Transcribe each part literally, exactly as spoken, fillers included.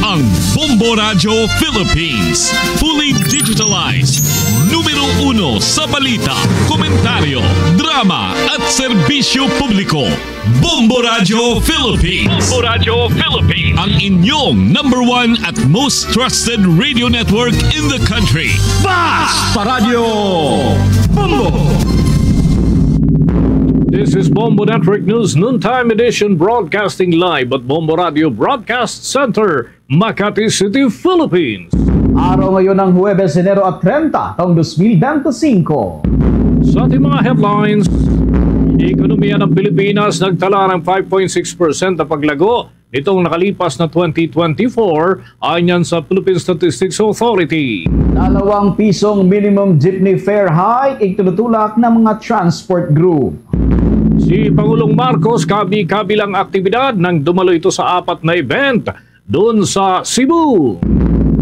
Ang Bombo Radyo Philippines, fully digitalized, numero uno sa balita, komentaryo, drama at serbisyo publiko. Bombo Radyo Philippines. Bombo Radyo Philippines. Ang inyong number one at most trusted radio network in the country. Basta Radyo Bombo! This is Bombo Network News Noontime Edition, broadcasting live at Bombo Radio Broadcast Center, Makati City, Philippines. Araw ngayon ng Huwebes, Enero at treinta, taong dos mil bente singko. Sa ating mga headlines, ekonomiya ng Pilipinas nagtala ng five point six percent na paglago nitong nakalipas na twenty twenty-four, ayon sa Philippine Statistics Authority. Dalawang pisong minimum jeepney fare hike itinutulak ng mga transport group. Si Pangulong Marcos, kabi-kabi lang aktibidad nang dumalo ito sa apat na event doon sa Cebu.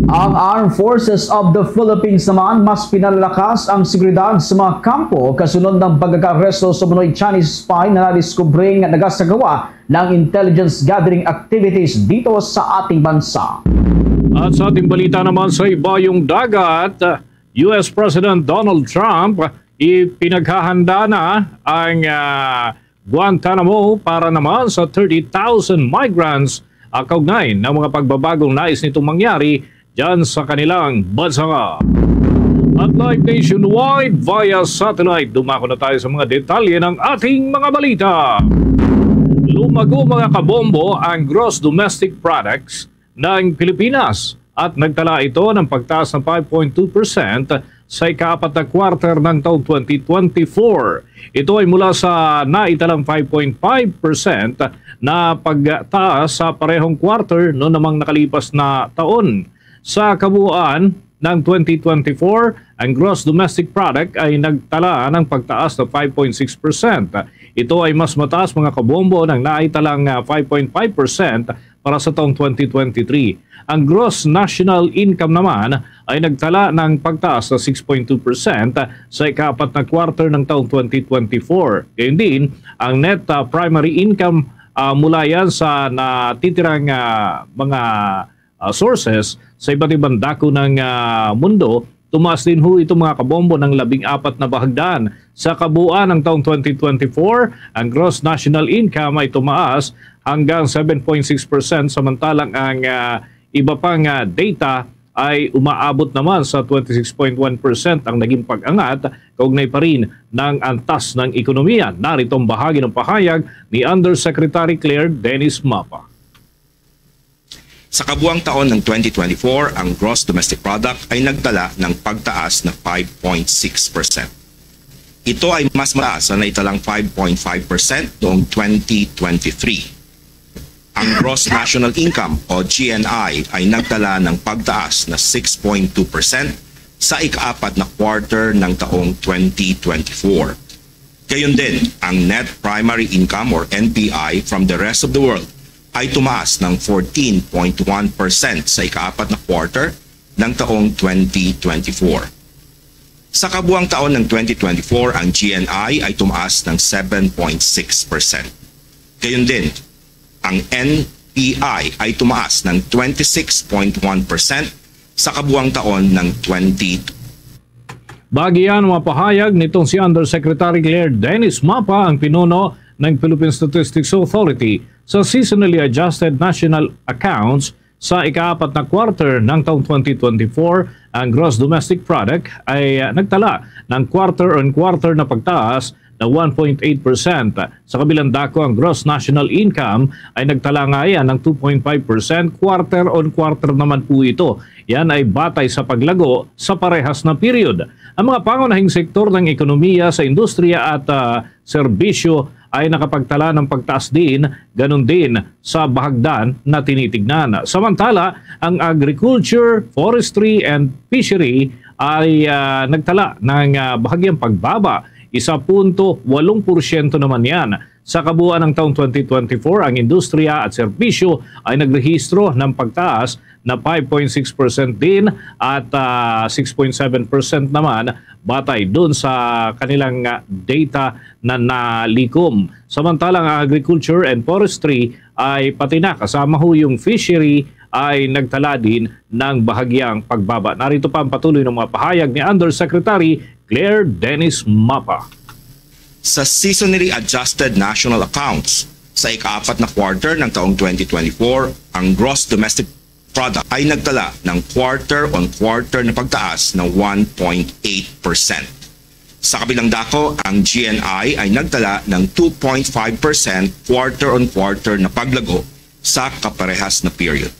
Ang Armed Forces of the Philippines naman, mas pinalakas ang seguridad sa mga kampo kasunod ng pagkaka-aresto sa umano'y Chinese spy na nadiskubring nagasagawa ng intelligence gathering activities dito sa ating bansa. At sa ating balita naman, sa ibayong dagat, U S President Donald Trump ipinaghahanda na ang, ah, Guantanamo para naman sa thirty thousand migrants, ah, kaugnay ng mga pagbabagong nais nitong mangyari dyan sa kanilang bansa. At live nationwide via satellite, dumako na tayo sa mga detalye ng ating mga balita. Lumago, mga kabombo, ang gross domestic products ng Pilipinas at nagtala ito ng pagtaas ng five point two percent sa ikaapat na quarter ng taong twenty twenty-four. Ito ay mula sa naitalang five point five percent na pagtaas sa parehong quarter noon namang nakalipas na taon. Sa kabuuan ng twenty twenty-four, ang gross domestic product ay nagtala ng pagtaas na five point six percent. Ito ay mas mataas, mga kabombo, ng naitalang, ah, five point five percent para sa taong twenty twenty-three. Ang gross national income naman ay nagtala ng pagtaas na six point two percent sa ikaapat na quarter ng taong twenty twenty-four. Gayon din, ang net, ah, primary income, ah, mula yan sa natitirang, ah, mga, ah, sources sa iba't ibang dako ng, ah, mundo, tumaas din ho ito, mga kabombo, ng labing apat na bahagdan. Sa kabuuan ng taong twenty twenty-four, ang gross national income ay tumaas hanggang seven point six percent, samantalang ang, ah, iba pang, ah, data ay umaabot naman sa twenty-six point one percent ang naging pag-angat, kaugnay pa rin ng antas ng ekonomiya. Narito ang bahagi ng pahayag ni Undersecretary Claire Dennis Mapa. Sa kabuang taon ng twenty twenty-four, ang gross domestic product ay nagtala ng pagtaas na five point six percent. Ito ay mas mataas sa naitalang five point five percent noong twenty twenty-three. Ang gross national income o G N I ay nagtala ng pagtaas na six point two percent sa ikaapat na quarter ng taong twenty twenty-four. Gayon din, ang net primary income or N P I from the rest of the world ay tumaas ng fourteen point one percent sa ikaapat na quarter ng taong twenty twenty-four. Sa kabuang taon ng twenty twenty-four, ang G N I ay tumaas ng seven point six percent. Gayon din, ang N P I ay tumaas ng twenty-six point one percent sa kabuang taon ng twenty. Bagian mapahayag nitong si Undersecretary Claire Dennis Mapa, ang pinuno ng Philippine Statistics Authority, sa seasonally adjusted national accounts sa ikaapat na quarter ng taong twenty twenty-four, ang gross domestic product ay, ah, nagtala ng quarter-on-quarter na pagtaas na one point eight percent. Sa kabilang dako, ang gross national income ay nagtala nga yan ng two point five percent, quarter-on-quarter naman po ito. Yan ay batay sa paglago sa parehas na period. Ang mga pangunahing sektor ng ekonomiya sa industriya at, ah, serbisyo ay nakapagtala ng pagtaas din, ganun din sa bahagdan na tinitignan. Samantala, ang agriculture, forestry, and fishery ay, ah, nagtala ng, ah, bahagyang pagbaba. Isa punto walong porsyento naman yan. Sa kabuuan ng taong twenty twenty-four, ang industriya at serbisyo ay nagrehistro ng pagtaas na five point six percent din at, ah, six point seven percent naman batay dun sa kanilang, ah, data na nalikom. Samantalang ang agriculture and forestry ay pati na kasama ho yung fishery ay nagtala din ng bahagyang pagbaba. Narito pa ang patuloy ng mga pahayag ni Undersecretary Claire Dennis Mapa. Sa seasonally adjusted national accounts, sa ikaapat na quarter ng taong twenty twenty-four, ang gross domestic product ay nagtala ng quarter-on-quarter na pagtaas ng one point eight percent. Sa kabilang dako, ang G N I ay nagtala ng two point five percent quarter-on-quarter na paglago sa kaparehas na period.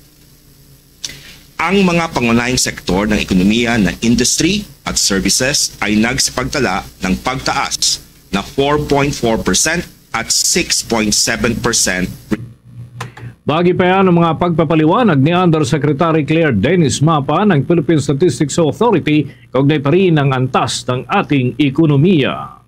Ang mga pangunahing sektor ng ekonomiya na industry at services ay nagsipagtala ng pagtaas na four point four percent at six point seven percent. Bagi pa yan ang mga pagpapaliwanag ni Undersecretary Claire Dennis Mapa ng Philippine Statistics Authority kaugnay pa rin ng antas ng ating ekonomiya.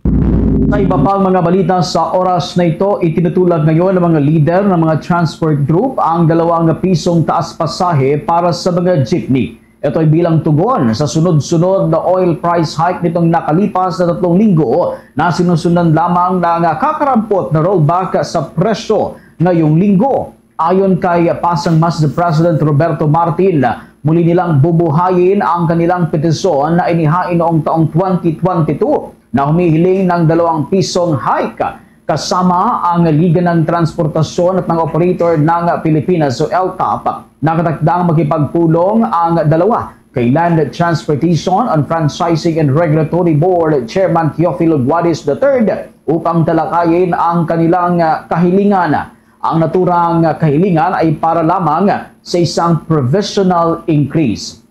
Sa iba pang mga balita sa oras na ito, itinutulak ngayon ng mga lider ng mga transport group ang dalawang pisong taas pasahe para sa mga jeepney. Ito ay bilang tugon sa sunod-sunod na oil price hike nitong nakalipas na tatlong linggo na sinusundan lamang ng kakarampot na rollback sa presyo ngayong linggo. Ayon kay Pasang Master President Roberto Martin, muli nilang bubuhayin ang kanilang petisyon na inihain noong taong twenty twenty-two na humihiling ng dalawang pisong hike kasama ang Liga ng Transportasyon at mga Operator ng Pilipinas o LTAP. Nakatakdang makipagpulong ang dalawa kay Land Transportation and Franchising and Regulatory Board Chairman Teofilo Guadis the third upang talakayin ang kanilang, ah, kahilingan. Ang naturang kahilingan ay para lamang sa isang provisional increase.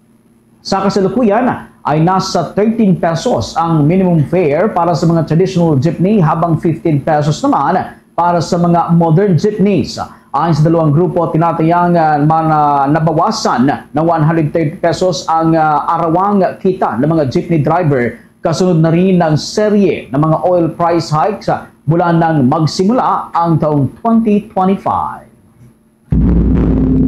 Sa kasalukuyan ay nasa thirteen pesos ang minimum fare para sa mga traditional jeepney, habang fifteen pesos naman para sa mga modern jeepneys. Ayon sa dalawang grupo, tinatayang, ah, man, ah, nabawasan ng one hundred thirty pesos ang, ah, arawang kita ng mga jeepney driver kasunod na rin ng serye ng mga oil price hikes, ah, mula nang magsimula ang taong twenty twenty-five.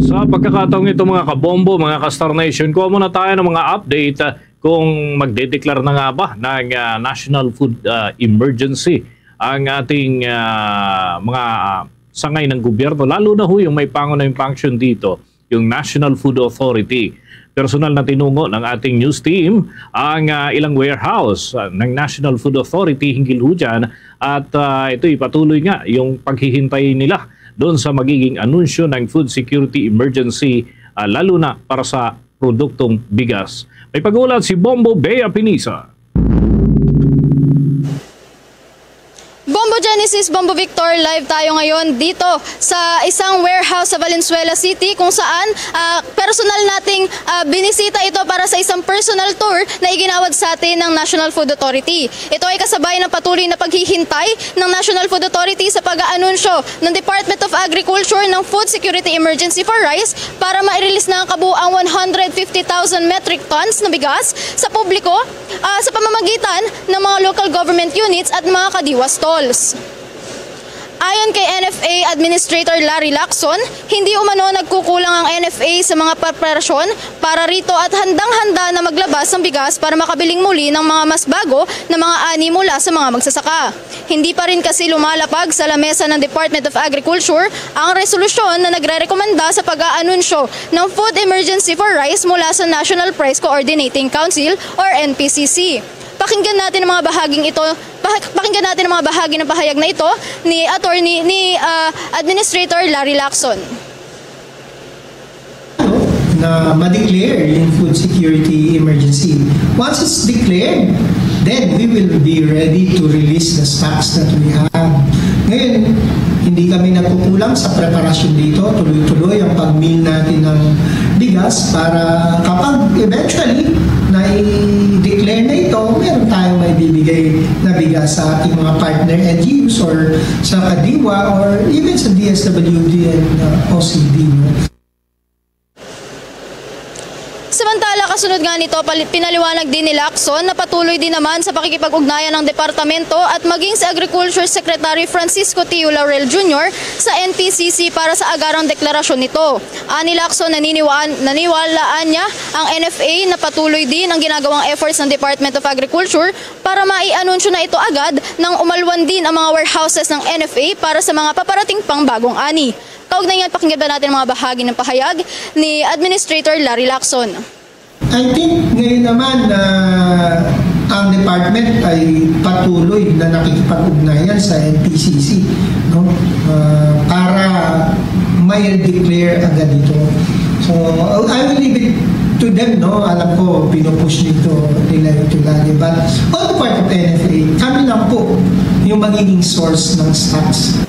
Sa pagkakataong ito, mga kabombo, mga ka-Star Nation, kuha muna tayo ng mga update, ah, kung magdedeklar na nga ba ng, ah, national food, ah, emergency ang ating, ah, mga, ah, sangay ng gobyerno, lalo na ho yung may pangunahing function dito, yung National Food Authority. Personal na tinungo ng ating news team ang, ah, ilang warehouse, ah, ng National Food Authority hinggil ho dyan at, ah, ito'y patuloy nga yung paghihintay nila doon sa magiging anunsyo ng food security emergency, ah, lalo na para sa produktong bigas. May pag-ulat si Bombo Bea Pinisa. Bombo Genesis, Bombo Victor, live tayo ngayon dito sa isang warehouse sa Valenzuela City kung saan, ah, personal nating, ah, binisita ito para sa isang personal tour na iginawad sa atin ng National Food Authority. Ito ay kasabay ng patuloy na paghihintay ng National Food Authority sa pag-aanunsyo ng Department of Agriculture ng Food Security Emergency for Rice para ma-release na ang kabuang one hundred fifty thousand metric tons na bigas sa publiko, ah, sa pamamagitan ng mga local government units at mga kadiwa stalls. Ayon kay N F A Administrator Larry Lacson, hindi umano nagkukulang ang N F A sa mga preparasyon para rito at handang-handa na maglabas ng bigas para makabiling muli ng mga mas bago na mga ani mula sa mga magsasaka. Hindi pa rin kasi lumalapag sa lamesa ng Department of Agriculture ang resolusyon na nagrerekomenda sa pag-aanunsyo ng Food Emergency for Rice mula sa National Price Coordinating Council or N P C C. Pakinggan natin ang mga bahaging ito, pah-, pakinggan natin ang mga bahagi ng pahayag na ito ni Attorney, ni, ah, Administrator Larry Lacson. Na ma-declare yung food security emergency. Once it's declared, then we will be ready to release the stocks that we have. Ngayon, hindi kami nagkukulang sa preparasyon dito. Tuloy-tuloy ang pag-mill natin ng bigas para kapag eventually na-declare na ito, meron tayong maibibigay na bigas sa ating mga partner N G Os or sa kadiwa or even sa D S W D and, uh, O C D, no? Samantala, kasunod nga nito, pali-, pinaliwanag din ni Lacson na patuloy din naman sa pakikipag-ugnayan ng departamento at maging si Agriculture Secretary Francisco Tio Laurel Junior sa N P C C para sa agarang deklarasyon nito. Ani Lacson, naniniwaan-, naniwalaan niya ang N F A na patuloy din ang ginagawang efforts ng Department of Agriculture para maianunsyo na ito agad nang umalwan din ang mga warehouses ng N F A para sa mga paparating pang bagong ani. Kaugnay niyan, pakinggan ba natin ang mga bahagi ng pahayag ni Administrator Larry Lacson. I think ngayon naman na ang department ay patuloy na nakikipag-ugnayan sa N P C C, no? Ah, para may declare agad ito. So, I will leave it to them, no? Alam ko, pinupush nito nila ito lagi. But on the part of N F A, kami lang po yung magiging source ng stocks.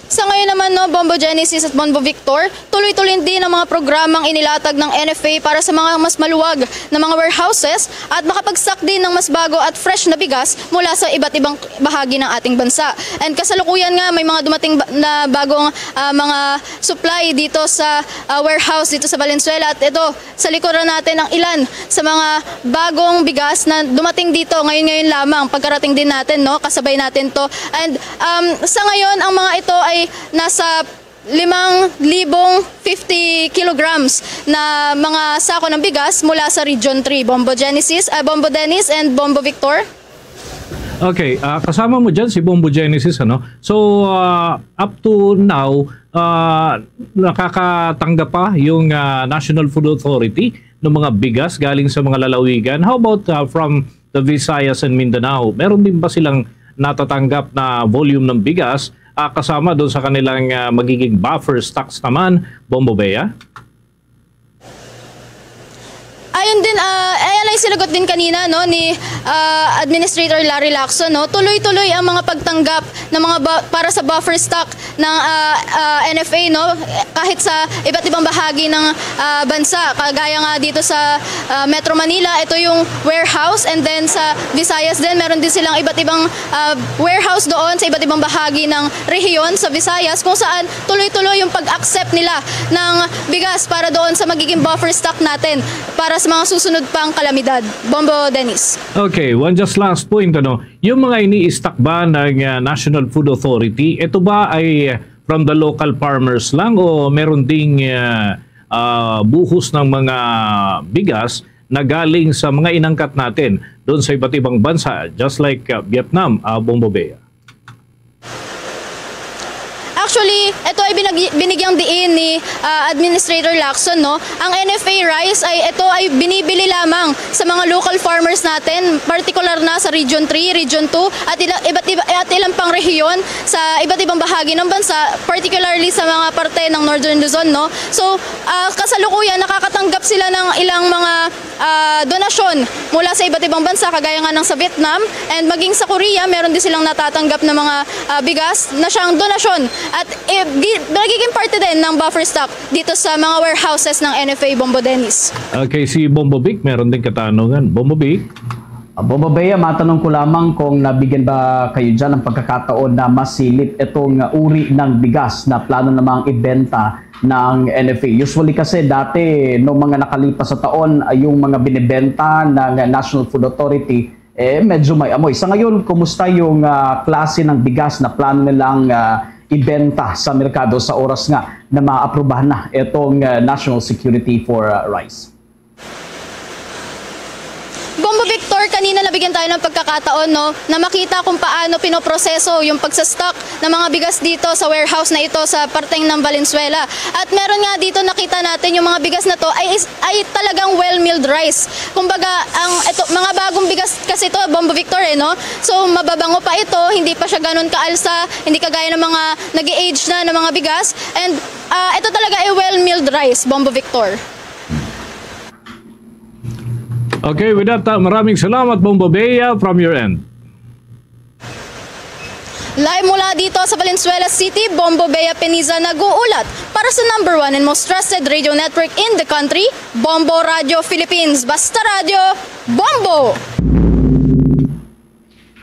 Sa ngayon naman, no, Bombo Genesis at Bombo Victor, tuloy-tuloy din ang mga programang inilatag ng N F A para sa mga mas maluwag na mga warehouses at makapag-stock din ng mas bago at fresh na bigas mula sa iba't ibang bahagi ng ating bansa. And kasalukuyan nga, may mga dumating ba- na bagong ah, mga supply dito sa ah, warehouse dito sa Valenzuela, at ito, sa likuran natin ang ilan sa mga bagong bigas na dumating dito ngayon-ngayon lamang. Pagkarating din natin, no, kasabay natin to. And um, sa ngayon, ang mga ito ay nasa limang libong fifty kilograms na mga sako ng bigas mula sa Region three. Bombo Genesis, ah, Bombo Dennis and Bombo Victor. Okay, ah, kasama mo dyan si Bombo Genesis, ano? So, ah, up to now, ah, nakakatanggap pa yung ah, National Food Authority ng mga bigas galing sa mga lalawigan. How about ah, from the Visayas and Mindanao? Meron din ba silang natatanggap na volume ng bigas, ah, kasama doon sa kanilang ah, magiging buffer stocks naman, Bombo Bea? Ayun din, ah, ayan ay sinagot din kanina, no, ni ah, Administrator Larry Lacson, no. Tuloy-tuloy ang mga pagtanggap ng mga bu- para sa buffer stock ng ah, ah, N F A, no, kahit sa iba't ibang bahagi ng ah, bansa. Kagaya nga dito sa ah, Metro Manila, ito yung warehouse, and then sa Visayas din, meron din silang iba't ibang ah, warehouse doon sa iba't ibang bahagi ng rehiyon sa Visayas, kung saan tuloy-tuloy yung pag-accept nila ng bigas para doon sa magiging buffer stock natin para sa mga susunod pang kalamidad. Bombo Dennis. Okay, one just last point, ano, yung mga ini-stock ba ng ah, National Food Authority, ito ba ay from the local farmers lang o meron ding ah, ah, buhos ng mga bigas na galing sa mga inangkat natin doon sa iba't ibang bansa, just like ah, Vietnam, ah, Bombo Bea? Actually, ito ay binag- binigyang diin ni ah, Administrator Lacson, no. Ang N F A rice ay ito ay binibili lamang sa mga local farmers natin, partikular na sa Region three, Region two, at ila- iba't iba, at ilang pang rehiyon sa iba't ibang bahagi ng bansa, particularly sa mga parte ng Northern Luzon, no. So, ah, kasalukuyan nakakatanggap sila ng ilang mga ah, donasyon mula sa iba't ibang bansa, kagaya nga ng sa Vietnam, and maging sa Korea, meron din silang natatanggap na mga ah, bigas na siyang donasyon, at eh, gi- nagiging parte din ng buffer stock dito sa mga warehouses ng N F A. Bombo Dennis. Okay, si Bombo Vic, meron din katanungan. Bombo Vic? Bombo Bea, matanong ko lamang kung nabigyan ba kayo dyan ng pagkakataon na masilip itong uri ng bigas na plano namang ibenta ng N F A. Usually kasi dati, no, mga nakalipas sa taon, ay yung mga binibenta ng National Food Authority, eh, medyo may amoy. Sa ngayon, kumusta yung ah, klase ng bigas na plano nilang ah, ibenta sa merkado sa oras nga na maaprubahan na itong ah, National Security for ah, Rice? Bombo Victor, kanina nabigyan tayo ng pagkakataon, no, na makita kung paano pinoproseso yung pagsastock ng mga bigas dito sa warehouse na ito sa parteng ng Valenzuela. At meron nga dito, nakita natin yung mga bigas na to ay is- ay talagang well-milled rice. Kumbaga, ang ito, mga bagong bigas kasi to, Bombo Victor, eh, no? So, mababango pa ito, hindi pa siya ganun kaalsa, hindi kagaya ng mga nag-age na ng mga bigas. And ah, ito talaga ay well-milled rice, Bombo Victor. Okay, with that, uh, maraming salamat, Bombo Bea, from your end. Live mula dito sa Valenzuela City, Bombo Bea Peniza nag-uulat para sa number one and most trusted radio network in the country, Bombo Radio Philippines. Basta Radyo, Bombo!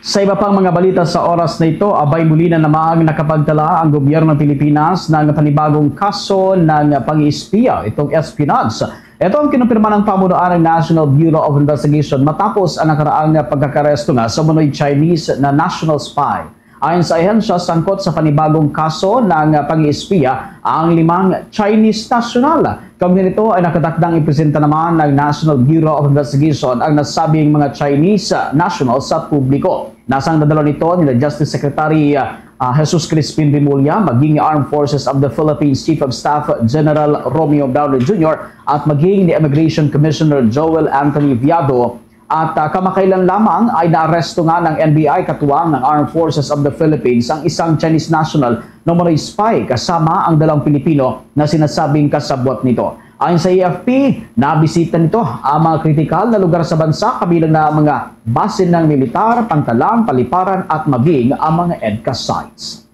Sa iba pang mga balita sa oras na ito, abay, muli na namang nakapagtala ang gobyerno ng Pilipinas ng panibagong kaso ng pang-espiya, itong espionage. Ito ang kinumpirma ng pamunuan ng National Bureau of Investigation matapos ang nakaraang pagkakaresto nga sa umano'y Chinese na national spy. Ayon sa ahensya, sangkot sa panibagong kaso ng pang-espiya ang limang Chinese national. Kaugnay nito ay nakatakdang ipresenta naman ng National Bureau of Investigation ang nasabing mga Chinese national sa publiko. Nasa ang dadalon nito nila Justice Secretary ah, ah, Jesus Crispin Remulla, maging Armed Forces of the Philippines Chief of Staff General Romeo Brawner Junior, at maging ni Immigration Commissioner Joel Anthony Viado. At, ah, kamakailan lamang ay naaresto nga ng N B I katuwang ng Armed Forces of the Philippines ang isang Chinese national na umano'y spy kasama ang dalawang Pilipino na sinasabing kasabwat nito. Ayon sa A F P, nabisita nito ang mga kritikal na lugar sa bansa, kabilang na ang mga basin ng militar, pantalan, paliparan at maging ang mga EDCA sites.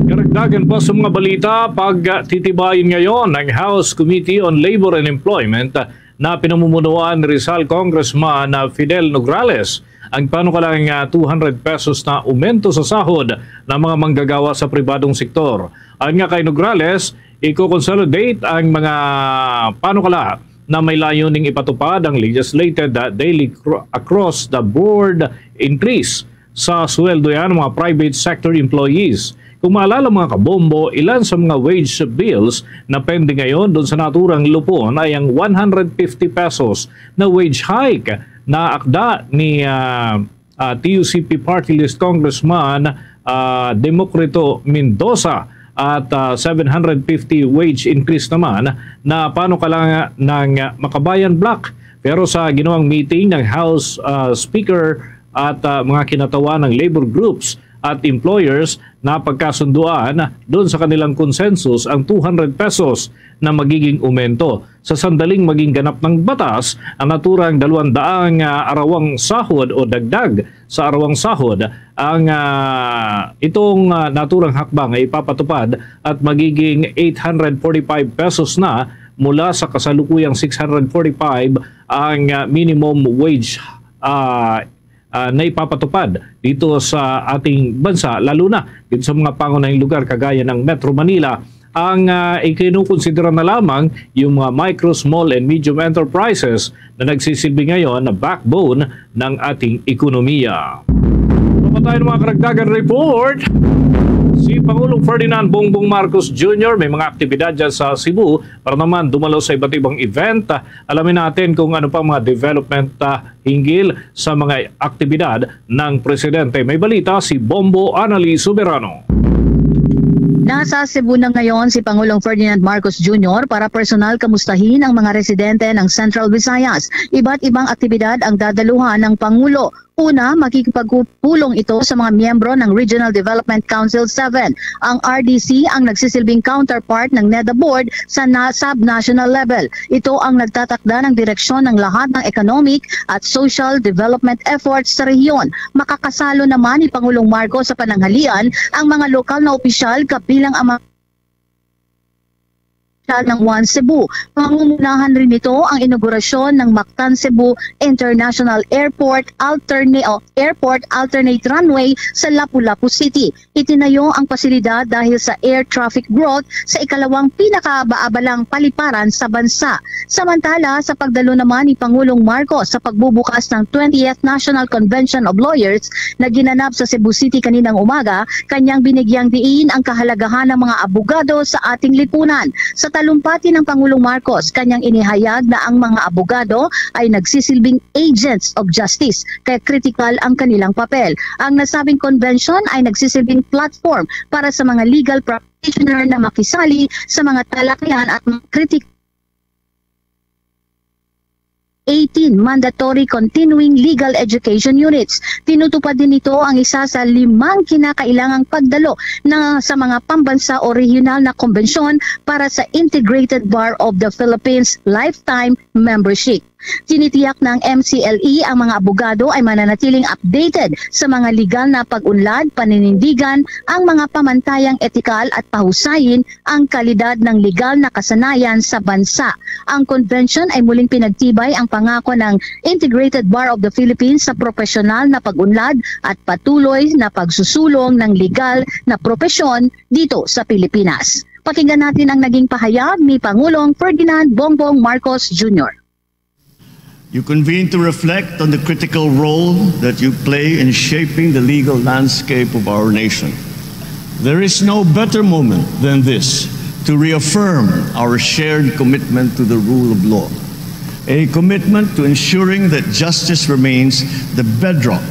Karagdagan pa sa mga balita, pagtitibayin ngayon ng House Committee on Labor and Employment na pinamumunuan ni Rizal Congressman, ah, Fidel Nograles ang panukalang, ah, two hundred pesos na aumento sa sahod ng mga manggagawa sa pribadong sektor. Ayon nga kay Nograles, i-consolidate ang mga panukala na may layuning ipatupad ang legislated, ah, daily cro-, across the board increase sa sweldo yan ng mga private sector employees. Kung maalala, mga kabombo, ilan sa mga wage bills na pending ngayon doon sa naturang lupon ay ang one hundred fifty pesos na wage hike na akda ni, ah, ah, T U C P Party List Congressman, ah, Democrito Mendoza at, ah, seven hundred fifty wage increase naman na panukalang ng Makabayan Bloc. Pero sa ginawang meeting ng House, ah, Speaker at, ah, mga kinatawa ng labor groups at employers, napagkasunduan doon sa kanilang consensus ang two hundred pesos na magiging aumento. Sa sandaling maging ganap ng batas ang naturang dalawang daang, ah, arawang sahod o dagdag sa arawang sahod, ang, ah, itong, ah, naturang hakbang ay ipapatupad at magiging eight hundred forty-five pesos na mula sa kasalukuyang six hundred forty-five ang, ah, minimum wage, ah, ah, na ipapatupad dito sa ating bansa, lalo na dito sa mga pangunahing lugar kagaya ng Metro Manila. Ang, ah, ikinukonsidera na lamang yung mga micro, small, and medium enterprises na nagsisilbi ngayon na backbone ng ating ekonomiya. Mapatay ng mga karagdagan report, si Pangulong Ferdinand Bongbong Marcos Junior may mga aktibidad dyan sa Cebu para naman dumalo sa iba't ibang event. Alamin natin kung ano pang mga development, ah, hinggil sa mga aktibidad ng presidente. May balita si Bombo Anali Soberano. Nasa Cebu na ngayon si Pangulong Ferdinand Marcos Junior para personal kamustahin ang mga residente ng Central Visayas. Iba't ibang aktibidad ang dadaluhan ng Pangulo. Una, makikipagpulong ito sa mga miyembro ng Regional Development Council seven. Ang R D C ang nagsisilbing counterpart ng NEDA Board sa na-, sub-national level. Ito ang nagtatakda ng direksyon ng lahat ng economic at social development efforts sa rehiyon. Makakasalo naman ni Pangulong Marcos sa pananghalian ang mga lokal na opisyal, kabilang ang mga ng One Cebu. Pangungunahan rin nito ang inaugurasyon ng Mactan Cebu International Airport alternate, Airport alternate runway sa Lapu-Lapu City. Itinayo ang pasilidad dahil sa air traffic growth sa ikalawang pinakabaabalang paliparan sa bansa. Samantala, sa pagdalo naman ni Pangulong Marcos sa pagbubukas ng twentieth National Convention of Lawyers na ginanap sa Cebu City kaninang umaga, kanyang binigyang diin ang kahalagahan ng mga abogado sa ating lipunan. Sa talumpati ng Pangulong Marcos, kanyang inihayag na ang mga abogado ay nagsisilbing agents of justice, kaya kritikal ang kanilang papel. Ang nasabing convention ay nagsisilbing platform para sa mga legal practitioner na makisali sa mga talakayan at mga kritik eighteen mandatory continuing legal education units. Tinutupad din nito ang isa sa limang kinakailangang pagdalo na sa mga pambansa o regional na kombensyon para sa Integrated Bar of the Philippines Lifetime Membership. Tinitiyak ng M C L E ang mga abogado ay mananatiling updated sa mga legal na pag-unlad, paninindigan, ang mga pamantayang etikal at pahusayin ang kalidad ng legal na kasanayan sa bansa. Ang convention ay muling pinagtibay ang pangako ng Integrated Bar of the Philippines sa propesyonal na pag-unlad at patuloy na pagsusulong ng legal na propesyon dito sa Pilipinas. Pakinggan natin ang naging pahayag ni Pangulong Ferdinand Bongbong Marcos Junior. You convene to reflect on the critical role that you play in shaping the legal landscape of our nation. There is no better moment than this to reaffirm our shared commitment to the rule of law, a commitment to ensuring that justice remains the bedrock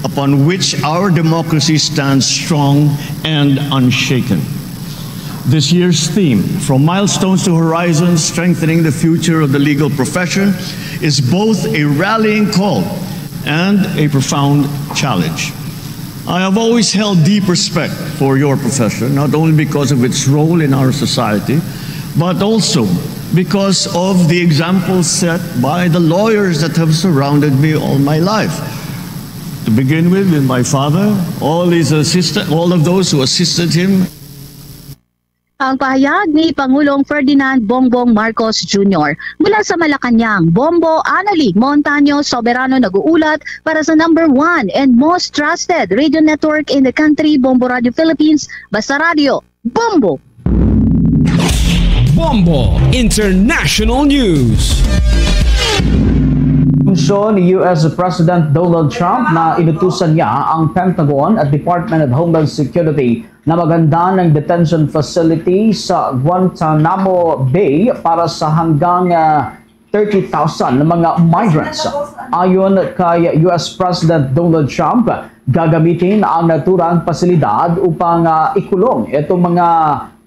upon which our democracy stands strong and unshaken. This year's theme, From Milestones to Horizons, Strengthening the Future of the Legal Profession, is both a rallying call and a profound challenge. I have always held deep respect for your profession, not only because of its role in our society, but also because of the example set by the lawyers that have surrounded me all my life. To begin with, with my father, all his assistant, all of those who assisted him. Ang pahayag ni Pangulong Ferdinand Bongbong Marcos Junior mula sa Malacañang. Bombo Annalie Montaño Soberano nag-uulat para sa number one and most trusted radio network in the country, Bombo Radio Philippines, Basta Radio, Bombo! Bombo International News. Anunsyo ni U S President Donald Trump na inutusan niya ang Pentagon at Department of Homeland Security na maghanda ng detention facility sa Guantanamo Bay para sa hanggang ah, thirty thousand na mga migrants. Ayon kay U S President Donald Trump, gagamitin ang naturang pasilidad upang ah, ikulong itong mga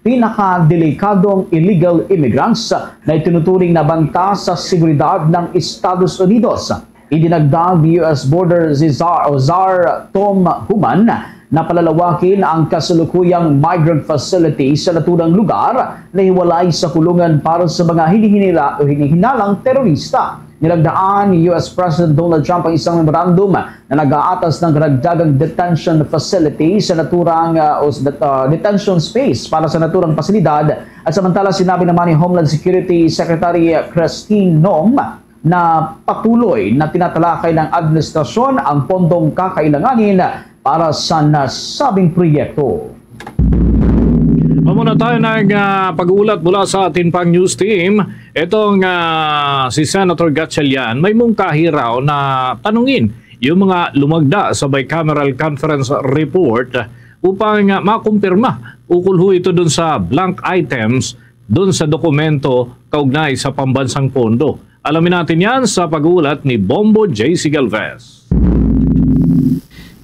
pinakadelikadong illegal immigrants na itinuturing na banta sa seguridad ng Estados Unidos. Idinagdag ni U S Border Czar, o Czar Tom Homan na palalawakin ang kasalukuyang migrant facility sa naturang lugar na hiwalay sa kulungan para sa mga hinihinila o hinihinalang terorista. Nilagdaan ni U S President Donald Trump ang isang memorandum na nag-aatas ng karagdagang detention facility sa naturang ah, o sa det- ah, detention space para sa naturang pasilidad. At samantala, sinabi naman ni Homeland Security Secretary Christine Nong na patuloy na tinatalakay ng administrasyon ang pondong kakailanganin para sa nasabing proyekto. Amo na tayo ng ah, pag-uulat mula sa ating pang news team. Itong ah, si Senator Gatchalian may mungkahi raw na tanungin yung mga lumagda sa bicameral conference report upang ah, makumpirma ukol ho ito dun sa blank items dun sa dokumento kaugnay sa pambansang pondo. Alamin natin yan sa pag-uulat ni Bombo J C Galvez.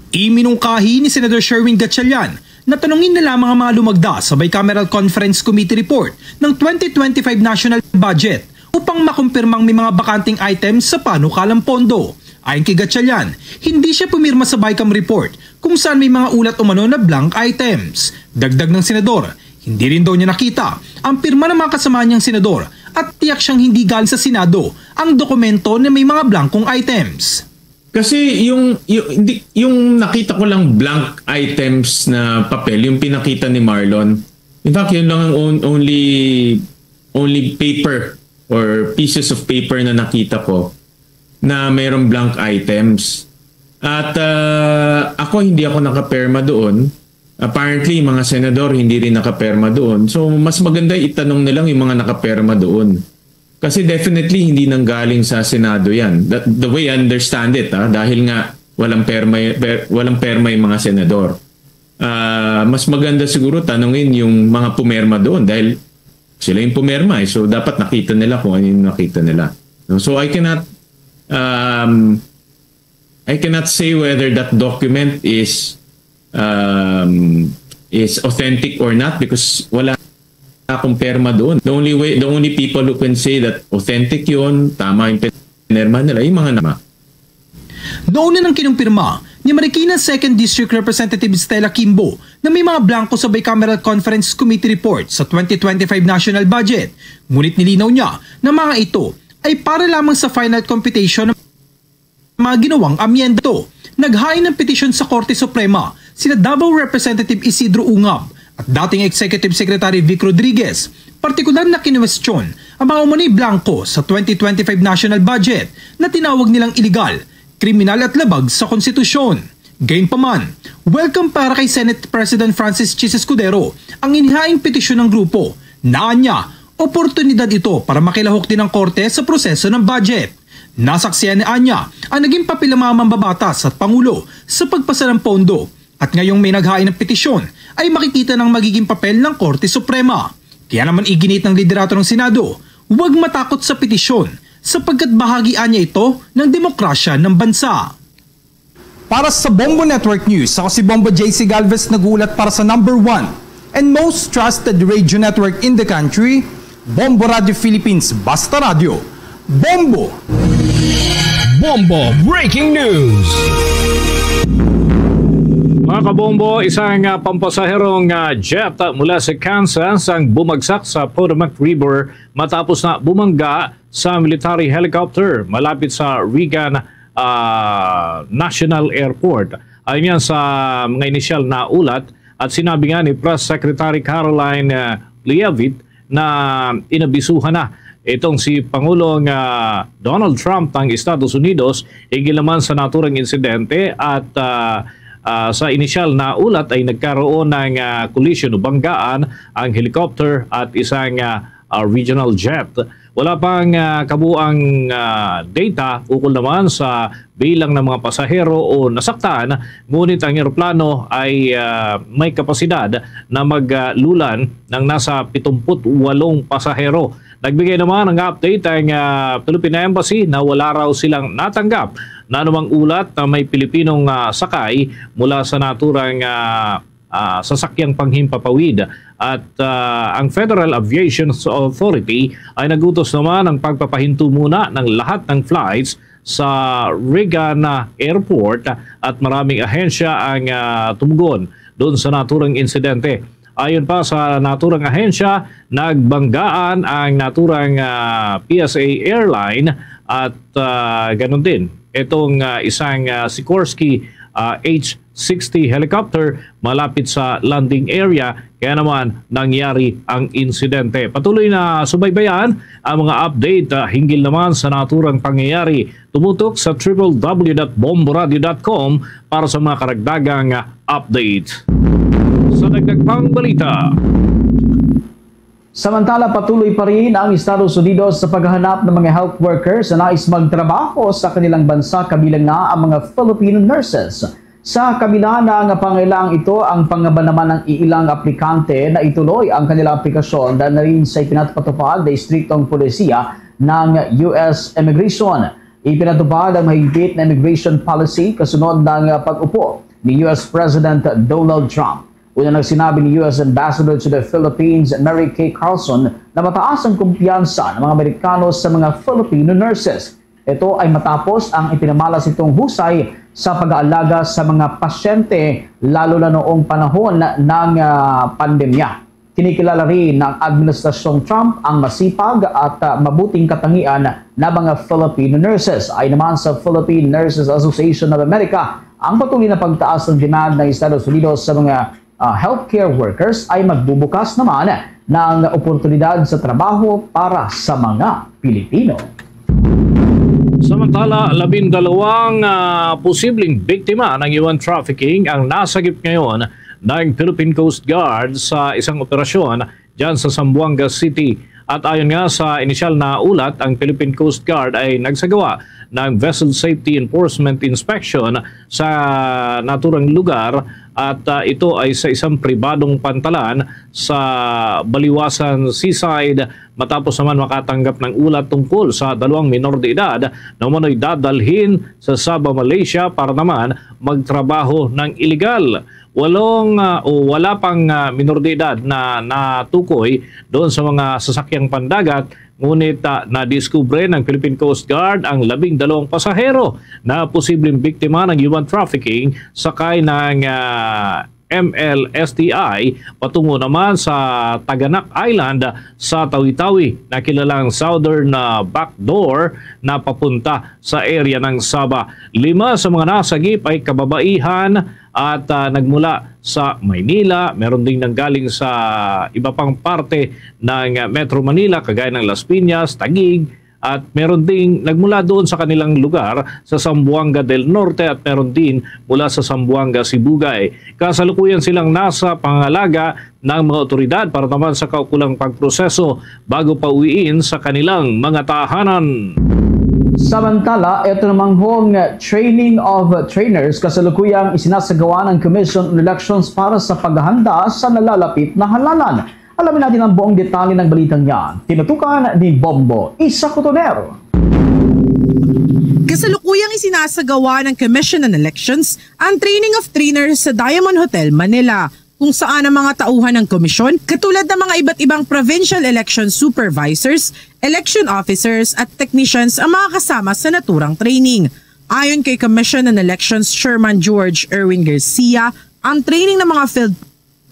Iminungkahi ni Senador Sherwin Gatchalian na tanungin na lamang ang mga lumagda sa Bicameral Conference Committee Report ng twenty twenty-five National Budget upang makumpirmang may mga bakanteng items sa panukalang pondo. Ayon kay Gatchalian, hindi siya pumirma sa Bicam Report kung saan may mga ulat umano na blank items. Dagdag ng senador, hindi rin daw niya nakita ang pirma ng mga kasama niyang senador at tiyak siyang hindi galing sa Senado ang dokumento na may mga blankong items. Kasi yung yung, hindi, yung nakita ko lang blank items na papel, yung pinakita ni Marlon. In fact, yun lang ang on- only only paper or pieces of paper na nakita ko na mayroong blank items. At ah, ako, hindi ako nakaperma doon. Apparently, mga senador hindi rin nakaperma doon. So, mas maganda itanong na lang yung mga nakaperma doon. Kasi definitely hindi nanggaling sa Senado 'yan. The, the way I understand it, ah, dahil nga walang perma per, walang perma yung mga senador. Ah, mas maganda siguro tanungin yung mga pumerma doon dahil sila yung pumerma eh. So dapat nakita nila kung ano yung nakita nila. No? So I cannot um, I cannot say whether that document is um, is authentic or not because wala akong perma doon. The only way, the only people who can say that authentic 'yon, tama yung perma nila, yung mga nama. Nauna nang kinumpirma ni Marikina Second District Representative Stella Kimbo na may mga blanko sa Bicameral Conference Committee Report sa twenty twenty-five National Budget. Ngunit nilinaw niya na mga ito ay para lamang sa final computation ng mga ginawang amyenda. Naghain ng petisyon sa Korte Suprema sina Davao Representative Isidro Ungab at dating Executive Secretary Vic Rodriguez, partikular na kinwestiyon ang mga umano'y blanko sa twenty twenty-five national budget na tinawag nilang iligal, kriminal at labag sa konstitusyon. Gayunpaman, welcome para kay Senate President Francis Chis Escudero ang inihaing petisyon ng grupo na anya oportunidad ito para makilahok din ang korte sa proseso ng budget. Nasaksihan ni Anya ang naging papel ng mga mambabatas at pangulo sa pagpasa ng pondo at ngayong may naghain ng petisyon ay makikita ng magiging papel ng Korte Suprema. Kaya naman iginiit ng liderato ng Senado, huwag matakot sa petisyon sapagkat bahagi anya ito ng demokrasya ng bansa. Para sa Bombo Network News, ako si Bombo J C Galvez, nag-uulat para sa number one and most trusted radio network in the country, Bombo Radio Philippines, Basta Radio. Bombo! Bombo Breaking News. Mga kabombo, isang, ah, pampasaherong, ah, jet, ah, mula sa Kansas ang bumagsak sa Potomac River matapos na bumangga sa military helicopter malapit sa Reagan, ah, National Airport. Ayon yan sa mga inisyal na ulat, at sinabi nga ni Press Secretary Karoline, ah, Leavitt na inabisuhan na itong si Pangulong, ah, Donald Trump ng Estados Unidos hinggil naman sa naturang insidente at, ah, ah, sa inisyal na ulat ay nagkaroon ng, ah, collision o banggaan ang helicopter at isang, ah, ah, regional jet. Wala pang, ah, kabuang, ah, data ukol naman sa bilang ng mga pasahero o nasaktan, ngunit ang eroplano ay, ah, may kapasidad na maglulan ng nasa pitungput walong pasahero. Nagbigay naman ng update ang, ah, Philippine Embassy na wala raw silang natanggap na anumang ulat na may Pilipinong, ah, sakay mula sa naturang, ah, ah, sasakyang panghimpapawid. At, ah, ang Federal Aviation Authority ay nagutos naman ng pagpapahinto muna ng lahat ng flights sa Reagan, ah, Airport at maraming ahensya ang, ah, tumugon doon sa naturang insidente. Ayon pa sa naturang ahensya, nagbanggaan ang naturang, ah, P S A airline at, ah, ganun din itong, ah, isang, ah, Sikorsky, ah, H sixty helicopter malapit sa landing area, kaya naman nangyari ang insidente. Patuloy na subaybayan ang mga update, ah, hinggil naman sa naturang pangyayari. Tumutok sa triple W dot bomboradio dot com para sa mga karagdagang, ah, update. Sa dagdag pang balita, Samantala, patuloy pa rin ang Estados Unidos sa paghahanap ng mga health workers na nais magtrabaho sa kanilang bansa, kabilang na ang mga Filipino nurses. Sa kabila ng pangailangan ito, ang pangaban naman ng iilang aplikante na ituloy ang kanilang aplikasyon dahil na rin sa ipinatupad na istriktong polisiya ng U S Immigration. Ipinatupad ang mahigpit na immigration policy kasunod ng pag-upo ni U S President Donald Trump. Una nang sinabi ni U S Ambassador to the Philippines, Mary Kay Carlson, na mataas ang kumpiyansa ng mga Amerikano sa mga Filipino nurses. Ito ay matapos ang ipinamalas nitong husay sa pag-aalaga sa mga pasyente, lalo na noong panahon ng, ah, pandemya. Kinikilala rin ng Administrasyong Trump ang masipag at, ah, mabuting katangian na mga Filipino nurses. Ay naman sa Philippine Nurses Association of America, ang patuloy na pagtaas ng demand ng Estados Unidos sa mga, ah, healthcare workers ay magbubukas naman ng oportunidad sa trabaho para sa mga Pilipino. Samantala, labindalawang, ah, posibleng biktima ng human trafficking ang nasagip ngayon ng Philippine Coast Guard sa isang operasyon dyan sa Zamboanga City. At ayon nga sa inisyal na ulat, ang Philippine Coast Guard ay nagsagawa ng Vessel Safety Enforcement Inspection sa naturang lugar at, ah, ito ay sa isang pribadong pantalan sa Baliwasan Seaside matapos naman makatanggap ng ulat tungkol sa dalawang minor de edad na umano'y dadalhin sa Sabah, Malaysia para naman magtrabaho ng iligal. Walong, ah, o wala pang, ah, minor de edad na natukoy doon sa mga sasakyang pandagat, ngunit, ah, nadiskubre ng Philippine Coast Guard ang labing dalawang pasahero na posibleng biktima ng human trafficking sakay ng, ah, M L S T I patungo naman sa Taganak Island sa Tawi-Tawi na kilalang Southern, ah, Backdoor na papunta sa area ng Sabah. Lima sa mga nasagip ay kababaihan at, ah, nagmula sa Maynila, meron ding nanggaling sa iba pang parte ng, ah, Metro Manila, kagaya ng Las Piñas, Taguig, at meron ding nagmula doon sa kanilang lugar sa Zamboanga del Norte at meron din mula sa Zamboanga Sibugay. Kasalukuyan silang nasa pangangalaga ng mga otoridad para naman sa kaukulang pagproseso bago pauwiin sa kanilang mga tahanan. Samantala, ito namang hong training of trainers kasalukuyang isinasagawa ng Commission on Elections para sa paghahanda sa nalalapit na halalan. Alamin natin ang buong detalye ng balitang yan. Tinutukan ni Bombo Isa Cotonero. Kasalukuyang isinasagawa ng Commission on Elections ang training of trainers sa Diamond Hotel, Manila, kung saan ang mga tauhan ng komisyon, katulad ng mga iba't ibang provincial election supervisors, election officers, at technicians ang mga kasama sa naturang training. Ayon kay Commission on Elections Chairman George Erwin Garcia, ang training ng mga field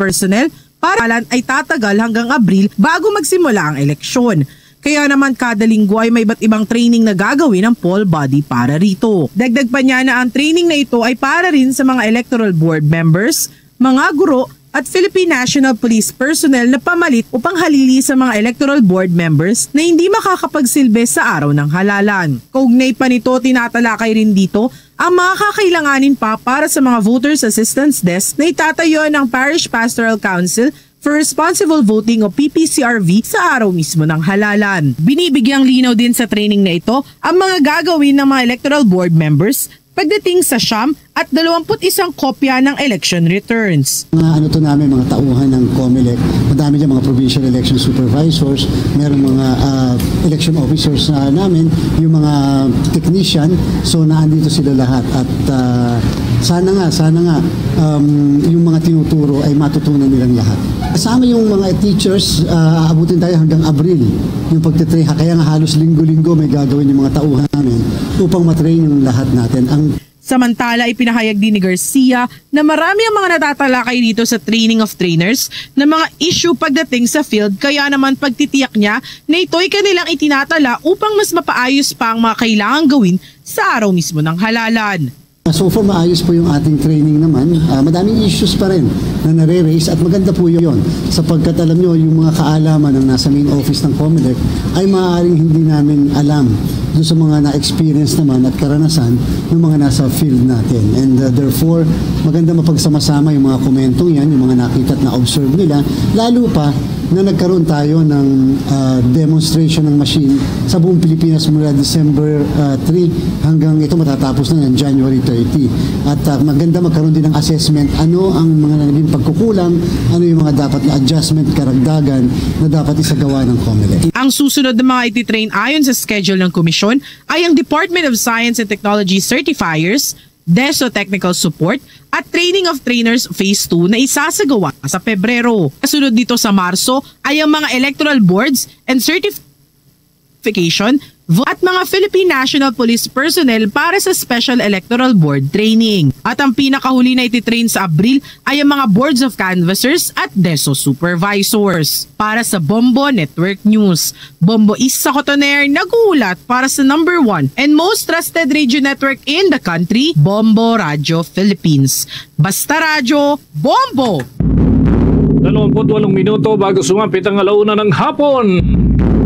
personnel para ay tatagal hanggang Abril bago magsimula ang eleksyon. Kaya naman kada linggo ay may iba't ibang training na gagawin ng poll body para rito. Dagdag pa niya na ang training na ito ay para rin sa mga electoral board members, mga guro, at Philippine National Police personnel na pamalit upang halili sa mga electoral board members na hindi makakapagsilbi sa araw ng halalan. Kaugnay pa nito, tinatalakay rin dito ang mga kakailanganin pa para sa mga Voters Assistance Desk na itatayo ng Parish Pastoral Council for Responsible Voting o P P C R V sa araw mismo ng halalan. Binibigyang linaw din sa training na ito ang mga gagawin ng mga electoral board members pagdating sa siyam at dalawamput isang kopya ng election returns. Mga ano to namin, mga tauhan ng COMELEC. Madami dyan mga provincial election supervisors, meron mga ah, election officers na namin, yung mga technician. So naandito sila lahat at ah, sana nga, sana nga um, yung mga tinuturo ay matutunan nilang lahat. Kasama yung mga teachers, ah, aabutin tayo hanggang Abril yung pagtitrain. Kaya nga halos linggo-linggo may gagawin yung mga tauhan namin upang matrain yung lahat natin. Ang Samantala, ipinahayag din ni Garcia na marami ang mga natatalakay dito sa training of trainers na mga issue pagdating sa field, kaya naman pagtitiyak niya na ito'y kanilang itinatala upang mas mapaayos pa ang mga kailangang gawin sa araw mismo ng halalan. So far, maayos po yung ating training naman. Ah, madaming issues pa rin na nare-raise at maganda po yun sapagkat alam nyo, yung mga kaalaman ng nasa main office ng COMELEC ay maaaring hindi namin alam doon sa mga na-experience naman at karanasan ng mga nasa field natin. And uh, therefore, maganda mapagsama-sama yung mga komentong yan, yung mga nakita at na-observe nila, lalo pa na nagkaroon tayo ng uh, demonstration ng machine sa buong Pilipinas mula December uh, three hanggang ito matatapos na ng January thirty. At uh, maganda magkaroon din ng assessment ano ang mga naging pagkukulang, ano yung mga dapat na adjustment, karagdagan na dapat isagawa ng COMELEC. Ang susunod na mga ititrain ayon sa schedule ng komisyon ay ang Department of Science and Technology certifiers, DESO Technical Support, at Training of Trainers Phase two na isasagawa sa Pebrero. Kasunod nito sa Marso ay ang mga electoral boards and certification at mga Philippine National Police personnel para sa Special Electoral Board training. At ang pinakahuli na ititrain sa Abril ay ang mga Boards of Canvassers at DESO Supervisors. Para sa Bombo Network News, Bombo Isa Cotoner nag-uulat para sa number one and most trusted radio network in the country, Bombo Radio Philippines. Basta Radyo, Bombo! Dalawampu't walong minuto bago sumapit ang alauna ng hapon.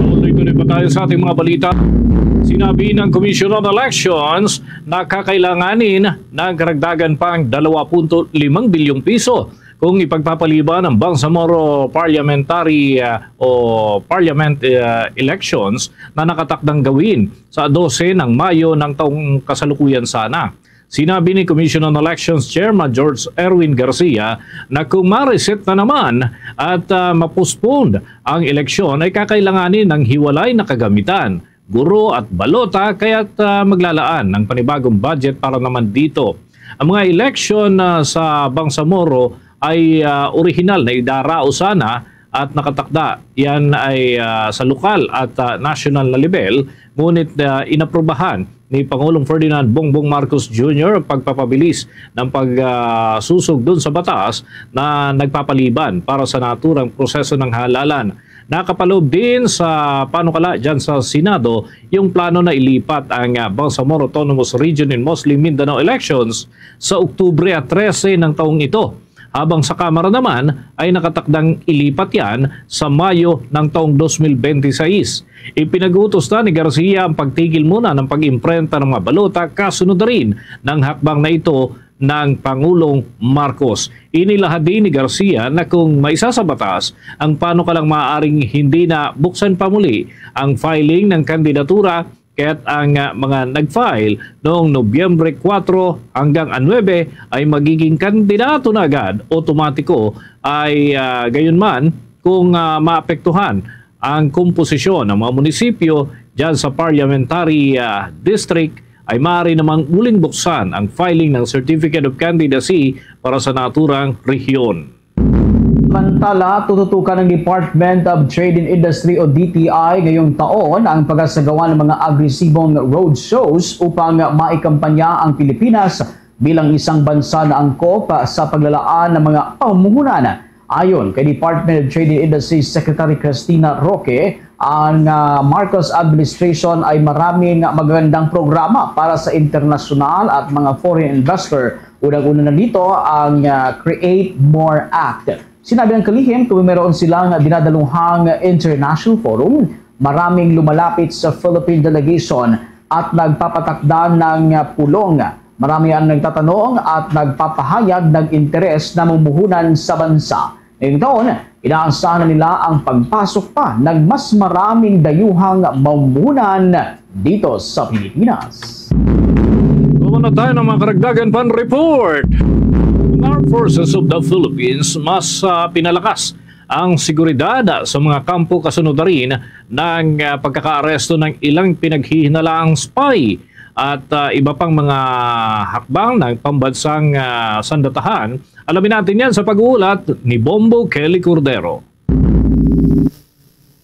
Tuloy-tuloy pa tayo sa ating mga balita. Sinabi ng Commission on Elections na kakailanganin ng karagdagan pang dalawa punto limang bilyong piso kung ipagpapaliban ang Bangsamoro Parliamentary ah, o Parliament ah, elections na nakatakdang gawin sa dose ng Mayo ng taong kasalukuyan sana. Sinabi ni Commission on Elections Chairman George Erwin Garcia na kung ma-reset na naman at ah, ma-postpone ang eleksyon ay kakailanganin ng hiwalay na kagamitan, guro at balota, kaya't ah, maglalaan ng panibagong budget para naman dito. Ang mga eleksyon ah, sa Bangsamoro ay ah, orihinal na idaraos sana at nakatakda yan ay ah, sa lokal at ah, national na level, ngunit ah, inaprubahan ni Pangulong Ferdinand Bongbong Marcos Junior ang pagpapabilis ng pagsusog dun sa batas na nagpapaliban para sa naturang proseso ng halalan. Nakapaloob din sa panukala dyan sa Senado yung plano na ilipat ang ah, Bangsamoro Autonomous Region in Muslim Mindanao elections sa Oktubre trese ng taong ito, habang sa Kamara naman ay nakatakdang ilipat yan sa Mayo ng taong dos mil bente seis. Ipinag-utos na ni Garcia ang pagtigil muna ng pag-imprenta ng mga balota kasunod na rin ng hakbang na ito ng Pangulong Marcos. Inilahad din ni Garcia na kung maisa sa batas, ang panukalang maaaring hindi na buksan pa muli ang filing ng kandidatura, kaya't ang ah, mga nag-file noong Nobyembre kuwatro hanggang nuwebe ay magiging kandidato na agad, otomatiko ay ah, gayon man kung ah, maapektuhan ang komposisyon ng mga munisipyo dyan sa parliamentary ah, district ay maaari namang muling buksan ang filing ng Certificate of Candidacy para sa naturang rehiyon. Samantala, tututukan ng Department of Trade and Industry o D T I ngayong taon ang pagasagawa ng mga agresibong road shows upang maikampanya ang Pilipinas bilang isang bansa na angkop sa paglalaan ng mga pamumuhunan. Ayon kay Department of Trade and Industry Secretary Christina Roque, ang, ah, Marcos administration ay maraming magagandang programa para sa internasyonal at mga foreign investor. Unang-una na dito ang, ah, Create More Act. Sinabi ng kalihim, kung mayroon silang dinadaluhang international forum, maraming lumalapit sa Philippine delegation at nagpapatakda ng, ah, pulong. Marami ang nagtatanong at nagpapahayag ng interes na mamumuhunan sa bansa. Ngayong taon, inaasahan na nila ang pagpasok pa ng mas maraming dayuhang mamumunan dito sa Pilipinas. Kuha na tayo ng mga karagdagan pan report. Ang Armed Forces of the Philippines mas, ah, pinalakas ang seguridad sa mga kampo kasunod na rin ng, ah, pagkakaaresto ng ilang pinaghihinalaang spy at, ah, iba pang mga hakbang ng pambansang, ah, sandatahan. Alamin natin yan sa pag-uulat ni Bombo Kelly Cordero.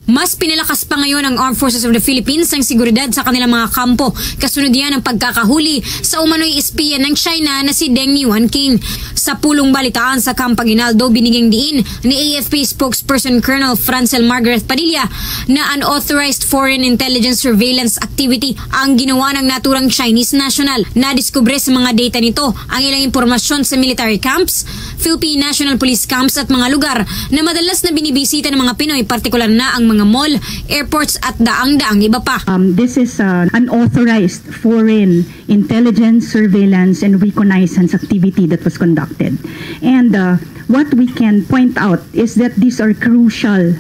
Mas pinalakas pa ngayon ang Armed Forces of the Philippines ang seguridad sa kanilang mga kampo. Kasunod yan ang pagkakahuli sa umano'y espiya ng China na si Deng Yuanqing. Sa pulong balitaan sa Camp Aguinaldo, binigyang diin ni A F P spokesperson Colonel Francel Margaret Padilla na unauthorized foreign intelligence surveillance activity ang ginawa ng naturang Chinese national. Nadiskubre sa mga data nito ang ilang impormasyon sa military camps, Philippine National Police camps at mga lugar na madalas na binibisita ng mga Pinoy, partikular na ang mga mall, airports at daang-daang iba pa. Um, this is, uh, unauthorized foreign intelligence, surveillance, and reconnaissance activity that was conducted. And, uh, what we can point out is that these are crucial,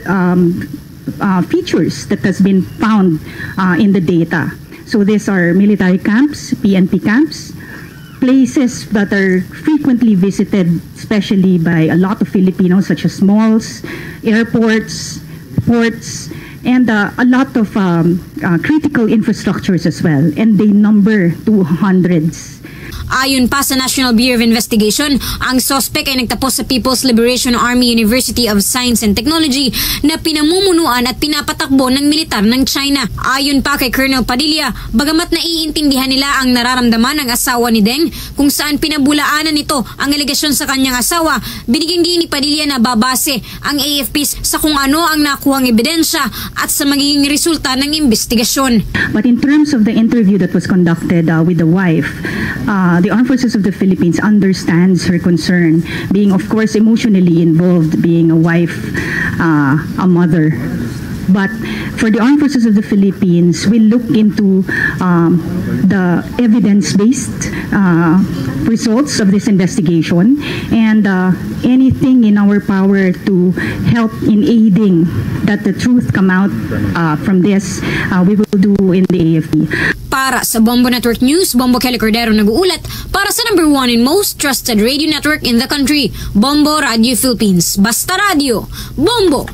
um, uh, features that has been found, uh, in the data. So these are military camps, P N P camps, places that are frequently visited, especially by a lot of Filipinos, such as malls, airports, ports, and, uh, a lot of, um, uh, critical infrastructures as well. And they number to hundreds. Ayon pa sa National Bureau of Investigation, ang suspect ay nagtapos sa People's Liberation Army University of Science and Technology na pinamumunuan at pinapatakbo ng militar ng China. Ayon pa kay Colonel Padilla, bagamat naiintindihan nila ang nararamdaman ng asawa ni Deng, kung saan pinabulaanan nito ang alegasyon sa kanyang asawa, binigyang diin ni Padilla na babase ang A F P sa kung ano ang nakuhang ebidensya at sa magiging resulta ng investigasyon. But in terms of the interview that was conducted, uh, with the wife, uh, the Armed Forces of the Philippines understands her concern, being, of course, emotionally involved, being a wife, uh, a mother. But for the Armed Forces of the Philippines, we look into, um, the evidence-based, uh, results of this investigation, and, uh, anything in our power to help in aiding that the truth come out, uh, from this, uh, we will do in the A F P. Para sa Bombo Network News, Bombo Kelly Cordero nag-uulat para sa number one and most trusted radio network in the country, Bombo Radio Philippines. Basta Radio, Bombo!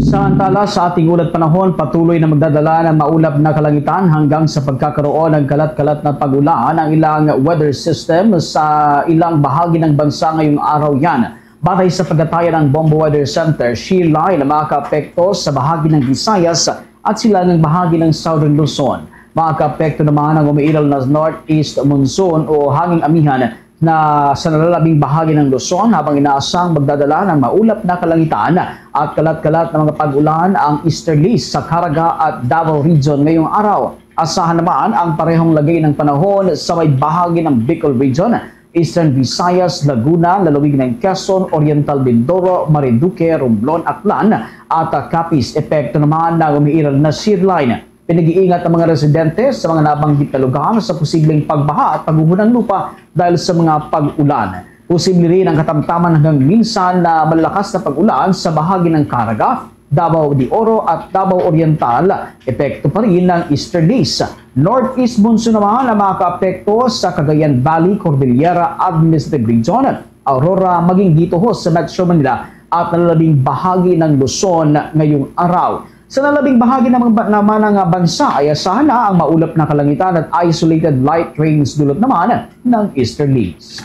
Samantala, sa ating ulat panahon, patuloy na magdadala ng maulap na kalangitan hanggang sa pagkakaroon ng kalat-kalat na pag-ulan ang ilang weather system sa ilang bahagi ng bansa ngayong araw yan. Batay sa pagkataya ng Bombo Weather Center, shear line ang makakaapekto sa bahagi ng Visayas at silangang bahagi ng Southern Luzon. Makakaapekto naman ang umiiral na northeast monsoon o hanging amihan na sa nalalabing bahagi ng Luzon, habang inaasang magdadala ng maulap na kalangitan at kalat-kalat na mga pag-ulan ang easterlies sa Caraga at Davao Region ngayong araw. Asahan naman ang parehong lagay ng panahon sa may bahagi ng Bicol Region, Eastern Visayas, Laguna, lalawigan ng Quezon, Oriental Mindoro, Marinduque, Romblon, Aklan, at Capiz. Epekto naman ng umiiral na shear line. Pinag-iingat ang mga residente sa mga nabanggit na lugar sa posibleng pagbaha at pagguho ng lupa dahil sa mga pag-ulan. Posible rin ang katamtaman hanggang minsan na malakas na pag-ulan sa bahagi ng Caraga, Davao de Oro at Davao Oriental. Epekto pa rin ng easterlies. Northeast monsoon naman ang makakaapekto sa Cagayan Valley, Cordillera Administrative Region, Aurora, maging dito ho sa Metro Manila at nalalabing bahagi ng Luzon ngayong araw. Sa nalabing bahagi naman ba-, naman ng, ah, bansa ay asahan na ang maulap na kalangitan at isolated light rains dulot naman ng easterlies.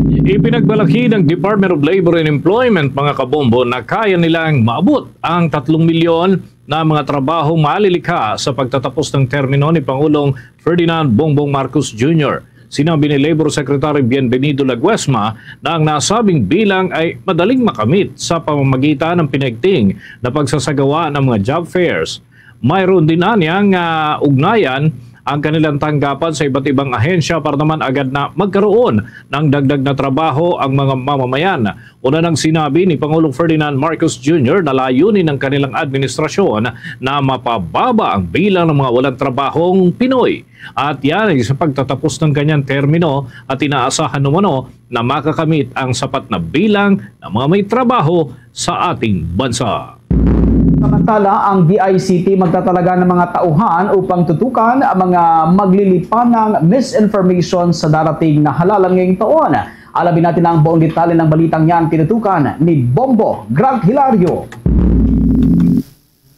Ipinagmalaki ng Department of Labor and Employment, mga kabombo, na kaya nilang maabot ang tatlong milyon na mga trabaho malilikha sa pagtatapos ng termino ni Pangulong Ferdinand Bongbong Marcos Junior. Sinabi ni Labor Secretary Bienvenido Laguesma na ang nasabing bilang ay madaling makamit sa pamamagitan ng pinaigting na pagsasagawa ng mga job fairs. Mayroon din anyang, ah, ugnayan ang kanilang tanggapan sa iba't ibang ahensya para naman agad na magkaroon ng dagdag na trabaho ang mga mamamayan. Una nang sinabi ni Pangulong Ferdinand Marcos Junior na layunin ng kanilang administrasyon na mapababa ang bilang ng mga walang trabahong Pinoy. At yan ay sa pagtatapos ng kanyang termino at inaasahan umano na makakamit ang sapat na bilang ng mga may trabaho sa ating bansa. Samantala, ang D I C T magtatalaga ng mga tauhan upang tutukan ang mga maglilipan ng misinformation sa darating na halalan ngayong taon. Alamin natin ang buong detalye ng balitang yan, tinutukan ni Bombo Grant Hilario.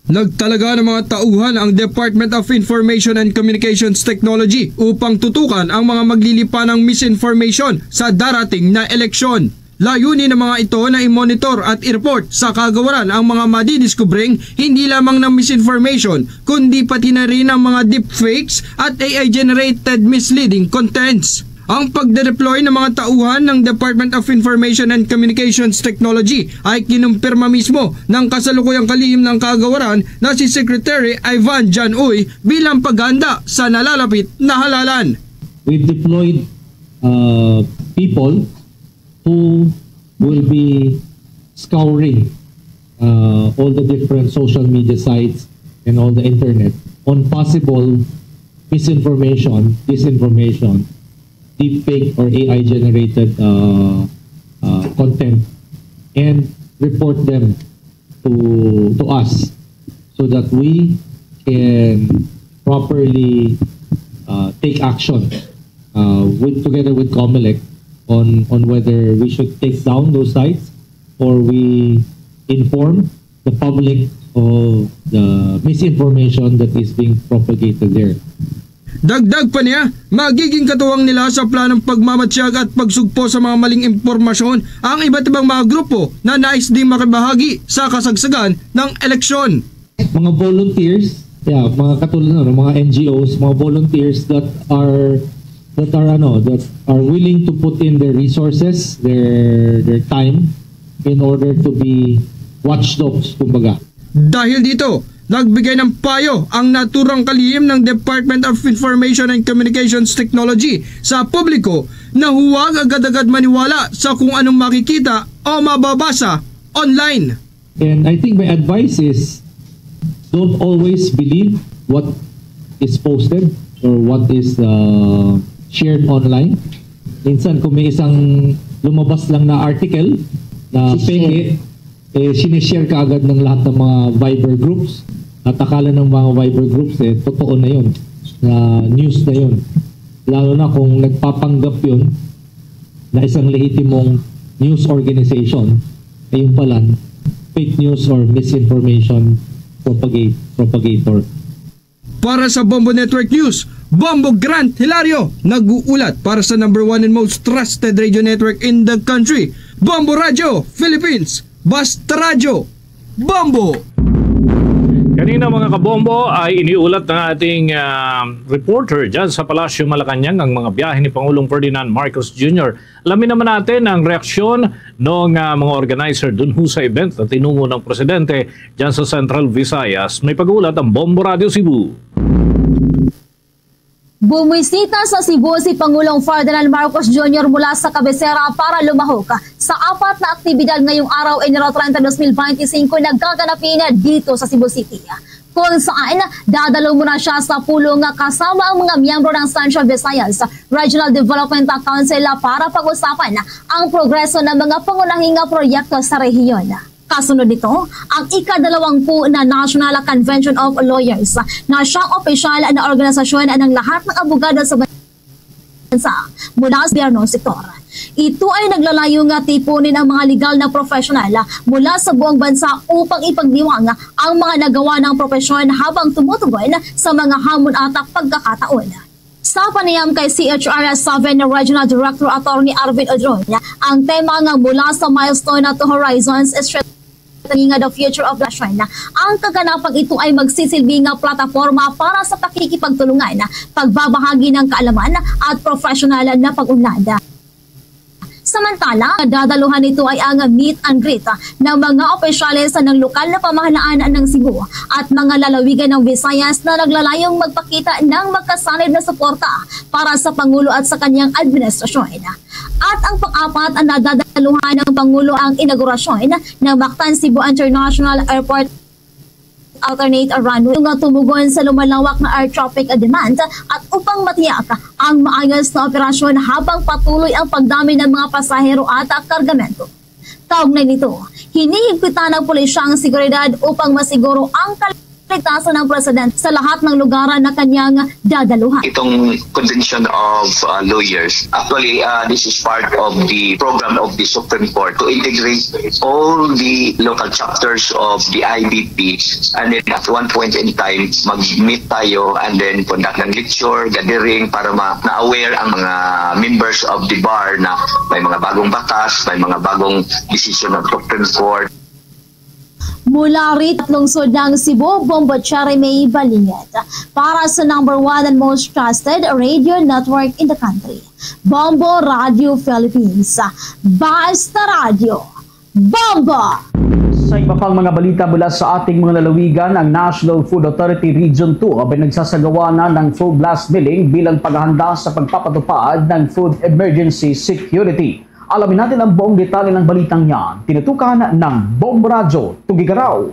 Nagtalaga ng mga tauhan ang Department of Information and Communications Technology upang tutukan ang mga maglilipan ng misinformation sa darating na eleksyon. Layunin ng mga ito na i-monitor at i-report sa kagawaran ang mga madidiskubreng hindi lamang ng misinformation, kundi pati na rin ang mga deepfakes at A I-generated misleading contents. Ang pagde-deploy ng mga tauhan ng Department of Information and Communications Technology ay kinumpirma mismo ng kasalukuyang kalihim ng kagawaran na si Secretary Ivan John Uy bilang paghanda sa nalalapit na halalan. We've deployed uh, people who will be scouring uh, all the different social media sites and all the internet on possible misinformation, disinformation, deepfake or A I generated uh, uh, content and report them to to us so that we can properly uh, take action uh, with together with Comelec on on whether we should take down those sites or we inform the public of the misinformation that is being propagated there. Dagdag pa niya, magiging katuwang nila sa planong pagmamatsyag at pagsugpo sa mga maling impormasyon ang iba't ibang mga grupo na nais ding makibahagi sa kasagsagan ng eleksyon. Mga volunteers, yeah, mga katulad ng mga N G Os, mga volunteers that are that are ano that are willing to put in their resources, their their time in order to be watchdogs, kumbaga. Dahil dito, nagbigay ng payo ang naturang kalihim ng Department of Information and Communications Technology sa publiko na huwag agad-agad maniwala sa kung anong makikita o mababasa online. And I think my advice is don't always believe what is posted or what is uh, shared online. Minsan kung may isang lumabas lang na article na peke, eh, sinishare ka agad ng lahat ng mga Viber groups. At akala ng mga Viber groups, eh, totoo na yun, na news na yun. Lalo na kung nagpapanggap yun na isang lehitimong news organization, ay yung pala, fake news or misinformation propagate, propagator. Para sa Bombo Network News, Bombo Grant Hilario, nag-uulat para sa number one and most trusted radio network in the country, Bombo Radio Philippines. Basta Radyo, Bombo! Kanina, mga kabombo, ay iniulat ng ating ah, reporter dyan sa Palasyo Malacañang ang mga biyahe ni Pangulong Ferdinand Marcos Junior. Alamin naman natin ang reaksyon ng ah, mga organizer dun ho sa event na tinungo ng presidente dyan sa Central Visayas. May pag-uulat ang Bombo Radio Cebu. Bumisita sa Cebu si Pangulong Ferdinand Marcos Junior mula sa kabisera para lumahok sa apat na aktibidad ngayong araw, Enero treinta, dos mil beintisinco, na gaganapin dito sa Cebu City, kung saan dadalo muna siya sa pulong kasama ang mga miyembro ng Central Visayas Regional Development Council para pag-usapan ang progreso ng mga pangunahing proyekto sa rehiyon. Kasunod nito, ang ikadalawampu na National Convention of Lawyers, na siyang opisyal na organisasyon ng lahat ng abogado sa bansa mula sa gobyerno sektor. Ito ay naglalayo nga tipunin ang mga legal na professional mula sa buong bansa upang ipagdiwang ang mga nagawa ng propesyon habang tumutugon sa mga hamon at pagkakataon. Sa panayam kay C H R S seven Regional Director Attorney Arvin Odron, ang tema nga Mula sa Milestone to Horizons, Strengthening the Future of Education, ang kaganapang ito ay magsisilbi nga plataporma para sa pakikipagtulungan, pagbabahagi ng kaalaman at professional na pag-unlad. Samantala, dadaluhan nito ay ang meet and greet ng mga opisyales ng lokal na pamahalaan ng Cebu at mga lalawigan ng Visayas na naglalayong magpakita ng magkasanib na suporta para sa Pangulo at sa kanyang administrasyon. At ang pang-apat na dadaluhan ng Pangulo ang inaugurasyon ng Mactan Cebu International Airport alternate runway nga tumugon sa lumalawak na air traffic demand at upang matiyak ang maayos na operasyon habang patuloy ang pagdami ng mga pasahero at kargamento. Kaugnay nito, hinihigpitan ng pulisya ang seguridad upang masiguro ang kaligtasan ng presidente sa lahat ng lugar na kanyang dadaluhan. Itong Convention of uh, Lawyers. Actually, uh, this is part of the program of the Supreme Court to integrate all the local chapters of the I B P, and then at one point in time, mag-meet tayo and then conduct ng lecture, gathering para ma- na-aware ang mga members of the bar na may mga bagong batas, may mga bagong decision ng Supreme Court. Mula rito, lungsod ng Cebu, Bombo Cherry May Balingit. Para sa number one and most trusted radio network in the country, Bombo Radio Philippines. Basta Radio, Bombo! Sa iba pang mga balita mula sa ating mga lalawigan, ang National Food Authority Region two ay nagsasagawa na ng full blast milling bilang paghahanda sa pagpapatupad ng food emergency security. Alamin natin ang buong detalye ng balitang yan. Tinutukan ng Bombo Radyo, Tugigaraw.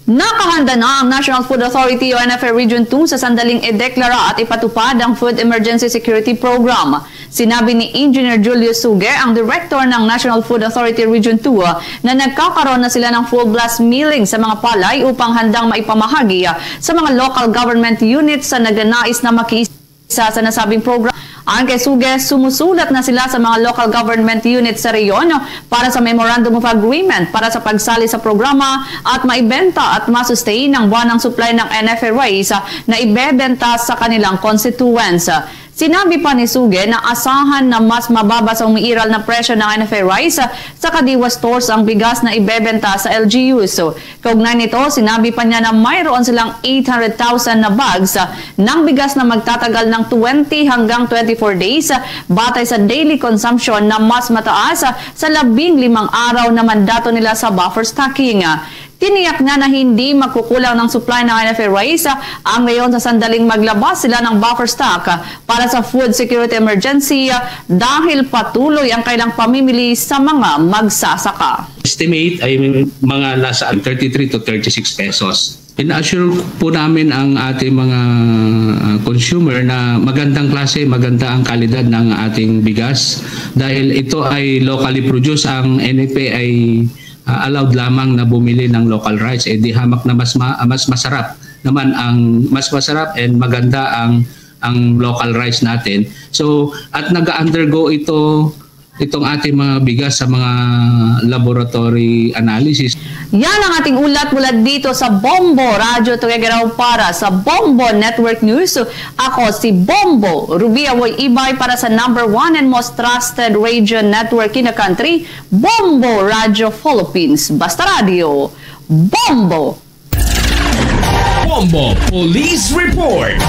Nakahanda na ang National Food Authority o N F A Region two sa sandaling ideklara at ipatupad ang Food Emergency Security Program. Sinabi ni Engineer Julio Suge, ang direktor ng National Food Authority Region two, na nagkakaroon na sila ng full blast milling sa mga palay upang handang maipamahagi sa mga local government units sa nagnanais na makiisa sa nasabing program. Ayon kay Suge, sumusulat na sila sa mga local government units sa rehiyon para sa Memorandum of Agreement para sa pagsali sa programa at maibenta at masustain ang buwanang supply ng N F A rice na ibebenta sa kanilang constituents. Sinabi pa ni Suge na asahan na mas mababa sa umiiral na presyo ng N F A rice sa Kadiwa stores ang bigas na ibebenta sa L G Us. Kaugnay nito, sinabi pa niya na mayroon silang eight hundred thousand na bags ng bigas na magtatagal ng twenty hanggang twenty-four days, batay sa daily consumption na mas mataas sa labing limang araw na mandato nila sa buffer stocking. Tiniyak niya na hindi magkukulang ng supply ng N F A rice ang rehiyon sa sandaling maglabas sila ng buffer stock para sa food security emergency dahil patuloy ang kailang pamimili sa mga magsasaka. Estimate ay mga nasa thirty-three to thirty-six pesos. Ina-assure po namin ang ating mga, ah, consumer na magandang klase, maganda ang kalidad ng ating bigas dahil ito ay locally produced. Ang N F A ay, ah, allowed lamang na bumili ng local rice. Eh, di hamak na mas ma-, mas masarap naman ang, mas masarap and maganda ang, ang local rice natin. So, at nag-undergo ito, itong ating mga bigas sa mga laboratory analysis. Yan ang ating ulat mula dito sa Bombo Radyo Tuguegarao para sa Bombo Network News. Ako si Bombo Rubia Woy Ibay para sa number one and most trusted radio network in the country, Bombo Radyo Philippines. Basta Radyo, Bombo! Bombo Police Report.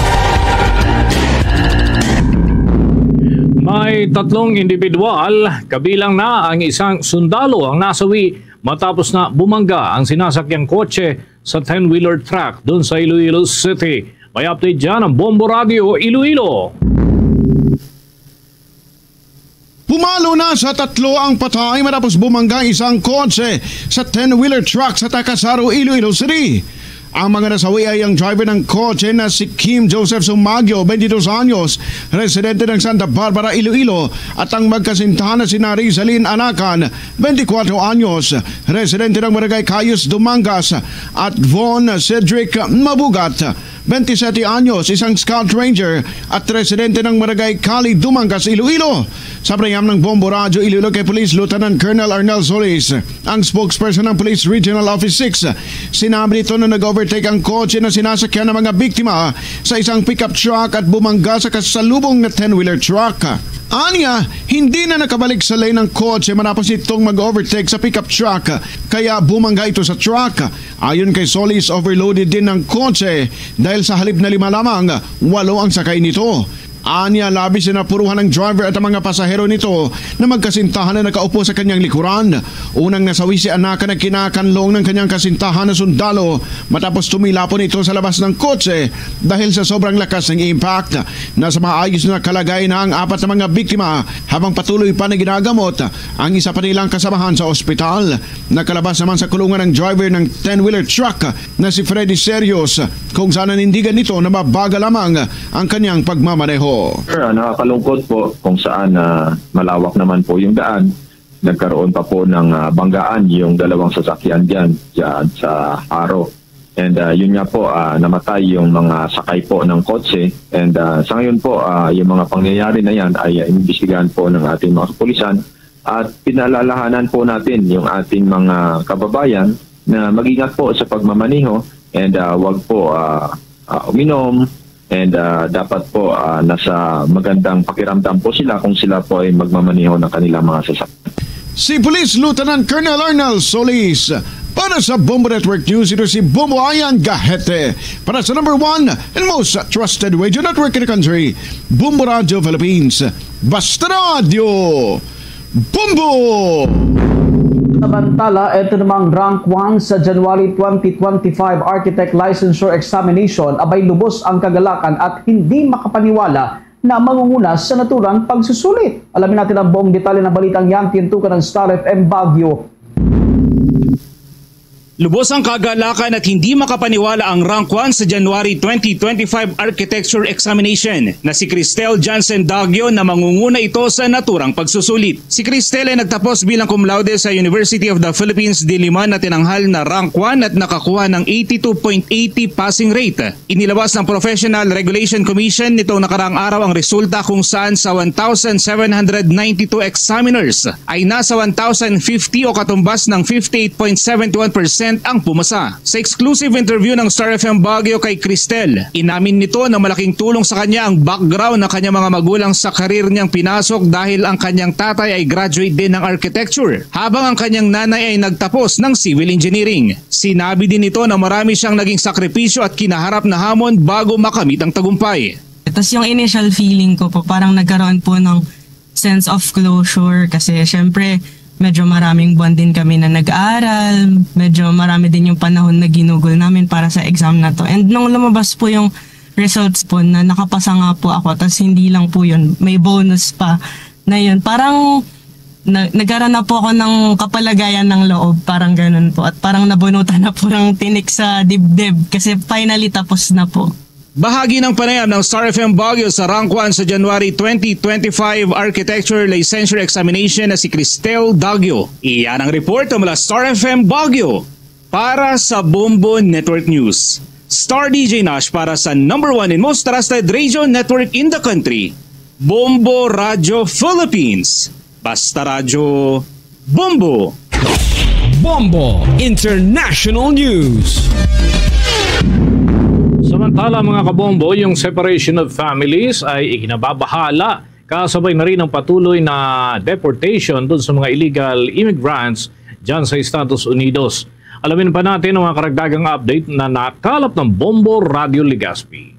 May tatlong individual, kabilang na ang isang sundalo, ang nasawi matapos na bumangga ang sinasakyang kotse sa ten-wheeler truck doon sa Iloilo City. May update dyan ang Bombo Radio Iloilo. Pumalo na sa tatlo ang patay matapos bumangga isang kotse sa ten-wheeler truck sa Tacasaro, Iloilo City. Ang mga nasawi ay ang driver ng kotse na si Kim Joseph Sumagyo, twenty-two anyos, residente ng Santa Barbara, Iloilo, at ang magkasintahan na sina Rizalin Anacan, twenty-four anyos, residente ng Barangay Cayos, Dumangas, at Von Cedric Mabugat, Twenty-seven anyos, isang Scout Ranger at residente ng Barangay Cali, Dumangas, Iloilo. Sa panayam ng Bombo Radyo Iloilo kay Police Lieutenant Colonel Arnel Solis, ang spokesperson ng Police Regional Office six, sinabi nito na nag-overtake ang kotse na sinasakyan ng mga biktima sa isang pickup truck at bumangga sa kasalubong na ten-wheeler truck. Anya, hindi na nakabalik sa lane ng kotse matapos itong mag-overtake sa pickup truck, kaya bumangga ito sa truck. Ayon kay Solis, overloaded din ang kotse dahil sa halip na lima lamang, walo ang sakay nito. Anya, labis na napuruhan ang driver at ang mga pasahero nito na magkasintahan na nakaupo sa kanyang likuran. Unang nasawi si Anaka na kinakanlong ng kanyang kasintahan na sundalo matapos tumilapon ito sa labas ng kotse dahil sa sobrang lakas ng impact. Nasa maayos na kalagayan na ang apat na mga biktima habang patuloy pa na ginagamot ang isa pa nilang kasamahan sa ospital. Nakalabas naman sa kulungan ang driver ng ten-wheeler truck na si Freddy Serios, kung saan nanindigan nito na mabagal lamang ang kanyang pagmamaneho. Sir, ah, nakakalungkot po kung saan, ah, malawak naman po yung daan. Nagkaroon pa po ng, ah, banggaan yung dalawang sasakyan dyan, dyan sa Haro. And, ah, yun nga po, ah, namatay yung mga sakay po ng kotse. And, ah, sa ngayon po, ah, yung mga pangyayari na yan ay, ah, inimbestigahan po ng ating mga kapulisan. At pinaalalahanan po natin yung ating mga kababayan na mag-ingat po sa pagmamaneho and, ah, wag po, ah, ah, uminom. And, ah, dapat po, ah, nasa magandang pakiramdam po sila kung sila po ay magmamaneho ng kanilang mga sasakyan. Si Police Lieutenant Colonel Arnel Solis. Para sa Bombo Network News, ito si Bombo Ayan Gahete. Para sa number one and most trusted radio network in the country, Bombo Radio Philippines. Basta Radio Bombo! Samantala, ito namang rank one sa January twenty twenty-five Architect Licensure Examination, abay lubos ang kagalakan at hindi makapaniwala na mangunguna sa naturang pagsusulit. Alamin natin ang buong detalye ng balitang yan, tintukan ng Star F M Baguio. Lubos ang kagalakan at hindi makapaniwala ang Rank one sa January twenty twenty-five Architecture Examination na si Cristel Jansen Dagyo na mangunguna ito sa naturang pagsusulit. Si Cristel ay nagtapos bilang cum laude sa University of the Philippines Diliman na tinanghal na Rank one at nakakuha ng eighty-two point eighty passing rate. Inilawas ng Professional Regulation Commission nitong nakaraang araw ang resulta kung saan sa one thousand seven hundred ninety-two examiners ay nasa one thousand fifty o katumbas ng fifty-eight point seven one percent ang pumasa. Sa exclusive interview ng Star F M Baguio kay Cristel, inamin nito na malaking tulong sa kanya ang background ng kanyang mga magulang sa karir niyang pinasok dahil ang kanyang tatay ay graduate din ng architecture, habang ang kanyang nanay ay nagtapos ng civil engineering. Sinabi din nito na marami siyang naging sakripisyo at kinaharap na hamon bago makamit ang tagumpay. Tapos yung initial feeling ko po, parang nagkaroon po ng sense of closure kasi syempre medyo maraming buwan din kami na nag-aaral, medyo marami din yung panahon na ginugol namin para sa exam na to. And nung lumabas po yung results po na nakapasa nga po ako, tapos hindi lang po yun, may bonus pa na yun. Parang na, nagkaroon na po ako ng kapalagayan ng loob, parang ganun po. At parang nabunutan na po ng tinik sa dibdib kasi finally tapos na po. Bahagi ng panayam ng Star F M Baguio sa Rank one sa January twenty twenty-five Architecture Licensure Examination na si Cristel Dagyo. Iyan ang report mula Star F M Baguio. Para sa Bombo Network News, Star D J Nash para sa number one and most trusted radio network in the country, Bombo Radio Philippines. Basta Radyo, Bombo! Bombo International News. Samantala, mga kabombo, yung separation of families ay ikinababahala, kasabay na rin ang patuloy na deportation dun sa mga illegal immigrants dyan sa Estados Unidos. Alamin pa natin ang mga karagdagang update na nakalap ng Bombo Radio Legazpi.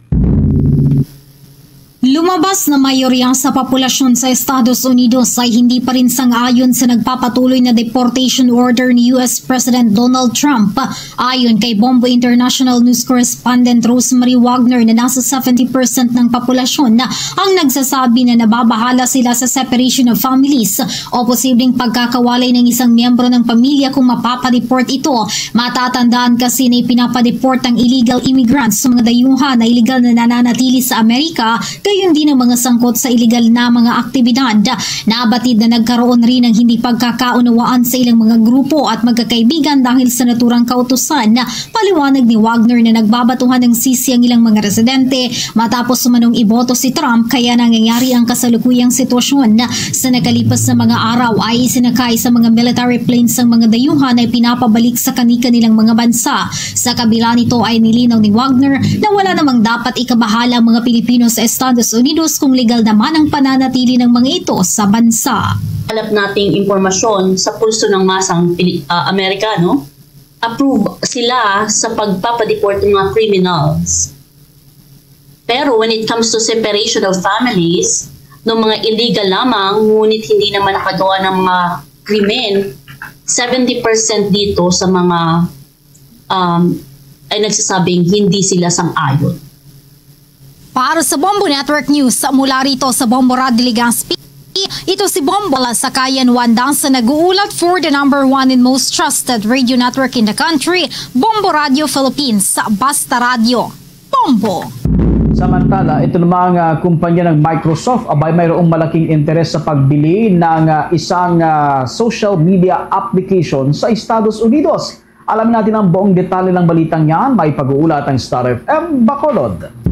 Lumabas na mayorya sa populasyon sa Estados Unidos ay hindi pa rin sang-ayon sa nagpapatuloy na deportation order ni U S President Donald Trump. Ayon kay Bombo International News Correspondent Rosemary Wagner na nasa seventy percent ng populasyon ang nagsasabi na nababahala sila sa separation of families o posibleng pagkakawalay ng isang miyembro ng pamilya kung mapapadeport ito. Matatandaan kasi na ipinapadeport ang illegal immigrants sa mga dayuhan na illegal na nananatili sa Amerika, kay Gayon din ang mga sangkot sa iligal na mga aktibidad. Nabatid na nagkaroon rin ng hindi pagkakaunawaan sa ilang mga grupo at magkakaibigan dahil sa naturang kautusan paliwanag ni Wagner na nagbabatuhan ng sisi ang ilang mga residente matapos umanong iboto si Trump, kaya nangyayari ang kasalukuyang sitwasyon. Sa nakalipas na mga araw ay isinakay sa mga military planes ang mga dayuhan na ipinapabalik sa kani-kanilang mga bansa. Sa kabila nito ay nilinaw ni Wagner na wala namang dapat ikabahala ang mga Pilipino sa Estados Unidos kung legal naman ang pananatili ng mga ito sa bansa. Hanap nating impormasyon sa pulso ng masang Pili- ah, Amerikano. Approve sila sa pagpapadeport ng mga criminals. Pero when it comes to separation of families, ng mga illegal lamang, ngunit hindi naman nakagawa ng mga krimen, seventy percent dito sa mga um, ay nagsasabing hindi sila sang-ayon. Para sa Bombo Network News, mula rito sa Bombo Radyo Legazpi, ito si Bombo Lasakayan Wanda sa nag-uulat for the number one and most trusted radio network in the country, Bombo Radio Philippines, Basta Radio. Bombo! Samantala, ito namang ah, kumpanya ng Microsoft abay mayroong malaking interes sa pagbili ng ah, isang ah, social media application sa Estados Unidos. Alamin natin ang buong detalye ng balitang yan. May pag-uulat ang Star F M Bacolod.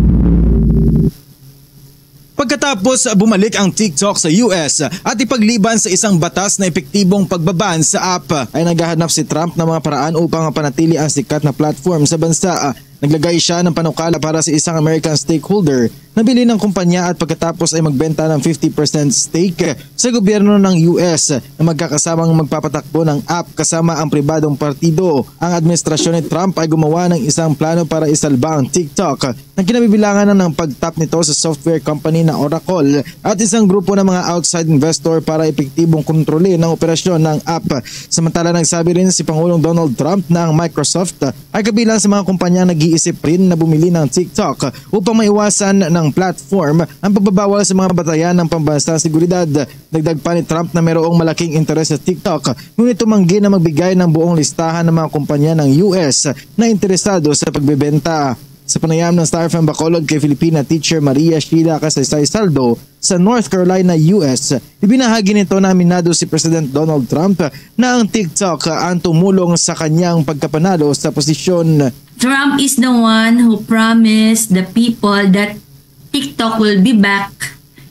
Pagkatapos bumalik ang TikTok sa U S at ipagliban sa isang batas na epektibong pagbaban sa app, ay naghahanap si Trump ng mga paraan upang mapanatili ang sikat na platform sa bansa. Naglagay siya ng panukala para sa isang American stakeholder na bilhin ang kumpanya at pagkatapos ay magbenta ng fifty percent stake sa gobyerno ng U S na magkakasamang magpapatakbo ng app kasama ang pribadong partido. Ang administrasyon ni Trump ay gumawa ng isang plano para isalba ang TikTok na kinabibilangan ng pagtap nito sa software company na Oracle at isang grupo ng mga outside investor para epektibong kontrolin ang operasyon ng app. Samantala, nagsabi rin si Pangulong Donald Trump na ang Microsoft ay kabilang sa mga kumpanya na nag-iisip rin na bumili ng TikTok upang maiwasan ng platform ang pagbabawal sa mga batayan ng pambansang seguridad. Dagdag pa ni Trump na mayroong malaking interes sa TikTok, ngunit tumanggi na magbigay ng buong listahan ng mga kumpanya ng U S na interesado sa pagbebenta. Sa panayam ng Star F M Bacolod kay Filipina teacher Maria Sheila Kasaysay Saldo sa North Carolina, U S, ibinahagi nito na aminado si President Donald Trump na ang TikTok ang tumulong sa kanyang pagkapanalo sa posisyon. Trump is the one who promised the people that TikTok will be back,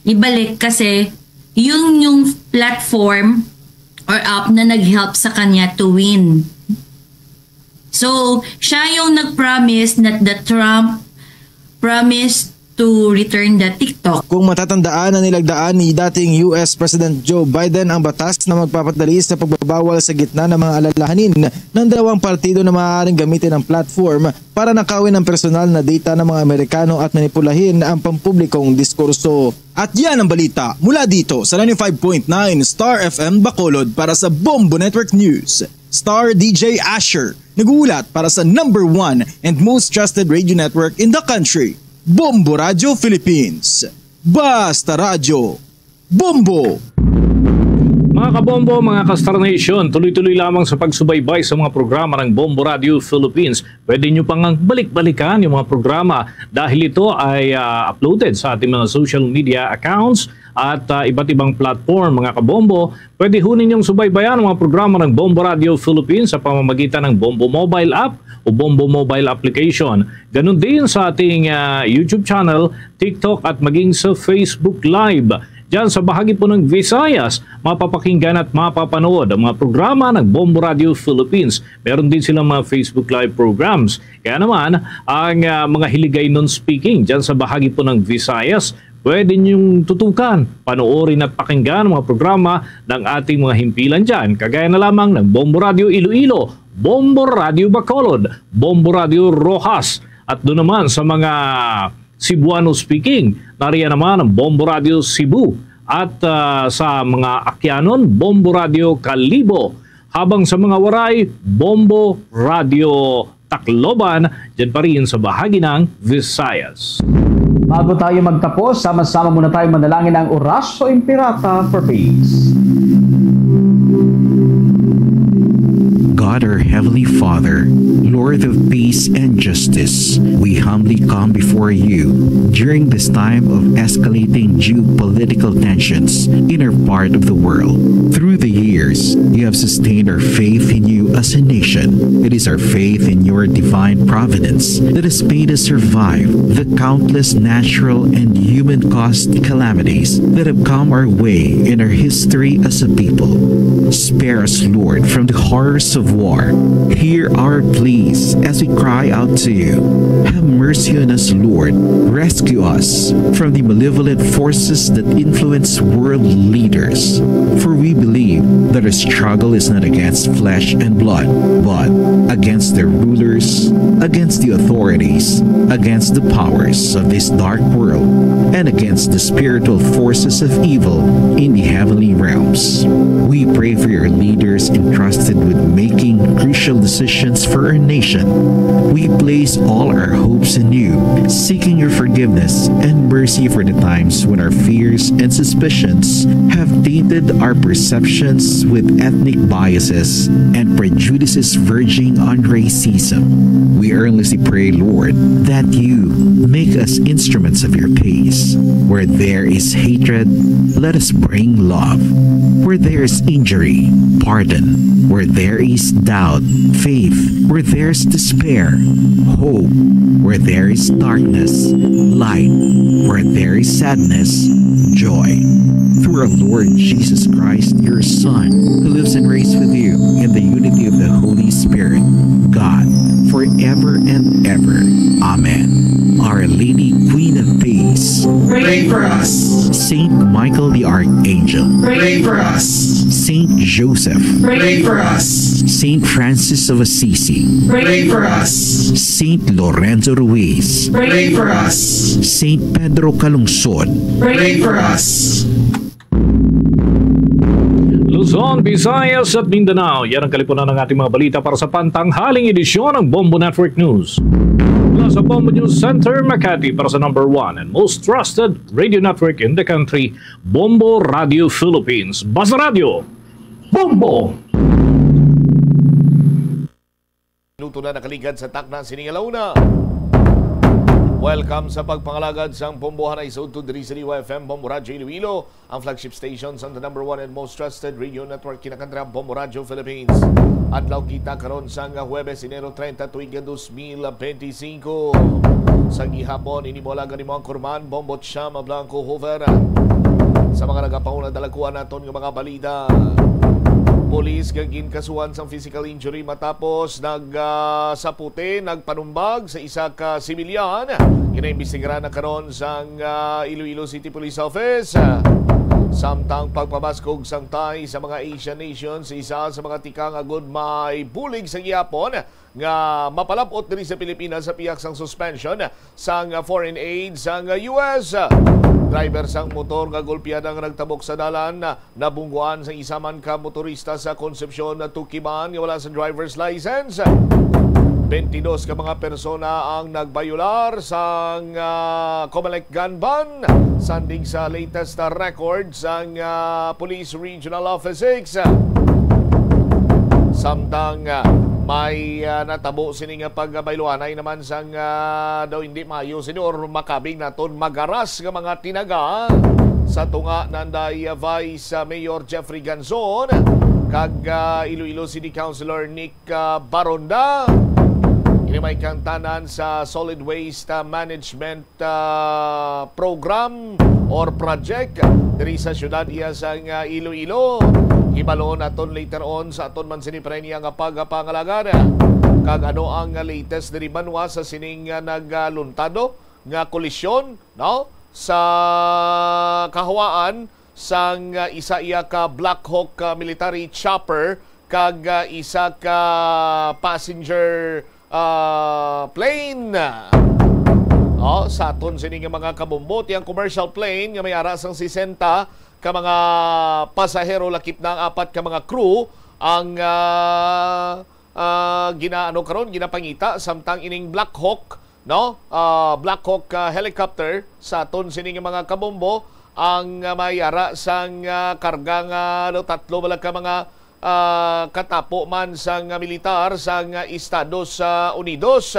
ibalik kasi yun yung platform or app na nag-help sa kanya to win. So, siya yung nag-promise that the Trump promised to return the TikTok. Kung matatandaan na nilagdaan ni dating U S President Joe Biden ang batas na magpapadali sa pagbabawal sa gitna ng mga alalahanin ng dalawang partido na maaaring gamitin ang platform para nakawin ang personal na data ng mga Amerikano at manipulahin ang pampublikong diskurso. At yan ang balita mula dito sa ninety-five point nine Star F M Bacolod. Para sa Bombo Network News, Star D J Asher, nag-uulat para sa number one and most trusted radio network in the country, Bombo Radio Philippines. Basta Radyo, Bombo! Mga kabombo, mga ka-Star Nation, tuloy-tuloy lamang sa pagsubaybay sa mga programa ng Bombo Radio Philippines. Pwede nyo pang balik-balikan yung mga programa dahil ito ay ah, uploaded sa ating mga social media accounts at ah, iba't ibang platform. Mga kabombo, pwede ho ninyong subaybayan ang mga programa ng Bombo Radio Philippines sa pamamagitan ng Bombo Mobile App o Bombo Mobile Application. Ganun din sa ating ah, YouTube channel, TikTok at maging sa Facebook Live. Diyan sa bahagi po ng Visayas, mapapakinggan at mapapanood ang mga programa ng Bombo Radio Philippines. Meron din silang mga Facebook Live programs. Kaya naman, ang ah, mga Hiligaynon speaking diyan sa bahagi po ng Visayas, pwede niyong tutukan, panoorin at pakinggan ang mga programa ng ating mga himpilan dyan. Kagaya na lamang ng Bombo Radio Iloilo, Bombo Radio Bacolod, Bombo Radio Roxas, at doon naman sa mga Cebuano speaking, nariyan naman ang Bombo Radio Cebu, at ah, sa mga Akyanon, Bombo Radio Kalibo, habang sa mga Waray, Bombo Radio Tacloban, dyan pa rin sa bahagi ng Visayas. Bago tayo magtapos, sama-sama muna tayo manalangin ang Oratio Imperata for Peace. God, our Heavenly Father, Lord of peace and justice, we humbly come before you during this time of escalating geopolitical tensions in our part of the world. Through the years, you have sustained our faith in you as a nation. It is our faith in your divine providence that has made us survive the countless natural and human caused calamities that have come our way in our history as a people. Spare us, Lord, from the horrors of war. Hear our pleas as we cry out to you. Have mercy on us, Lord. Rescue us from the malevolent forces that influence world leaders. For we believe that our struggle is not against flesh and blood, but against the rulers, against the authorities, against the powers of this dark world, and against the spiritual forces of evil in the heavenly realms. We pray for your leaders entrusted with making crucial decisions for our nation. We place all our hopes in you, seeking your forgiveness and mercy for the times when our fears and suspicions have tainted our perceptions with ethnic biases and prejudices verging on racism. We earnestly pray, Lord, that you make us instruments of your peace. Where there is hatred, let us bring love. Where there is injury, pardon. Where there is doubt, faith. Where there is despair, hope. Where there is darkness, light. Where there is sadness, joy. Through our Lord Jesus Christ, your Son, who lives and reigns with you in the unity of the Holy Spirit, God, forever and ever. Amen. Our Lady, Queen of Peace, pray for us. Saint Michael the Archangel, pray for us. Saint Joseph, pray for us. Saint Francis of Assisi, pray for us. Saint Lorenzo Ruiz, pray for us. Saint Pedro Calungsod, pray for us. Luzon, Visayas at Mindanao. Yan ang kalipunan ng ating mga balita para sa pantanghaling edisyon ng Bombo Network News. Mula sa Bombo News Center, Makati, para sa number one and most trusted radio network in the country, Bombo Radio Philippines. Basta Radyo, Bombo! Minuto na nakaligad sa takna sining alauna. Welcome sa pagpangalagad sang Bombohan ay sa udto diri sa D Y F M Bombo Radyo Iloilo, ang flagship station sang the number one and most trusted radio network kinakantra Bombo Radyo Philippines. Adlaw kita karon sang Huwebes, Enero treinta, tuig nga dos mil benti singko. Sa gihapon, ini mo alaga nimo ang kurman, Bombo Chama Blanco Hoover. Sa mga nagapauna, dalakuan naton nga mga balita. Pulis nga ginkasuhan sang physical injury matapos nag, ah, saputi, nagpanumbag sa isa ka sibilyan. Ginaimbestigaran na karon sang, ah, Iloilo City Police Office. Samtang pagpabaskog sang tay sa mga Asian nations, isa sa mga tikang agud may bulig sa gihapon nga mapalab-ot diri sa Pilipinas sa pihak sang suspension sang foreign aid sang U S. Driver sang motor nga gulpiada nga nagtabok sa dalan, nabungguan sang isa man ka motorista sa Concepcion, Tuquiban, nga wala sa driver's license. Twenty-dos ka mga persona ang nagbayular sang, ah, Comelec gun ban, sandig sa latest, ah, record sang, ah, Police Regional Office six. Samtang, ah, may, ah, natabo sini nga pagbayluanay naman sang, ah, daw hindi maayo sini or makabig naton magaras nga mga tinaga sa tunga nanday, ah, Vice, ah, Mayor Jeffrey Ganzon kag, ah, Iloilo City Councilor Nick, ah, Baronda. Ini may kantanan sa solid waste, ah, management ah, program or project diri sa siyudad iya sang, ah, Iloilo. Hibaloon naton later on sa aton man sini pa niya nga pagpangalagad. Kag ano ang latest diri banwa sa sining, ah, nagluntado nga kolisyon, no? Sa kahawaan sang, ah, isa iya ka Black Hawk, ah, military chopper kag, ah, isa ka passenger, ah, plane. Oh, sa aton sini nga mga kabombo, ti ang commercial plane nga may ara sang sesenta ka mga pasahero, lakip na ang apat ka mga crew ang, ah, ah, ginaano karon, ginapangita, samtang ining Black Hawk, no? Ah, Black Hawk, ah, helicopter sa aton sini nga mga kabombo ang, ah, may ara sang, ah, karga nga, no, tatlo bala ka mga ah, katapo man sang militar sang Estados, ah, Unidos.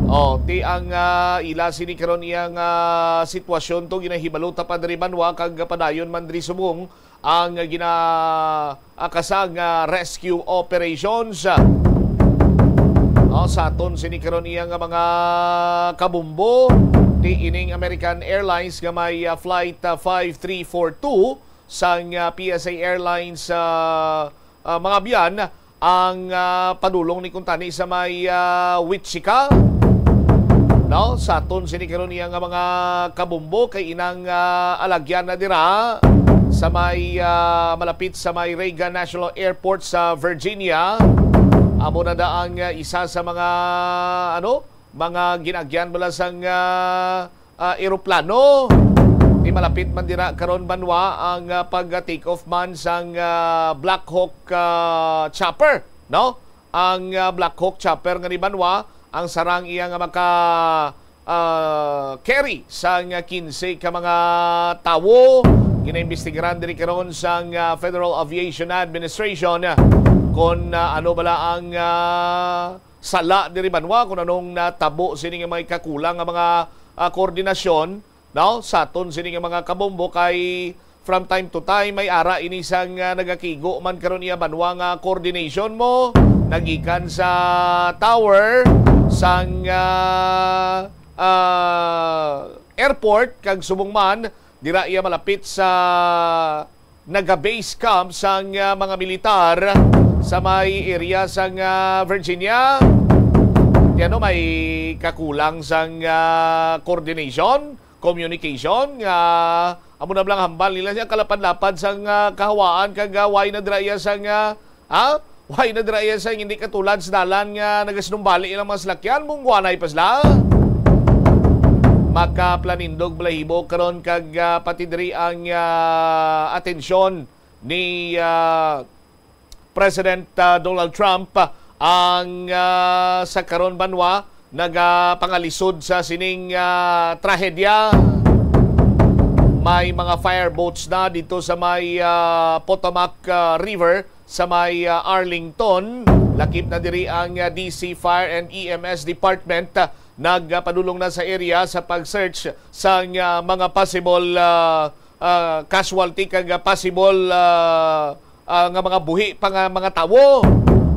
Oh, ti ang, ah, ila sini karon iyang, ah, sitwasyon to ginahibalo ta pa diri banwa kag padayon man diri subong ang gina-, ah, kasang, ah, rescue operations. Oh, sa aton sini karon iya nga mga kabumbo, ti ining American Airlines nga may, ah, flight, ah, five three four two sang, ah, P S A Airlines, ah, ah, mga abyan ang, ah, padulong ni kuntani sa may, ah, Wichita. No, sa aton sini karon iya nga mga kabumbo kay inang, ah, alagyan na dira sa may, ah, malapit sa may Reagan National Airport sa Virginia. Amo na da ang, ah, isa sa mga, ano, mga ginagyan bala sang, ah, ah, eroplano. Di malapit man dira karon banwa ang, ah, pag-take off man sang, ah, Black Hawk, ah, chopper, no? Ang, ah, Black Hawk chopper nga ni banwa ang sarang iya nga maka, ah, carry sang kinse ka mga tawo. Ginaimbestigaran diri karon sang, ah, Federal Aviation Administration kon, ah, ano bala ang, ah, sala diri banwa, kung anong natabo sini nga may kakulang nga mga, ah, koordinasyon, no? Sa aton sini nga mga kabombo kay from time to time may ara ini sang, ah, nagakigo man karon iya banwa nga coordination mo nagikan sa tower sang, ah, ah, airport kag subong man dira iya malapit sa naga-base camp sang, ah, mga militar sa may area sang, ah, Virginia. Ti ano, may kakulang sang, ah, coordination, communication, nga amo na lang hambal nila siya kalapad-lapad sang, ah, kahawaan kag, ah, way na dira iya sang, ah, ha? Way na dira iya sang hindi katulad sa dalan nga nagasinumbali ilang mga salakyan, mungguanay pa sila. Makaplanindog balahibo karon kag, ah, pati diri ang, ah, atensyon ni, ah, President, ah, Donald Trump, ah, ang, ah, sa karon banwa nagapangalisod sa sining, ah, trahedya. May mga fireboats na dito sa may, ah, Potomac, ah, River sa may, ah, Arlington. Lakip na diri ang, ah, D C Fire and E M S Department, ah, nagpadulong na sa area sa pag-search sa, ah, mga possible, ah, ah, casualty kag, ah, possible, ah, ah, nga mga buhi pa nga mga tawo,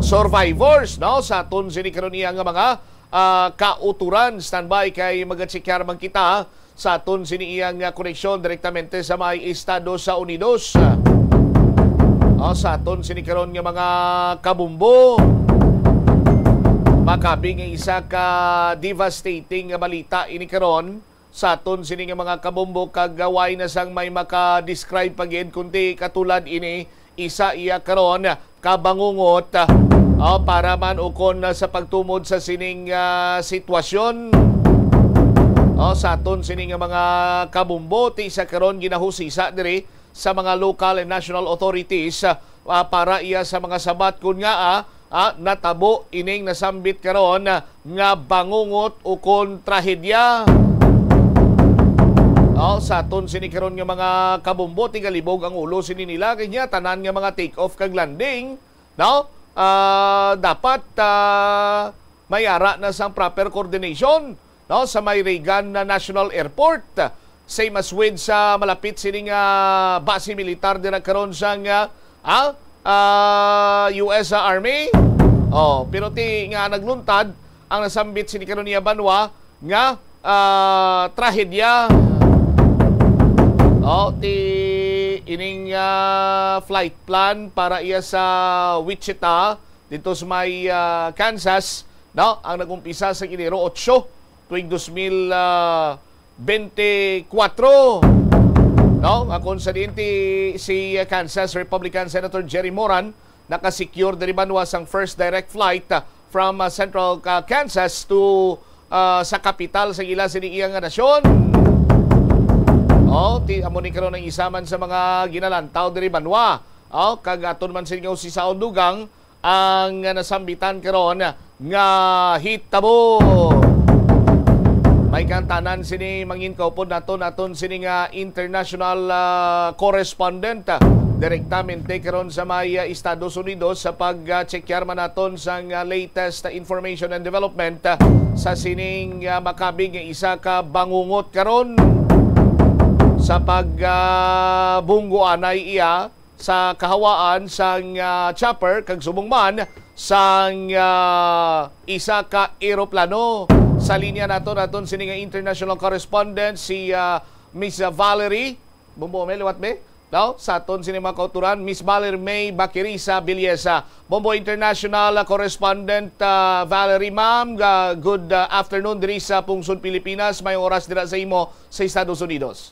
survivors, no? Sa aton sini karon iya nga mga, ah, kauturan, standby kay magatsikar man kita sa aton sini iya nga koneksyon direktamente sa may Estados Unidos. Ah, sa aton sini karon nga mga kabumbo, makabi nga isa ka devastating nga balita ini karon sa aton sini nga mga kabumbo kag way na sang may maka-describe pa gid, kundi katulad ini, isa iya karon kabangungot, ah, para man ukon sa pagtumod sa sining, ah, sitwasyon. Oh, sa aton sini nga mga kabumbo, ti sa karon ginahusisa diri sa mga local and national authorities, ah, para iya sa mga sabat kun nga, ah, ah, natabo ining nasambit karon, ah, nga bangungot ukon trahedya. Oh, sa aton sini karon nga mga kabumbo, tigalibog ang ulo sini nila kay niya tanan nga mga take off kag landing, no? Ah, dapat, ah, may ara na sang proper coordination, no, sa may Reagan na National Airport. Same as with sa malapit sini nga base militar dira karon sang, ah, ah, ah, U S Army. Oh, pero ti nga nagluntad ang nasambit sini karon niya banwa nga, ah, trahedya. Oh, ti ining, ah, flight plan para iya sa Wichita dito sa may, ah, Kansas, no? Ang nag-umpisa sa Enero otso tuig dos mil, ah, bente kwatro, no? Nga kung sa diin ti si Kansas Republican Senator Jerry Moran naka-secure diri banwa sang first direct flight, ah, from, ah, Central, ah, Kansas to, ah, sa kapital sa ila sini iya nga nasyon. Oh, ti amo ni karon ang isa man sa mga ginalantaw diri banwa. Oh, kag aton man sini nga usisaon dugang ang nasambitan karon nga hitabo. May kantanan sini, mangin kaupod naton, aton sini nga international, ah, correspondent, ah, direktamente karon sa may, ah, Estados Unidos sa pag-checkar man naton sang, ah, latest, ah, information and development, ah, sa sining, ah, makabig nga isa ka bangungot karon sa pag, ah, bungguanay iya sa kahawaan sang, ah, chopper kag subong man sang, ah, isa ka eroplano. Sa linya nato naton sini nga international correspondent si, ah, Miss Valerie. Bombo, may liwat, be? Daw, sa aton sini mga kauturan, Miss Valerie May Bakirisa Villesa. Bombo International, ah, correspondent, ah, Valerie, ma'am. Ah, good, ah, afternoon diri sa Pungsod, Pilipinas. May oras dira sa imo sa Estados Unidos.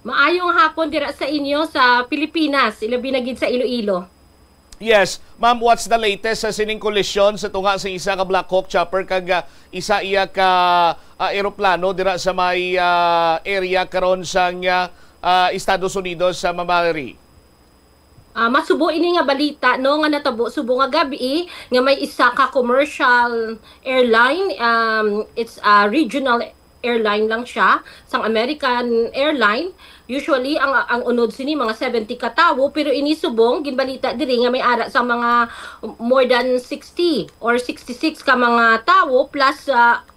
Maayong hapon dira sa inyo sa Pilipinas, ilabi na gid sa Iloilo. Yes, ma'am, what's the latest sa sining kolisyon sa tunga sa isa ka Black Hawk chopper kag, ah, isa iya ka, ah, eroplano dira sa may, ah, area karon sang, ah, ah, Estados Unidos, sa Ma'am Valerie? Ah, masubo ini nga balita, no, nga natabo subong nga gabi nga may isa ka commercial airline, um, it's a regional airline lang siya, sang American Airline. Usually, ang, ang unod sini mga seventy ka tawo, pero ini subong, ginbalita diri nga may ara sa mga more than sixty or sixty-six ka mga tawo plus, ah,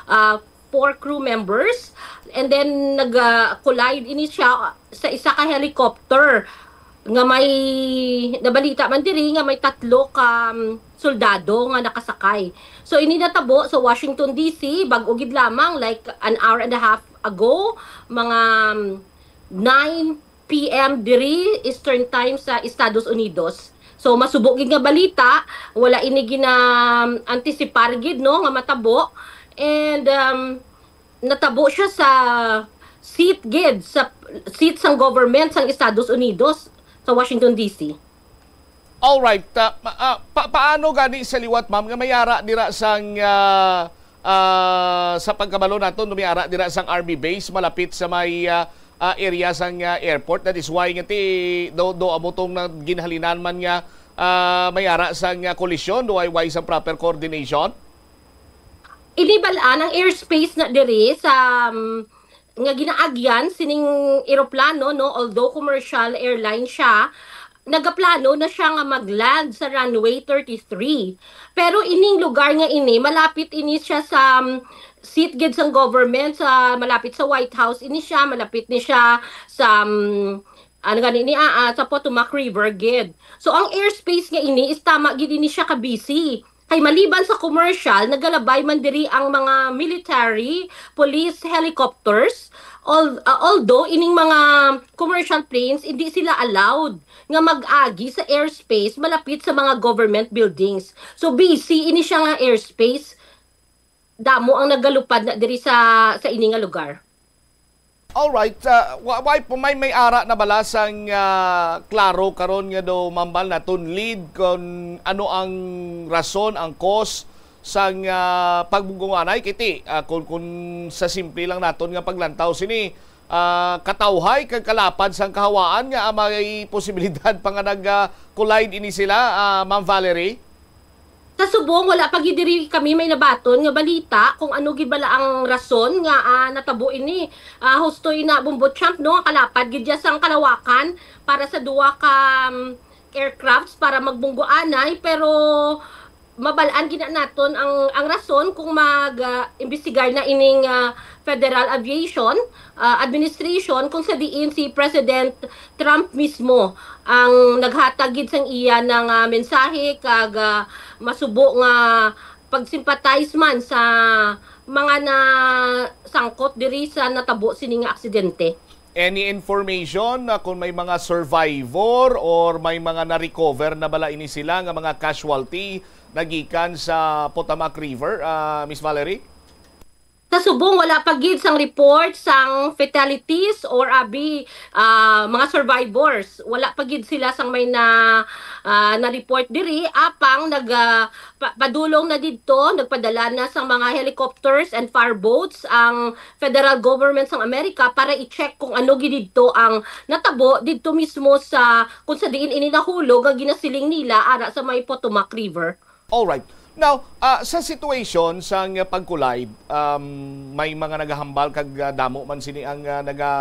ah, four crew members. And then, nag, ah, collide ini siya sa isa ka helicopter nga may nabalita man diri nga may tatlo ka, um, soldado nga nakasakay. So, ini natabo sa Washington, D C, bag-o gid lamang, like an hour and a half ago, mga, um, nine p m diri Eastern Time sa Estados Unidos. So, masubo gid nga balita, wala ini gina-anticipar gid, no, nga matabo. And, um, natabo siya sa seat gid, sa seat sang government sang Estados Unidos sa Washington, D C. Alright, ah, ma-, ah, pa-, paano gani sa liwat, ma'am, nga may ara dira sang, ah, ah, sa pagkabalo naton, may ara dira sang army base malapit sa may, ah, ah, area sang, ah, airport? That is why nga ti do, do amo tong nag-, ginhalinan man nga, ah, may ara sang, ah, kolisyon, do ay why sang proper coordination? Ini bal-an ang airspace na diri sa, um, nga ginaagyan sining eroplano, no, although commercial airline siya, nagaplano na siya nga mag-land sa runway thirty-three. Pero ining lugar nga ini, malapit ini siya sa, um, seat gid sang government, sa, malapit sa White House ini siya, malapit ni siya sa, um, ano gani ni, ah, ah, sa Potomac River gid. So, ang airspace nga ini is tama gid ini siya ka busy. Kay maliban sa commercial, nagalabay man diri ang mga military, police helicopters. Al-, ah, although ining mga commercial planes, hindi sila allowed nga mag-agi sa airspace malapit sa mga government buildings. So, busy ini siya nga airspace. Damo ang nagalupad na diri sa, sa ini nga lugar. Alright, ah, wa-, why po may, may ara na bala sang, ah, klaro karon nga do mambal naton lead kon ano ang rason, ang cause sang, ah, pagbungguanay? Kiti, ah, kun, kun sa simple lang naton nga paglantaw sini, ah, katawhay kag kalapad sang kahawaan nga, ah, may posibilidad pa nga nag, ah, collide ini sila, ah, Ma'am Valerie? Sa subong, wala pa gid diri kami may nabaton nga balita kung ano gid bala ang rason nga, ah, natabo ini. Ah, husto ina, Bombo Champ, no, nga kalapad gid ya sang kalawakan para sa duha ka, um, aircrafts para magbunggoanay, pero mabal-an gid na naton ang, ang rason kung mag, ah, imbestigar na ining, ah, Federal Aviation, ah, Administration, kung sa diin si President Trump mismo ang naghatag gid sang iya na nga mensahe kag, ah, masubo nga pag-sympathize man sa mga nasangkot diri sa natabo sini nga aksidente. Any information na kung may mga survivor or may mga na-recover na bala ini sila nga mga casualty nagikan sa Potomac River, ah, Miss Valerie? Sa subong, wala pa gid sang report sang fatalities or abi, ah, mga survivors. Wala pa gid sila sang may na, ah, na-report diri. Apang nag, ah, pa-, padulong na didto, nagpadala na sang mga helicopters and fireboats ang federal government sang Amerika para i-check kung ano gid didto ang natabo didto mismo sa kung sa diin ini nahulog nga ginasiling nila ara sa may Potomac River. Alright. Now, ah, sa situation sang pag-collide, um, may mga nagahambal kag, ah, damo man sini ang, ah, naga,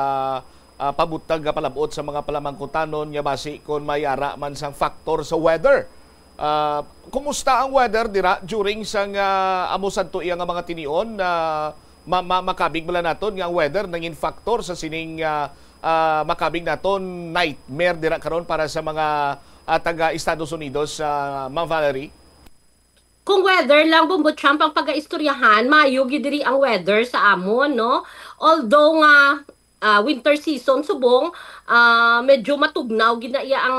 ah, pabutag nga palabot sa mga palamangkutanon nga basi kon may ara man sang factor sa weather. Ah, kumusta ang weather dira during sang, ah, amo sadto iya nga mga tinion? Ah, ma-, ma-, makabig bala naton nga ang weather nangin factor sa sining, ah, ah, makabig naton nightmare dira karon para sa mga, ah, taga Estados Unidos, ah, Ma'am Valerie? Kung weather lang, Bombo Champ, ang pagaistoryahan, maayo gid diri ang weather sa amon, no? Although nga, ah, winter season subong, ah, medyo matugnaw gid na iya ang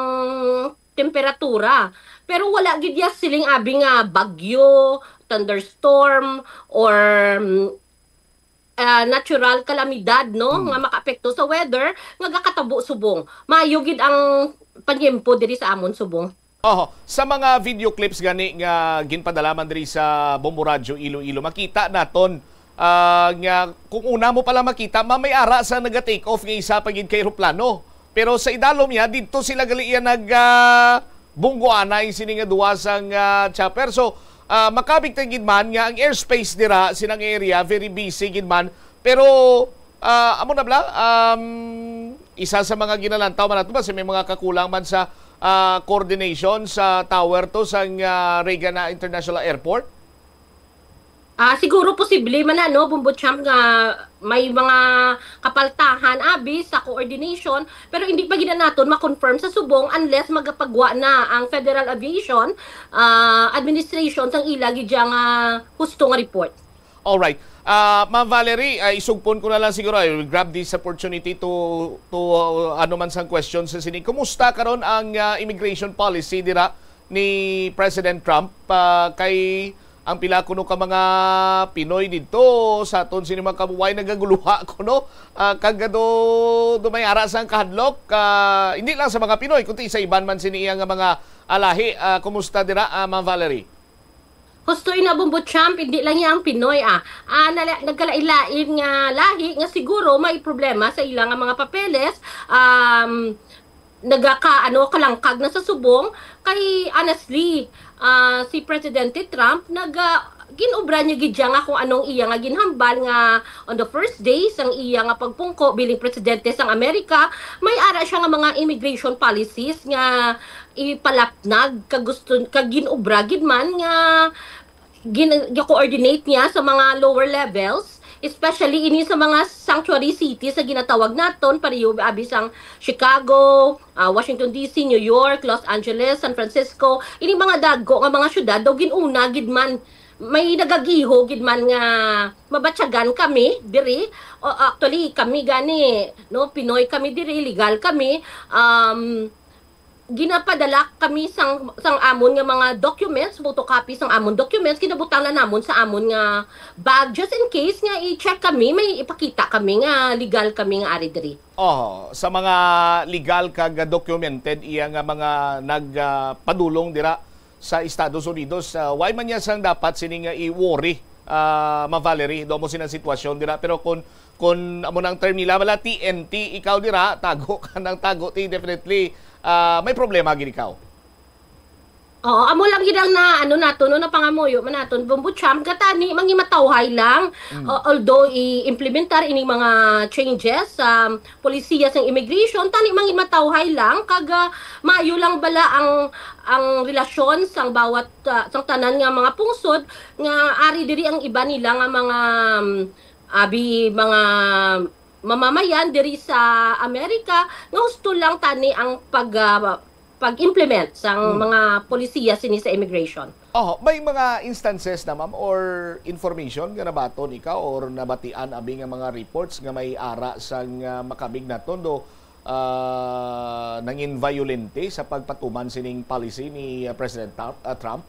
temperatura. Pero wala gid ya siling abi nga bagyo, thunderstorm, or, mm, ah, natural kalamidad, no, Hmm. nga makaapekto sa weather nga gakatabo subong. Maayo gid ang panyempo diri sa amon subong. Oho, sa mga video clips gani nga ginpadala man diri sa Bombo Radyo Iloilo, makita naton, ah, nga kung una mo pala makita, ma-, may ara sa naga-take off nga isa pa gid ka eroplano. Pero sa idalom niya, didto sila gali iya nag, ah, bunggoanay sini nga duwa sang, ah, chopper. So, ah, makabig ta gid man nga ang airspace dira sinang area very busy gid man. Pero, ah, amo na bala, um, isa sa mga ginalantaw man nato ba si may mga kakulang man sa, ah, coordination sa tower to sang, ah, Reagan, ah, International Airport? Ah, siguro posible man na, no, Bombo Champ, nga may mga kapaltahan abi sa coordination, pero hindi pa gid na naton ma-confirm sa subong unless magapagwa na ang Federal Aviation, ah, Administration sang ila gid nga husto nga report. Alright. Ah, Ma'am Valerie, ah, isugpon ko na lang siguro, I will grab this opportunity to, to, uh, ano man sang question sa sini. Kumusta karon ang, ah, immigration policy dira ni President Trump? Ah, kay ang pila kuno ka mga Pinoy didto sa aton sini mga kabuhay nagaguluha kuno, ah, kag do, do may ara sang kahadlok, ah, hindi lang sa mga Pinoy kundi sa iban man sini iya nga mga, ah, lahi. Ah, kumusta dira, ah, Ma'am Valerie? Husto ina, Bombo Champ, hindi lang iya ang Pinoy, ah. Ah, nala-, nagkalain-lain nga lahi nga siguro may problema sa ila nga mga papeles, um, nagaka-, ano, kalangkag na sa subong. Kay, honestly, ah, si Presidente Trump, nag-, ah, ginobra niya gid siya nga kung anong iya nga ginhambal nga on the first day sang iya nga pagpungko bilang presidente sang Amerika, may ara siya nga mga immigration policies nga ipalapnag, kag gusto, kag ginobra gid man nga gin-, gi-coordinate niya sa mga lower levels, especially ini sa mga sanctuary cities sa ginatawag naton, pareho abi sang Chicago, ah, Washington D C, New York, Los Angeles, San Francisco. Ini mga dagko nga mga syudad daw gin-una gid man, may nagagiho gid man nga mabatyagan kami diri. O, actually, kami gani, no, Pinoy kami diri, legal kami. Um, ginapadala kami sang, sang amon nga mga documents, photocopy sang amon documents, ginabutang na namon sa amon nga bag, just in case nga i-check kami, may ipakita kami nga legal kami nga ari diri. Oh, sa mga legal kag documented iya nga mga nag, ah, padulong dira sa Estados Unidos, ah, why man niya sang dapat sini nga i-worry, ah, Ma'am Valerie, do mo sina sitwasyon dira. Pero kung, kung amo nang term nila, wala T N T, ikaw dira, tago ka ng tago, ti, definitely, ah, may problema gid ikaw. Oo, amo lang gid ang na, ano nato, no, napangamuyo man naton, Bombo Champ, gatani, mangimatawhay lang. Mm. O, although i-implementar ining mga changes sa polisiya sang immigration, tani mangimatawhay lang, kag, ah, maayo lang bala ang, ang relasyon sang bawat, ah, sang tanan nga mga pungsod, nga ari diri ang iba nila nga mga, um, abi, mga mamamayan diri sa Amerika nga husto lang tani ang pag, ah, pag-implement sang Hmm. mga polisiya sini sa immigration. Oh, may mga instances na, ma'am, or information nga nabaton ikaw or nabatian abi nga mga reports nga may ara sang, ah, makabig naton do, ah, nangin violente sa pagpatuman sining policy ni, ah, President Tar-, ah, Trump?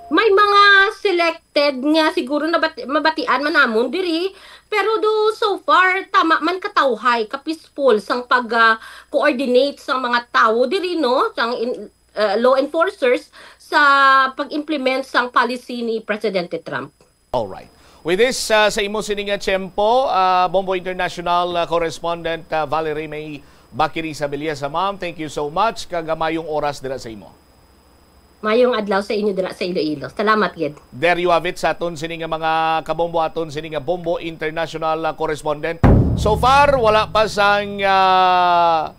May mga selected nga siguro nabati-, mabatian man namon diri, pero do so far, tama man katawhay, ka-peaceful sang pag, ah, coordinate sang mga tawo diri, no, sang in-, ah, law enforcers sa pag-implement sang policy ni Presidente Trump. Alright. With this, ah, sa imo sini nga tiyempo, ah, Bombo International, ah, correspondent, ah, Valerie May Bakiri Sabilia sa, ma'am, thank you so much, kag, ah, mayong oras dira sa imo. Mayong adlaw sa inyo dira sa Iloilo. Salamat gid. There you have it sa aton sini nga mga kabombo, aton sini nga Bombo International, ah, correspondent. So far, wala pa sang ah,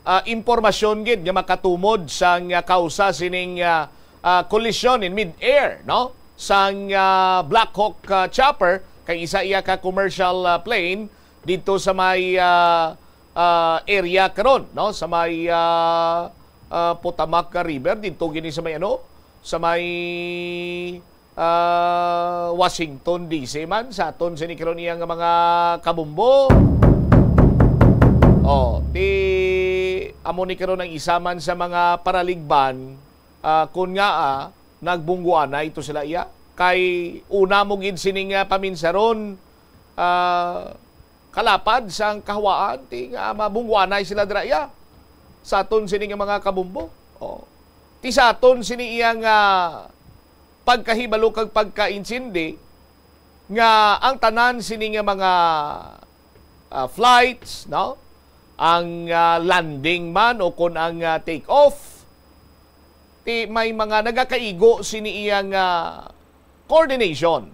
ah, impormasyon gid nga makatumod sang ah, kausa sining ah, ah, kolisyon in mid-air, no? Sang ah, Black Hawk ah, chopper kay isa iya ka commercial ah, plane dito sa may ah, ah, area karon, no? Sa may ah, ah, Potomac River, dito gini sa may ano, sa may ah, Washington D C man, sa aton sini karon iya nga mga kabumbo. Oh, ti amo ni karon ang isa man sa mga paraligban, ah, kun nga ah, nagbungguanay to sila iya. Kay una mo gid sining ah, paminsaron, ah, kalapad sang kahawaan, ti nga mabungguanay sila dira iya. Sa aton sini nga mga kabumbo. Oh. Ti sa aton sini iya nga pagkahibalo kag pagkaintindi nga ang tanan sini nga mga ah, flights, no? Ang ah, landing man o kon ang ah, take off, ti may mga nagakaigo sini iya nga coordination.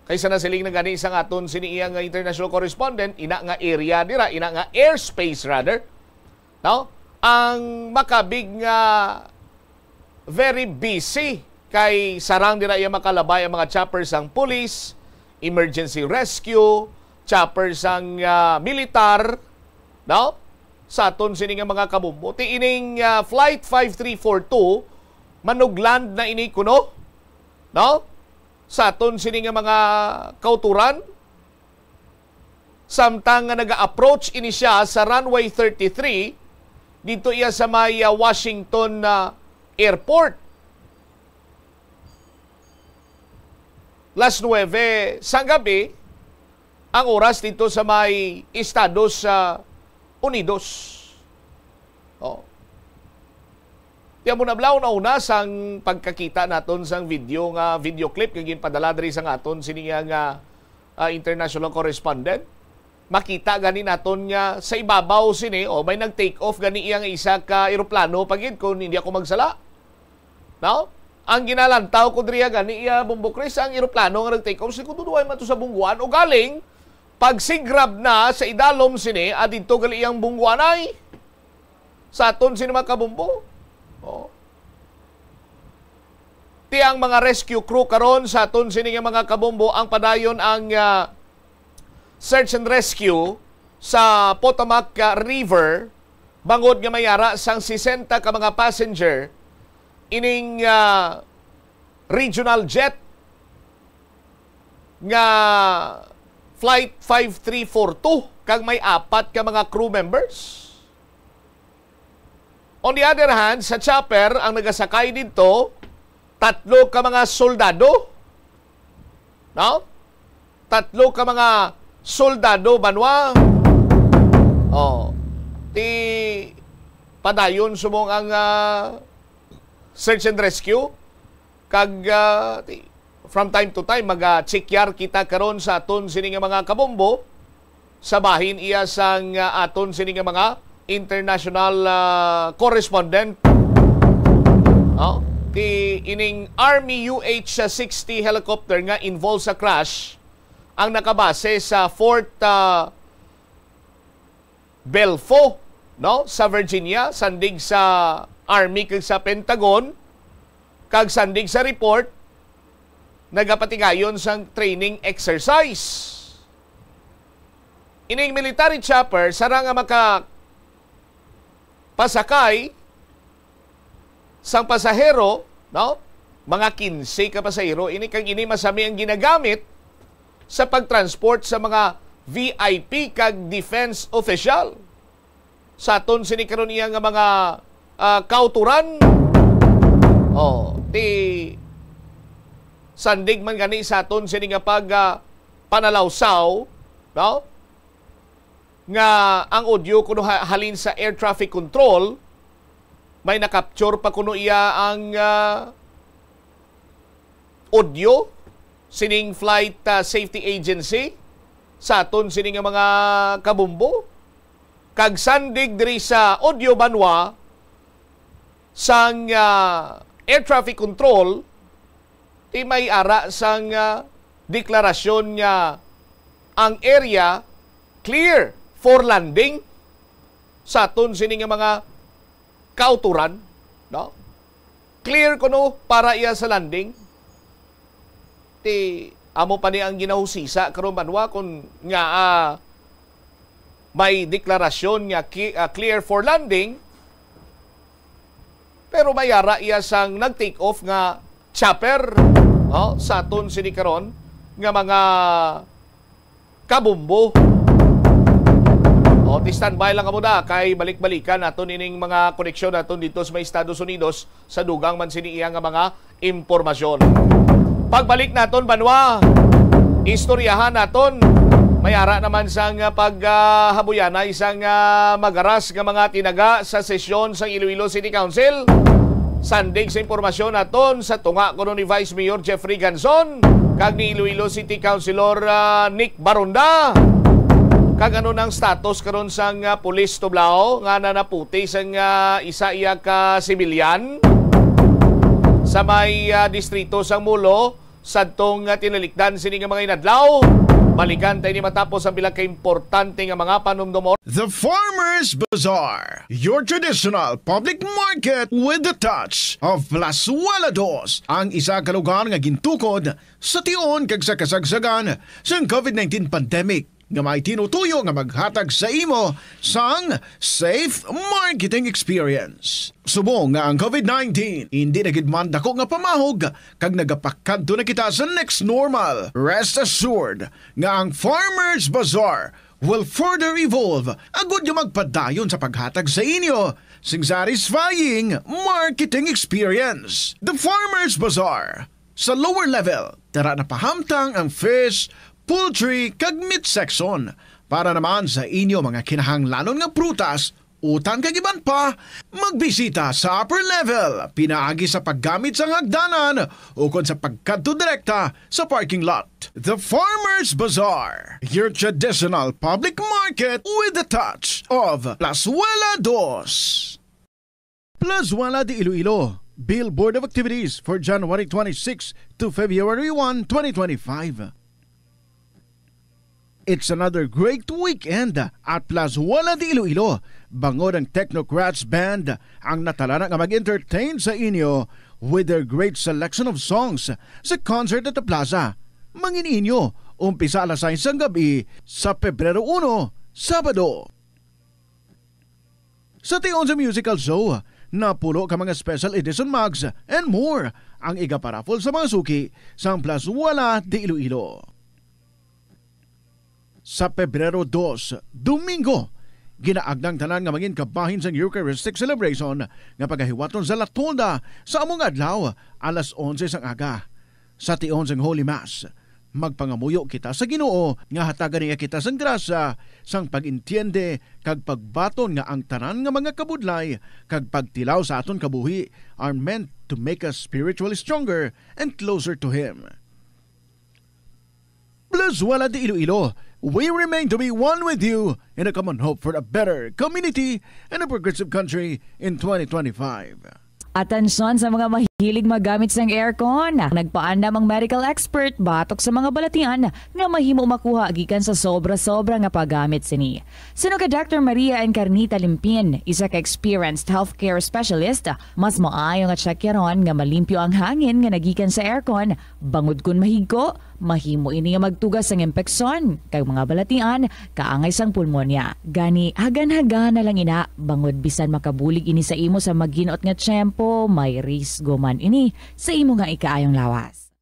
Kaysa na siling na gani sa aton sini iya nga international correspondent, ina nga area dira, ina nga airspace rather, no? Ang makabig nga very busy kay sarang dira iya makalabay ang mga chopper sang police, emergency rescue, chopper sang ah, militar, no? Sa aton sini nga mga kabumbo. Ti ining ah, flight five three four two manugland na ini kuno, no? Sa aton sini nga mga kauturan, samtang nga naga-approach ini siya sa runway thirty-three, dito iya sa may ah, Washington ah, Airport. Las nuebe sang gabi ang oras dito sa may Estados ah, Unidos. Oh. Tiyan mo na, Blau, na una sang pagkakita naton sang video nga video clip nga ginpadala diri sa aton sini nga, nga ah, international correspondent. Makita gani naton nga sa ibabaw sini, o may nag-take off gani iya nga isa ka eroplano pa gid, kung hindi ako magsala. No? Ang ginalantaw ko diriya gani iya, Bombo Chris, ang eroplano nga nag-take off, si kutuduhay man to sa bungguan, o galing, pagsigrab na sa idalom sini, adinto gali iyang bungguanay. Sa aton sini mga kabumbo. Oh. Ti ang mga rescue crew karon sa aton sini nga mga kabumbo ang padayon ang ah, search and rescue sa Potomac ah, River bangod nga may ara sang sesenta ka mga passenger ining ah, regional jet nga Flight five three four two kag may apat ka mga crew members. On the other hand, sa chopper, ang nagasakay didto, tatlo ka mga soldado. No? Tatlo ka mga soldado, banwa. Oh, ti padayon subong ang ah, search and rescue. Kag ah, ti- from time to time, maga-check-yar kita karon sa aton sini nga mga kabombo sa bahin iya sang ah, aton sini nga mga international ah, correspondent. Oh, ti ining Army U H sixty helicopter nga involved sa crash ang nakabase sa Fort ah, Belfo, no, sa Virginia, sandig sa Army kag sa Pentagon, kag sandig sa report, nagapatigayon sang training exercise. Ining military chopper, sarang nga maka pasakay sang pasahero, no? Mga kinse ka pasahero ini, kag ini masami ang ginagamit sa pagtransport sa mga V I P kag defense official. Sa aton sini karon iya nga mga ah, kauturan, oh, ti sandig man gani sa aton sini nga pag ah, panalawsaw, no? Nga ang audio kuno ha- halin sa air traffic control, may na-capture pa kuno iya ang ah, audio sining Flight ah, Safety Agency sa aton sini nga mga kabumbo. Kag sandig diri sa audio banwa sang ah, air traffic control, ti may ara sang, ah, deklarasyon nga ang area clear for landing sa aton sini nga mga kauturan, no? Clear kuno para iya sa landing. Ti amo pa ni ang ginahusisa karon, banwa, kung nga, ah, may deklarasyon nga ki-, ah, clear for landing, pero may ara iya sang nag-take off nga chopper, oh, sa aton sini karon nga mga kabumbo. O, ti standby lang kamo da, kay balik-balikan naton ining mga koneksyon naton dito sa may Estados Unidos sa dugang man sini iya nga mga impormasyon. Pagbalik naton, banwa, istoryahan naton. May ara naman sang paghabuyanay sang, ah, magaras nga mga tinaga sa sesyon sang Iloilo City Council. Sandig sa impormasyon naton sa tunga kuno ni Vice Mayor Jeffrey Ganzon kag ni Iloilo City Councilor, ah, Nick Baronda. Kag ano nang status karon sang, ah, pulis tublao nga nanaputi sang, ah, isa iya ka sibilyan sa may, ah, distrito sang Molo sadtong, ah, tinalikdan sini nga mga inadlaw? Balikan ta ini matapos ang pila ka importante nga mga panumdom. The Farmers Bazaar, your traditional public market with the touch of Plazuela Dos, ang isa ka lugar nga gintukod sa tion kag sa kasagsagan sang covid nineteen pandemic nga may tinutuyo nga maghatag sa imo sang safe marketing experience. Subong nga ang covid nineteen indi na gid man dako nga pamahog kag nagapakadto na kita sa next normal, rest assured nga ang Farmers Bazaar will further evolve agud nga magpadayon sa paghatag sa inyo sing satisfying marketing experience. The Farmers Bazaar, sa lower level, tara na pahamtang ang fish, poultry, kag meat section. Para naman sa inyo mga kinahanglanon nga prutas, utan kag iban pa, magbisita sa upper level pinaagi sa paggamit sang hagdanan ukon sa pagkadto direkta sa parking lot. The Farmers Bazaar, your traditional public market with the touch of Plazuela Dos. Plazuela de Iloilo, Bill Board of Activities for January twenty-six to February one, twenty twenty-five. It's another great weekend at Plazuela de Iloilo, bangod ang Technocrats Band ang natalana nga mag-entertain sa inyo with their great selection of songs sa concert at the plaza. Mangin inyo, umpisa alas sais sang gab-i sa Pebrero uno, Sabado. Sa tion sa musical show, napulo ka mga special edition mugs and more ang igaparaffle sa mga suki sang Plazuela de Iloilo. Sa Pebrero dos, Domingo, ginaagnang tanan nga mangin kabahin sang Eucharistic celebration nga pagahiwaton sa La Tolda sa among adlaw, alas onse sang aga. Sa tion sang Holy Mass, magpangamuyo kita sa Ginoo nga hatagan niya kita sang grasya sang pag-entiende kag pagbaton nga ang tanan nga mga kabudlay kag pagtilaw sa aton kabuhi are meant to make us spiritually stronger and closer to Him. Plazuela de Iloilo, we remain to be one with you in a common hope for a better community and a progressive country in twenty twenty-five. Atensyon sa mga mahilig magamit sang aircon. Nagpaandam ang medical expert batok sa mga balatian nga mahimo makuha gikan sa sobra-sobra nga paggamit sini. Suno kay Doctor Maria Encarnita Limpin, isa ka experienced healthcare specialist, mas maayo nga tsakyaron nga malimpyo ang hangin nga nagikan sa aircon, bangod kon mahigko, mahimo ini nga magtuga sang impeksyon kag mga balatian kaangay sang pulmonya. Gani, hagan-hagana lang ina, bangod bisan makabulig ini sa imo sa maginot nga tiyempo, may risgo man ini sa imo nga ikaayong lawas.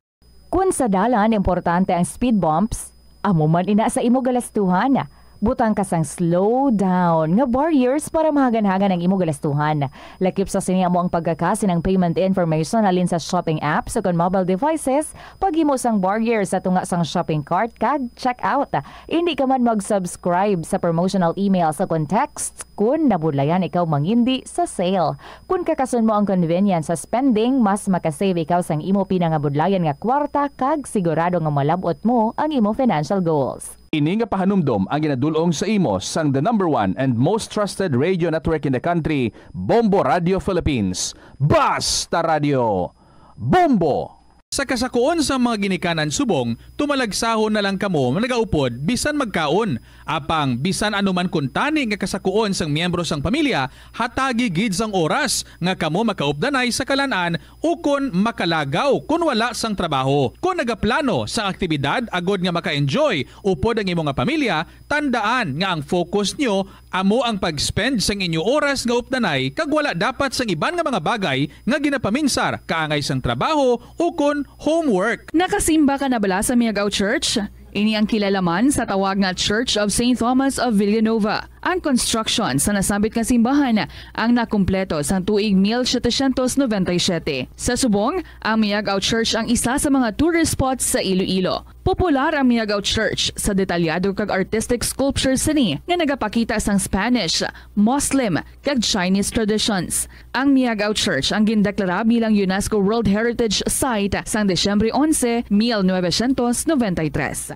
Kun sa dalan importante ang speed bumps, amo man ina sa imo galastuhan. Butang ka sang slow down nga barriers para mahagan-hagan ang imo galastuhan. Lakip sa sini amo ang pagkaka sang payment information halin sa shopping apps ukon mobile devices, paghimo sang barrier sa tunga sang shopping cart kag checkout. Indi ka man mag-subscribe sa promotional emails ukon texts kun nabudlayan ikaw mangindi sa sale. Kun kakason mo ang convenience sa spending, mas makasave ikaw sang imo pinangabudlayan nga kwarta kag sigurado nga malab-ot mo ang imo financial goals. Ini nga pahanumdom ang ginadul-ong sa imo sang the number one and most trusted radio network in the country, Bombo Radio Philippines. Basta Radio Bombo! Sa kasakuon sang mga ginikanan subong, tumalagsahon na lang kamo nga nagaupod bisan magkaon. Apang bisan ano man kuntani nga kasakuon sang miyembro sang pamilya, hatagi gid sang oras nga kamo makaupdanay sa kalan-an ukon makalagaw kon wala sang trabaho. Kon nagaplano sang aktibidad agod nga maka-enjoy upod ang imo nga pamilya, tandaan nga ang focus nyo amo ang pag-spend sang inyo oras nga updanay kag wala dapat sang iban nga mga bagay nga ginapaminsar kaangay sang trabaho ukon homework. Nakasimba ka na bala sa Miagao Church? Ini ang kilala man sa tawag nga Church of Saint Thomas of Villanova. Ang construction sa nasambit nga simbahan ang nakumpleto sang tuig mil setecientos noventa y siete. Sa subong, ang Miagao Church ang isa sa mga tourist spots sa Iloilo. Popular ang Miagao Church sa detalyado kag artistic sculptures sini nga nagapakita sang Spanish, Muslim, kag Chinese traditions. Ang Miagao Church ang gindeklara bilang UNESCO World Heritage Site sang Disyembre onse, mil novecientos noventa y tres.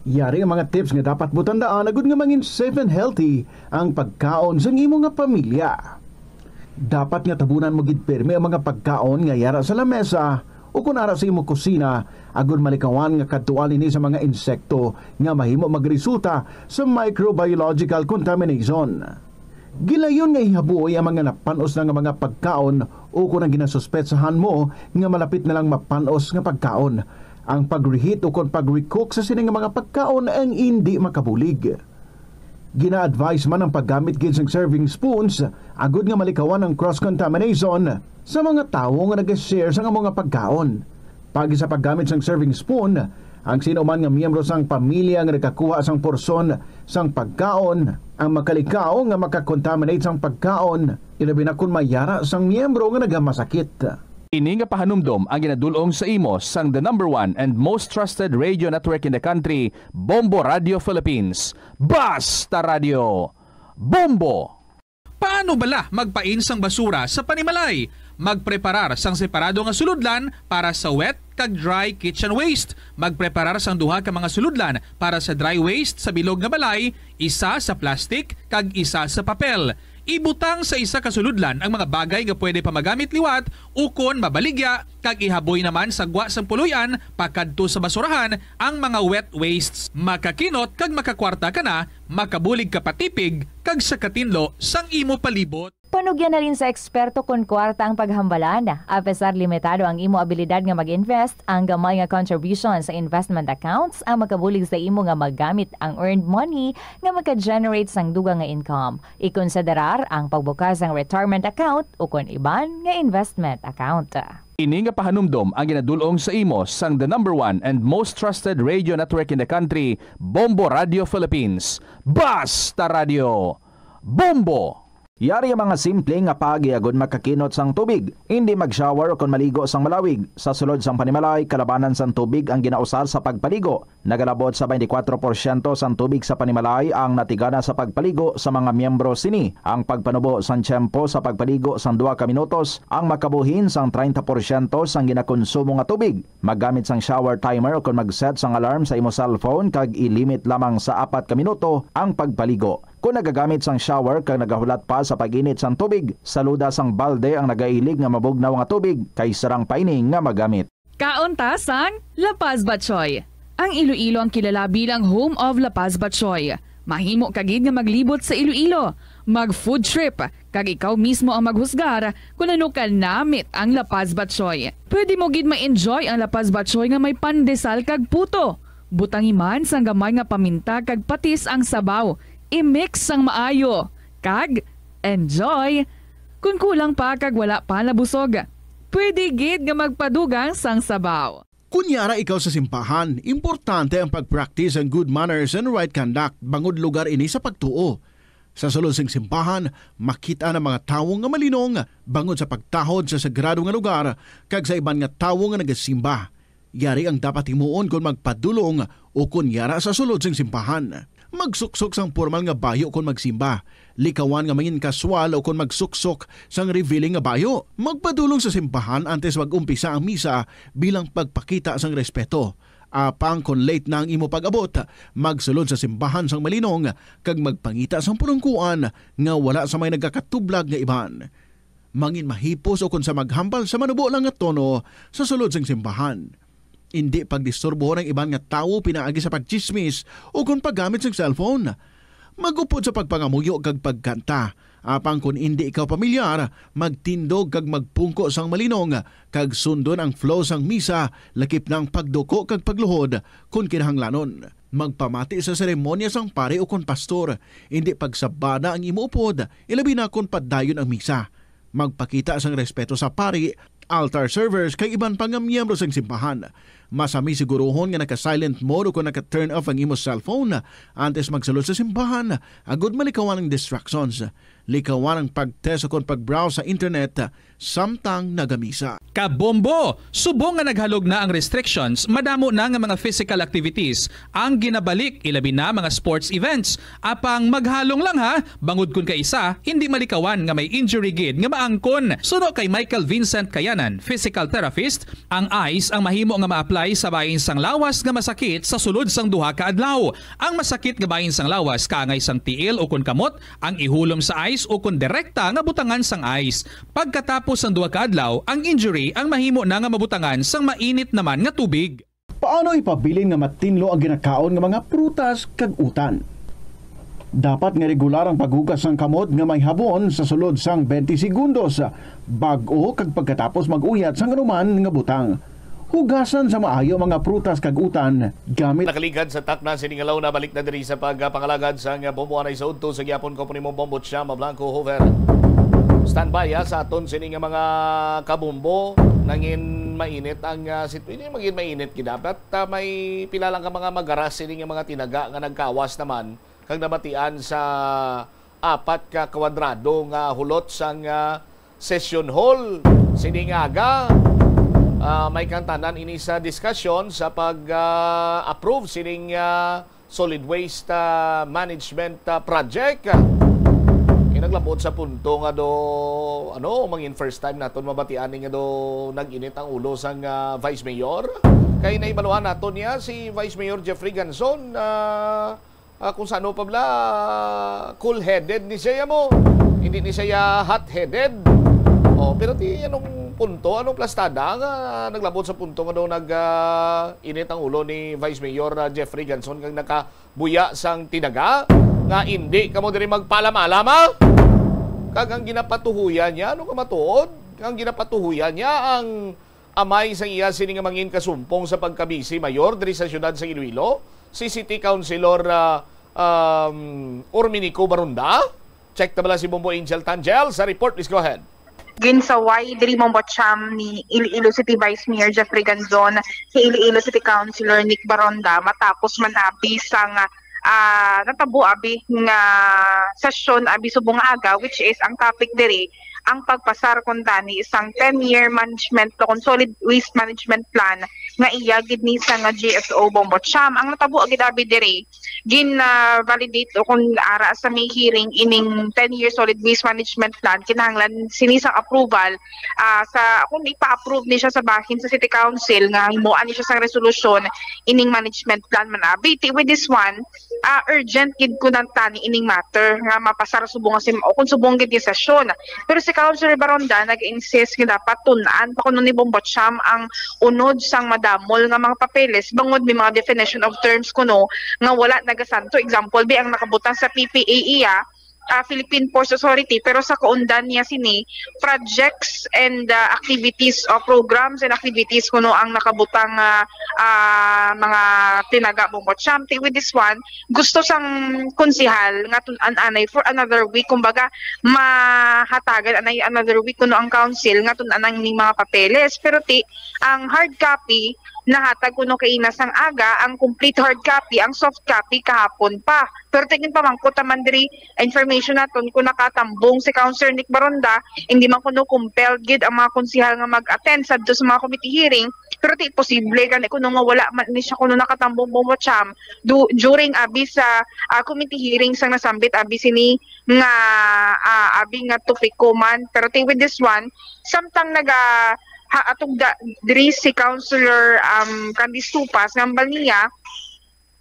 Yari ang mga tips nga dapat mo tandaan agud nga mangin safe and healthy ang pagkaon sang imo nga pamilya. Dapat nga tabunan mo gid pirme ang mga pagkaon nga yara sa lamesa o kon ara sa imo kusina, agud malikawan nga kadtuan ini sa mga insekto nga mahimo magresulta sa microbiological contamination. Gilayon nga ihabuoy ang mga napan-os na nga mga pagkaon o kon ang ginasuspetsahan mo nga malapit na lang mapan-os nga pagkaon. Ang pag-reheat o kon pag-recook sa sini nga mga pagkaon ang indi makabulig. Gina-advise man ang paggamit gid sang serving spoons agud nga malikawan ang cross-contamination sa mga tawo nga nag-share sang amo nga pagkaon. Paagi sa paggamit sang serving spoon, ang sino man nga miyembro sang pamilya nga nagkakuha sang porsyon sang pagkaon ang makalikaw nga makakontaminate sang pagkaon, ilabi na kon mayara sang miyembro nga nagamasakit. Ini nga pahanumdom ang ginadul-ong sa imo sang the number one and most trusted radio network in the country, Bombo Radio Philippines. Basta Radio Bombo! Paano bala magpain sang basura sa panimalay? Magpreparar sang separado nga sulodlan para sa wet kag dry kitchen waste. Magpreparar sang duha ka mga sulodlan para sa dry waste sa bilog nga balay, isa sa plastic kag isa sa papel. Ibutang sa isa ka sulodlan ang mga bagay nga pwede pa magamit liwat ukon mabaligya, kag ihaboy naman sa gwa sang puloy-an pakadto sa basurahan ang mga wet wastes. Makakinot kag makakwarta ka na, makabulig ka pa tipig kag sa katinlo sang imo palibot. Panugyan halin sa eksperto kon kwarta ang paghambalan. Apesar limitado ang imo abilidad nga mag-invest, ang gamay nga contribution sa investment accounts ang makabulig sa imo nga magamit ang earned money nga maka-generate sang dugang nga income. Ikonsiderar ang pagbukas sang retirement account ukon iban nga investment account. Ini nga pahanumdom ang ginadul-ong sa imo sang the number one and most trusted radio network in the country, Bombo Radio Philippines. Basta Radio Bombo! Yari ang mga simple nga paagi agud makakinot sang tubig. Indi mag-shower ukon maligo sang malawig. Sa sulod sang panimalay, kalabanan sang tubig ang ginausar sa pagpaligo. Nagalabot sa twenty-four porsyento sang tubig sa panimalay ang natigana sa pagpaligo sa mga miyembro sini. Ang pagpanubo sang tiyempo sa pagpaligo sang duha ka minutos ang makabuhin sang treinta porsyento sang ginakonsumo nga tubig. Maggamit sang shower timer ukon mag-set sang alarm sa imo cellphone kag i-limit lamang sa apat ka minuto ang pagpaligo. Kon nagagamit sang shower kag nagahulat pa sa pag-init sang tubig, saluda sang balde ang nagailig nga mabugnaw nga tubig kay sarang pa ini nga magamit. Kaon ta sang La Paz Batchoy. Ang Iloilo ang kilala bilang home of La Paz Batchoy. Mahimo ka gid nga maglibot sa Iloilo, mag-food trip, kag ikaw mismo ang maghusgar kon ano ka namit ang La Paz Batchoy. Pwede mo gid ma-enjoy ang La Paz Batchoy nga may pandesal kag puto. Butangi man sang gamay nga paminta kag patis ang sabaw. I-mix sang maayo, kag enjoy! Kon kulang pa kag wala pa nabusog, pwede gid nga magpadugang sang sabaw. Kon yara ikaw sa simbahan, importante ang pag-practice ang good manners and right conduct, bangod lugar ini sa pagtuo. Sa sulod sing simbahan, makit-an ang mga tawo nga malinong bangod sa pagtahod sa sagrado nga lugar kag sa iban nga tawo nga nagasimba. Yari ang dapat himuon kon magpadulong o kon yara sa sulod sing simbahan. Magsuksok sang pormal nga bayo kon magsimba. Likawan nga mangin kaswal o kon magsuksok sang revealing nga bayo. Magpadulong sa simbahan antes mag-umpisa ang misa bilang pagpakita sang respeto. Apang kon late na ang imo pag-abot, magsulod sa simbahan sang malinong kag magpangita sang pulungkuan nga wala sa may nagakatublag nga iban. Mangin mahipos o kon sa maghambal sa manubo lang nga tono sa sulod sang simbahan. Indi pagdisturbohon ang iban nga tawo pinaagi sa pagtsismis o kon paggamit sang cellphone. Mag-upod sa pagpangamuyo kag pagkanta. Apang kon indi ikaw pamilyar, magtindog kag magpungko sang malinong, kag sundon ang flow sang misa, lakip na ang pagduko kag pagluhod, kon kinahanglanon. Magpamati sa seremonya sang pari ukon pastor, indi pagsabana ang imo upod, ilabi na kon padayon ang misa. Magpakita sang respeto sa pari, altar servers, kag iban pa nga miyembro sang simbahan. Masami siguruhon nga naka-silent mode o kon naka-turn off ang imo cellphone antes magsulod sa simbahan, agud malikawan ang distractions. Likawan ang pag-test o kon pag-browse sa internet samtang nagamisa. Kabombo! Subong nga naghalog na ang restrictions, madamo na nga mga physical activities ang ginabalik, ilabi na mga sports events. Apang maghalong lang ha, bangod kun kaisa, hindi malikawan nga may injury gid nga maangkon. Suno kay Michael Vincent Kayanan, physical therapist, ang ice ang mahimo nga ma-apply sa bahin sang lawas nga masakit sa sulod sang duha ka adlaw. Ang masakit nga bahin sang lawas kaangay sang tiil o kon kamot ang ihulom sa ice o kon direkta nga butangan sang ice. Pagkatapos sang duha ka adlaw, ang injury ang mahimo na nga mabutangan sang mainit naman nga tubig. Paano ipabilin nga matinlo ang ginakaon nga mga prutas kag utan? Dapat nga regular ang paghugas sang kamot nga may habon sa sulod sang twenty segundos bag-o kag pagkatapos mag-uyat sang anuman nga butang. Hugasan sa maayo mga prutas kag utan gamit Nakaligad sa takna sini nga law na balik na diri sa pagpangalagad sang bomboanay sa udto sa gihapon ko po nimo Bombo Chama Blanco Hover. Standby ha, sa aton sini nga mga kabombo, nangin mainit ang ah, sit-, hindi magin mainit gid dapat ah, may pila lang ka mga magaras sini nga mga tinaga nga nagkawas naman kag nabatian sa apat ka kwadrado nga hulot sang ah, session hall sini nga aga. Ah, may kantanan ini sa diskusyon sa pag ah, approve sining ah, solid waste ah, management ah, project. Kay naglabot sa punto nga do ano, mangin first time naton mabatian ni nga do nag-init ang ulo sang ah, Vice Mayor. Kay naibaluhan naton niya si Vice Mayor Jeffrey Ganzon ah, ah, kung sa ano pa bala, cool-headed ni siya mo. Hindi ni siya hot-headed. Oh, pero ti anong punto, anong plastada nga naglabot sa punto nga daw nag ah, init ang ulo ni Vice Mayor ah, Jeffrey Ganzon kag nakabuya sang tinaga nga hindi kamo diri magpaalam-alam, ah? Kag ang ginapatuhuyan niya, ano ka matuod? Ang ginapatuhuyan niya ang amay sang iya sini nga mangin kasumpong sa pagkabisi mayor diri sa siyudad sa Iloilo, si City Councilor ah, um, Orminico Baronda. Check ta bala si Bombo Angel Tangel sa report. Please go ahead. Ginsaway diri Bombo Cham ni Iloilo City Vice Mayor Jeffrey Ganzon kay Iloilo City Councilor Nick Baronda matapos man abi sang ah, natabo abi nga sesyon abi subong nga aga, which is ang topic diri ang pagpasar kuntani sang ten-year management o kon solid waste management plan nga iya gid ni sa nga G S O Bombo Cham. Ang natabo gid abi diri, gin-validate o kung ara sa may hearing ining ten-year solid waste management plan, kinahanglan sini sang approval ah, sa kung ipa-approve ni siya sa bahin sa City Council nga himuan ni siya sang resolusyon ining management plan man abi. Ti with this one, ah, urgent gid ko nang tani ining matter nga mapasar subong nga sim o kung subong gid yung sesyon. Pero si Councilor Baronda nag-insist nga dapat tun-an pa kuno ni Bombo Cham ang unod sang madamol nga mga papeles bangod may mga definition of terms kuno nga wala nagasanto. Example, bi ang nakabutang sa P P A iya, ah, Philippine Ports Authority, pero sa kaundan niya sini projects and ah, activities o programs and activities kuno ang nakabutang nga ah, mga tinaga Bombo Cham. Ti with this one, gusto sang konsehal nga tun-an anay for another week, kumbaga mahatagan anay another week kuno ang council nga tun-an ang ining mga papeles. Pero ti ang hard copy nahatag kuno kay ina sang aga, ang complete hard copy, ang soft copy kahapon pa. Pero tingin pamangkot naman diri information naton kung nakatambong si Councilor Nick Baronda, hindi man kuno compelled gid ang mga konsehal nga mag-attend sadto sa mga committee hearing, pero ti posible gani kuno nga wala man ni siya kuno nakatambong Bombo Cham du- during abi sa ah, committee hearing sang nasambit abi sini nga ah, abi nga topiko man. Pero ti with this one, samtang naga ha, atong da, diri si Councilor, um, Candice Tupas, nga hambal niya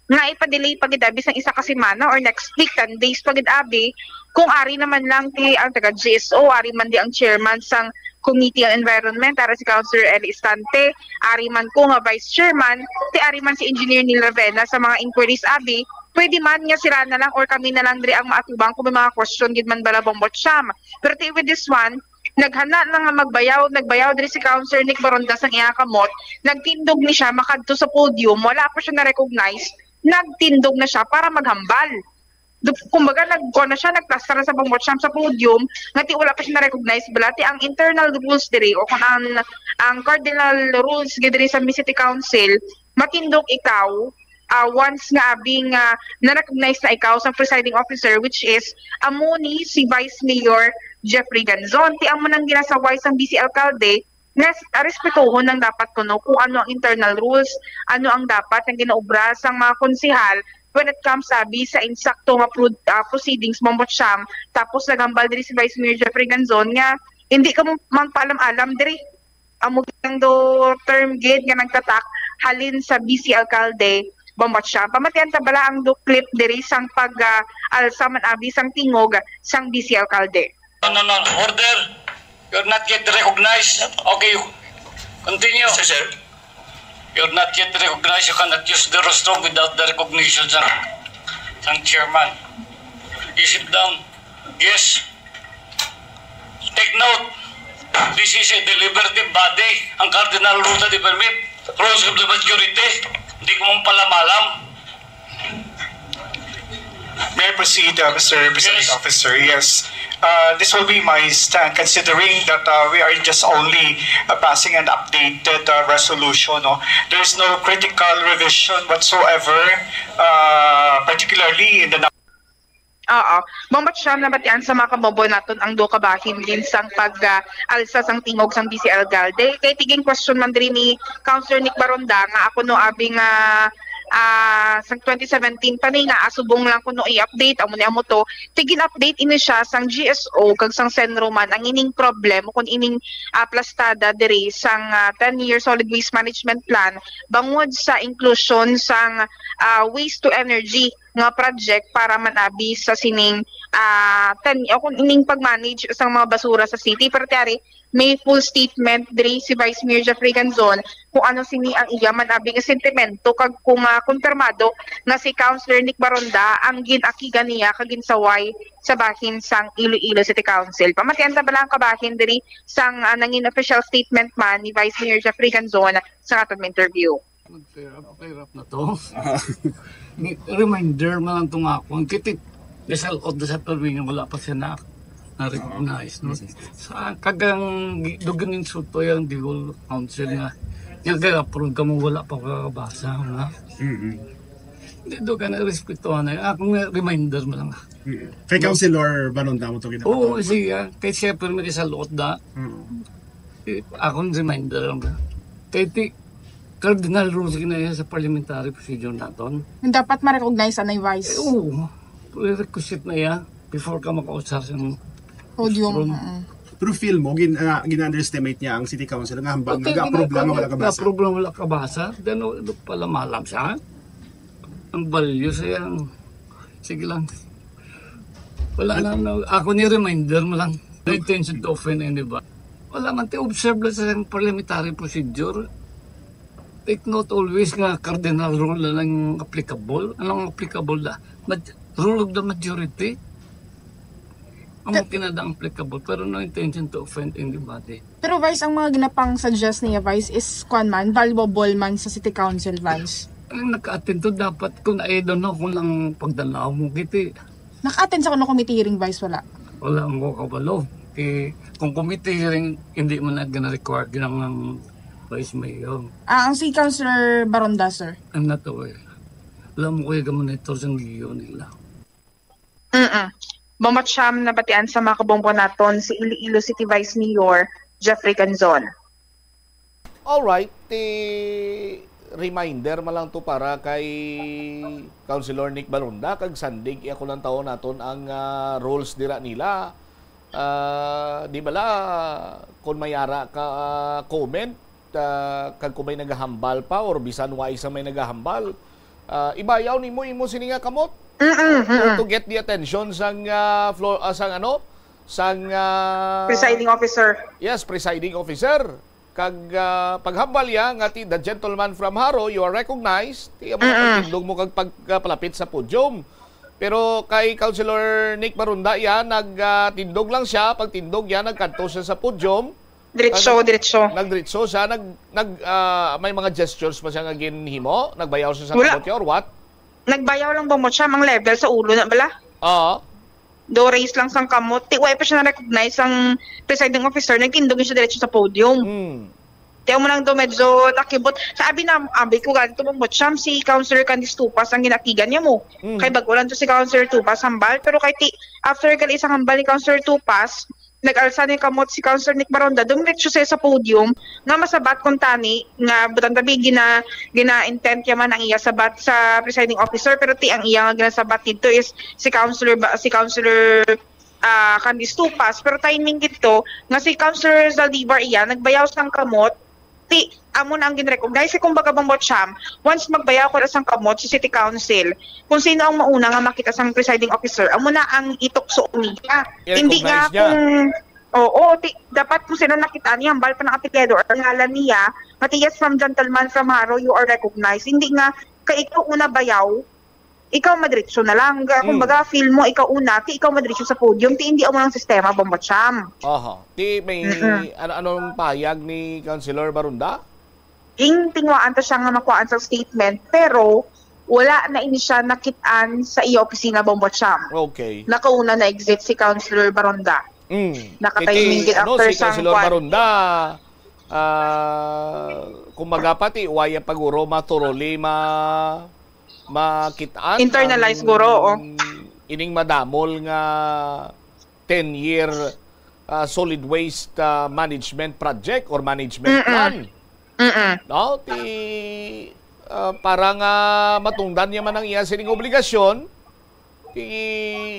nga ipa-delay pa gid abi sang isa ka semana or next week, ten days pa gid abi, kung ari naman lang ti ang taga G S O, ari man di ang chairman sang Committee on Environment, ara si Councilor Eli Istante, ari man ko nga vice chairman, ti ari man si Engineer Neil Ravena sa mga inquiries abi, pwede man nga sila na lang or kami na lang diri ang maatubang kung may mga question gid man bala, Bombo Cham. Pero ti with this one, naghana na nga magbayaw, nagbayaw diri si Councilor Nick Baronda sang iya kamot, nagtindog ni siya makadto sa podium, wala pa siya na-recognize, nagtindog na siya para maghambal. Du-, kumbaga, nagkuha na siya, nagplastar na sa Bombo Cham sa podium, nga ti wala pa siya na-recognize, bala ti ang internal rules diri, o kung ang, ang cardinal rules gid diri sa Mi City Council, matindog ikaw, ah, once nga abi nga na-recognize na ikaw sang presiding officer, which is amo ni si Vice Mayor Jeffrey Ganzon. Ti amo nang ginasaway sang vice alkalde nga s-, ah, respetuhon ang dapat kuno kung ano ang internal rules, ano ang dapat nga ginaobra sang mga konsehal when it comes abi sa insakto nga pro-, ah, proceedings, Bombo Cham. Tapos naghambal diri si Vice Mayor Jeffrey Ganzon nga hindi ka mo-, magpaalam-alam diri. Amo gid ang do term gid nga nagtatak halin sa vice alkalde, Bombo Cham. Pamatian ta bala ang do clip diri sang pag, ah, alsa man abi sang tingog sang vice alkalde. No, no, no. Order. You're not yet recognized. Okay, you continue. Mister Chair. You're not yet recognized. You cannot use the rostrum without the recognition sang, sang chairman. You sit down. Yes. Take note. This is a deliberative body. Ang cardinal rule na di permit. Rules of the majority. Hindi ko mong palamalam. May I proceed, uh, Mister Representing Yes. Officer? Yes. Uh, this will be my stand, considering that, uh, we are just only, uh, passing an updated, uh, resolution, no? There's no critical revision whatsoever, uh, particularly in the Oo. Bombo Cham, nabatian sa mga kabobo naton ang duha ka bahin din sang pag, ah, alsa sang tingog sang vice alkalde. Kay ti gin-question man diri ni Councilor Nick Baronda nga ako no abi nga, ah, sang twenty seventeen pa ni nga, ah, subong lang kuno i-update, amo ni amo to. Ti gin-update ini siya sang G S O kag sang CENRO man ang ining problem o kung ining, ah, plastada diri sang, ah, ten-year solid waste management plan bangod sa inclusion sang, ah, waste to energy nga project para man abi sa sining, ah, tan-, o kung ining pag-manage sang mga basura sa city. Pero ti ari, may full statement diri si Vice Mayor Jeffrey Ganzon kung ano sini ang iya man abi nga sentimento kag kung, ah, konfirmado nga si Councilor Nick Baronda ang gin-akigan niya kag ginsaway sa bahin sang Iloilo City Council. Pamatian ta bala ang kabahin diri sang, ah, nangin official statement man ni Vice Mayor Jeffrey Ganzon sa aton interview. Mag-clear up, clear up na to. Ni-, reminder man lang to nga ako. Ang kitit, nasalot na sa permi nga wala pa siya na, na-recognize, no? Sa kagang gi-, dugang insulto yan, the whole council nga. Nga kaya approve ka mo, wala pa kakabasa, nga. Mm-hmm. Hindi, do ka na respetuhan na. Ako nga, reminder mo lang. Mm-hmm. Kay Councilor Banon, damo to ginawa. Oo, siya. Kay siya, pero may salot na. Mm-hmm. Eh, akong reminder lang ba? Kay ti, cardinal rules gina iya sa parliamentary procedure naton. Nga dapat ma-recognize anay vice. Eh, oo. Prerequisite na iya before ka makausar sa podium. From, mm. Pero feel mo, gin-, ah, gina-underestimate niya ang city council nga hambal Okay, nga approve lang, wala ka basa. Approve lang, wala ka basa. Then, oh, pala malam siya. Ang value sa yan. Sige lang. Wala na, na. Ako ni reminder mo lang. No intention to offend anybody. Wala man, ti observe lang sa parliamentary procedure. Take note always nga cardinal rule na lang applicable. Anong applicable na? Maj-, rule of the majority. Ang Ka- kinada applicable, pero no intention to offend anybody. Pero, Vice, ang mga ginapang-suggest niya, Vice, is, kuwan man, valuable man sa City Council, Vice. Ang naka-attend to, dapat kung, I don't know kung lang pagdanaw mo, kiti. Naka-attend sa kuno committee hearing, Vice, wala? Wala mo kabalo. Kay, kung committee hearing, hindi mo na gina-require ginang ang Vice Mayor. Ah, ang si Councilor Baronda, sir? I'm not aware. Wala mo kuya ga-monitor sa video nila. Mm. Bombo Cham, nabatian sa mga kabombo naton si Iloilo City Vice Mayor Jeffrey Ganzon. Alright, ti reminder man lang to para kay Councilor Nick Balonda kag sandig iya ko lang taon naton ang, ah, rules dira nila. Ah, di bala, kung may ara ka, ah, comment, ah, kag kung may nagahambal pa or bisan wa isa may nagahambal, ah, ibayaw nimo imo sini nga kamot. Mm-mm, to, mm-mm. To get the attention sang, ah, floor, ah, sang ano, sang, ah, Presiding officer. Yes, presiding officer. Kag, ah, paghambal ya nga ti the gentleman from Jaro, you are recognized. Ti amo na Mm-mm. pagtindog mo kag pagpalapit sa podium. Pero kay Councilor Nick Barunda ya, nag, ah, tindog lang siya. Pagtindog ya, nagkadto siya sa podium. Diretso, Nag-, diretso. Nagdiretso siya. Nag, nag, ah, may mga gestures pa siya nga ginhimo? Nagbayaw siya sa Wala. kamot ya or what? Nagbayaw lang ba mo siya? Ang level sa ulo na bala? Oo. Do raise lang sang kamot. Ti, wa pa siya na-recognize sang presiding officer. Nagtindog siya diretso sa podium. Mm. Ti, amo nang do medyo nakibot. Sa abi na, abi ko ganito mo, Champ, si Councilor Candice Tupas ang ginakigan niya mo. Mm. Kay bago lang to si Councilor Tupas hambal. Pero kay ti, after gali isang hambal ni Councilor Tupas, nag-alsa ni kamot si Councilor Nick Baronda, dumiretso siya sa podium nga masabat kung tani nga butang tabi gina, gina-intent niya man ang iya sabat sa presiding officer, pero ti ang iya nga ginasabat dito is si Councilor ba, si Councilor, ah, Candice Tupas. Pero timing gito nga si Councilor Zaldivar iya nagbayaw sang kamot, ti amo na ang ginrecognize. Kay kumbaga, Bambot Siam, once magbayaw ko na sang kamot sa City Council, kung sino ang mauna nga makita sang presiding officer, amo na ang itukso niya. Hindi nga I-recognize niya. Kung, oo, ti, dapat kung sino nakita niya, hambal pa ng apelyido or ngalan niya, nga ti, "Yes, from gentleman, from Jaro, you are recognized." Hindi nga, kay ikaw una bayaw, ikaw madiretso na lang. Ga-, Mm. kumbaga, feel mo, ikaw una, ti ikaw madiretso sa podium, ti hindi amo ang sistema, Bambot Siam. Aha. Ti may Mm-mm. ano, anong pahayag ni Councilor Barunda? Ing tinguhaan ta siya nga makuhaan sa statement, pero wala na ini siya nakitaan sa iya opisina, Bambot Siam. Okay. Nakauna na exit si Councilor Barunda. Mm. Nakatiming Kay gid ano, after si sang Councilor kwan. Barunda, ah, kumbaga pati, waya paguro ma-thoroughly ma-, makitaan Internalize ang guro, oh. ining madamol nga ten-year, ah, solid waste, ah, management project or management Mm-mm. plan. Mm-mm. No? Ti, ah, para nga matungdan niya man ang iya sining obligasyon, ti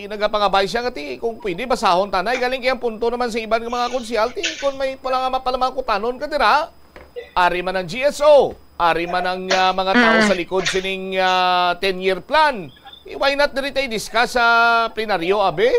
nagapangabay siya nga ti, kung pwede, basahon tanay. Galing kay ang punto naman sa iban nga mga konsehal, ti kung may pala nga mapalamang kutanon ka dira, ari man ang G S O, ari man ang, ah, mga tao Mm. sa likod sining, ah, ten-year plan. Eh, why not diri tayo discuss sa plenaryo, abi?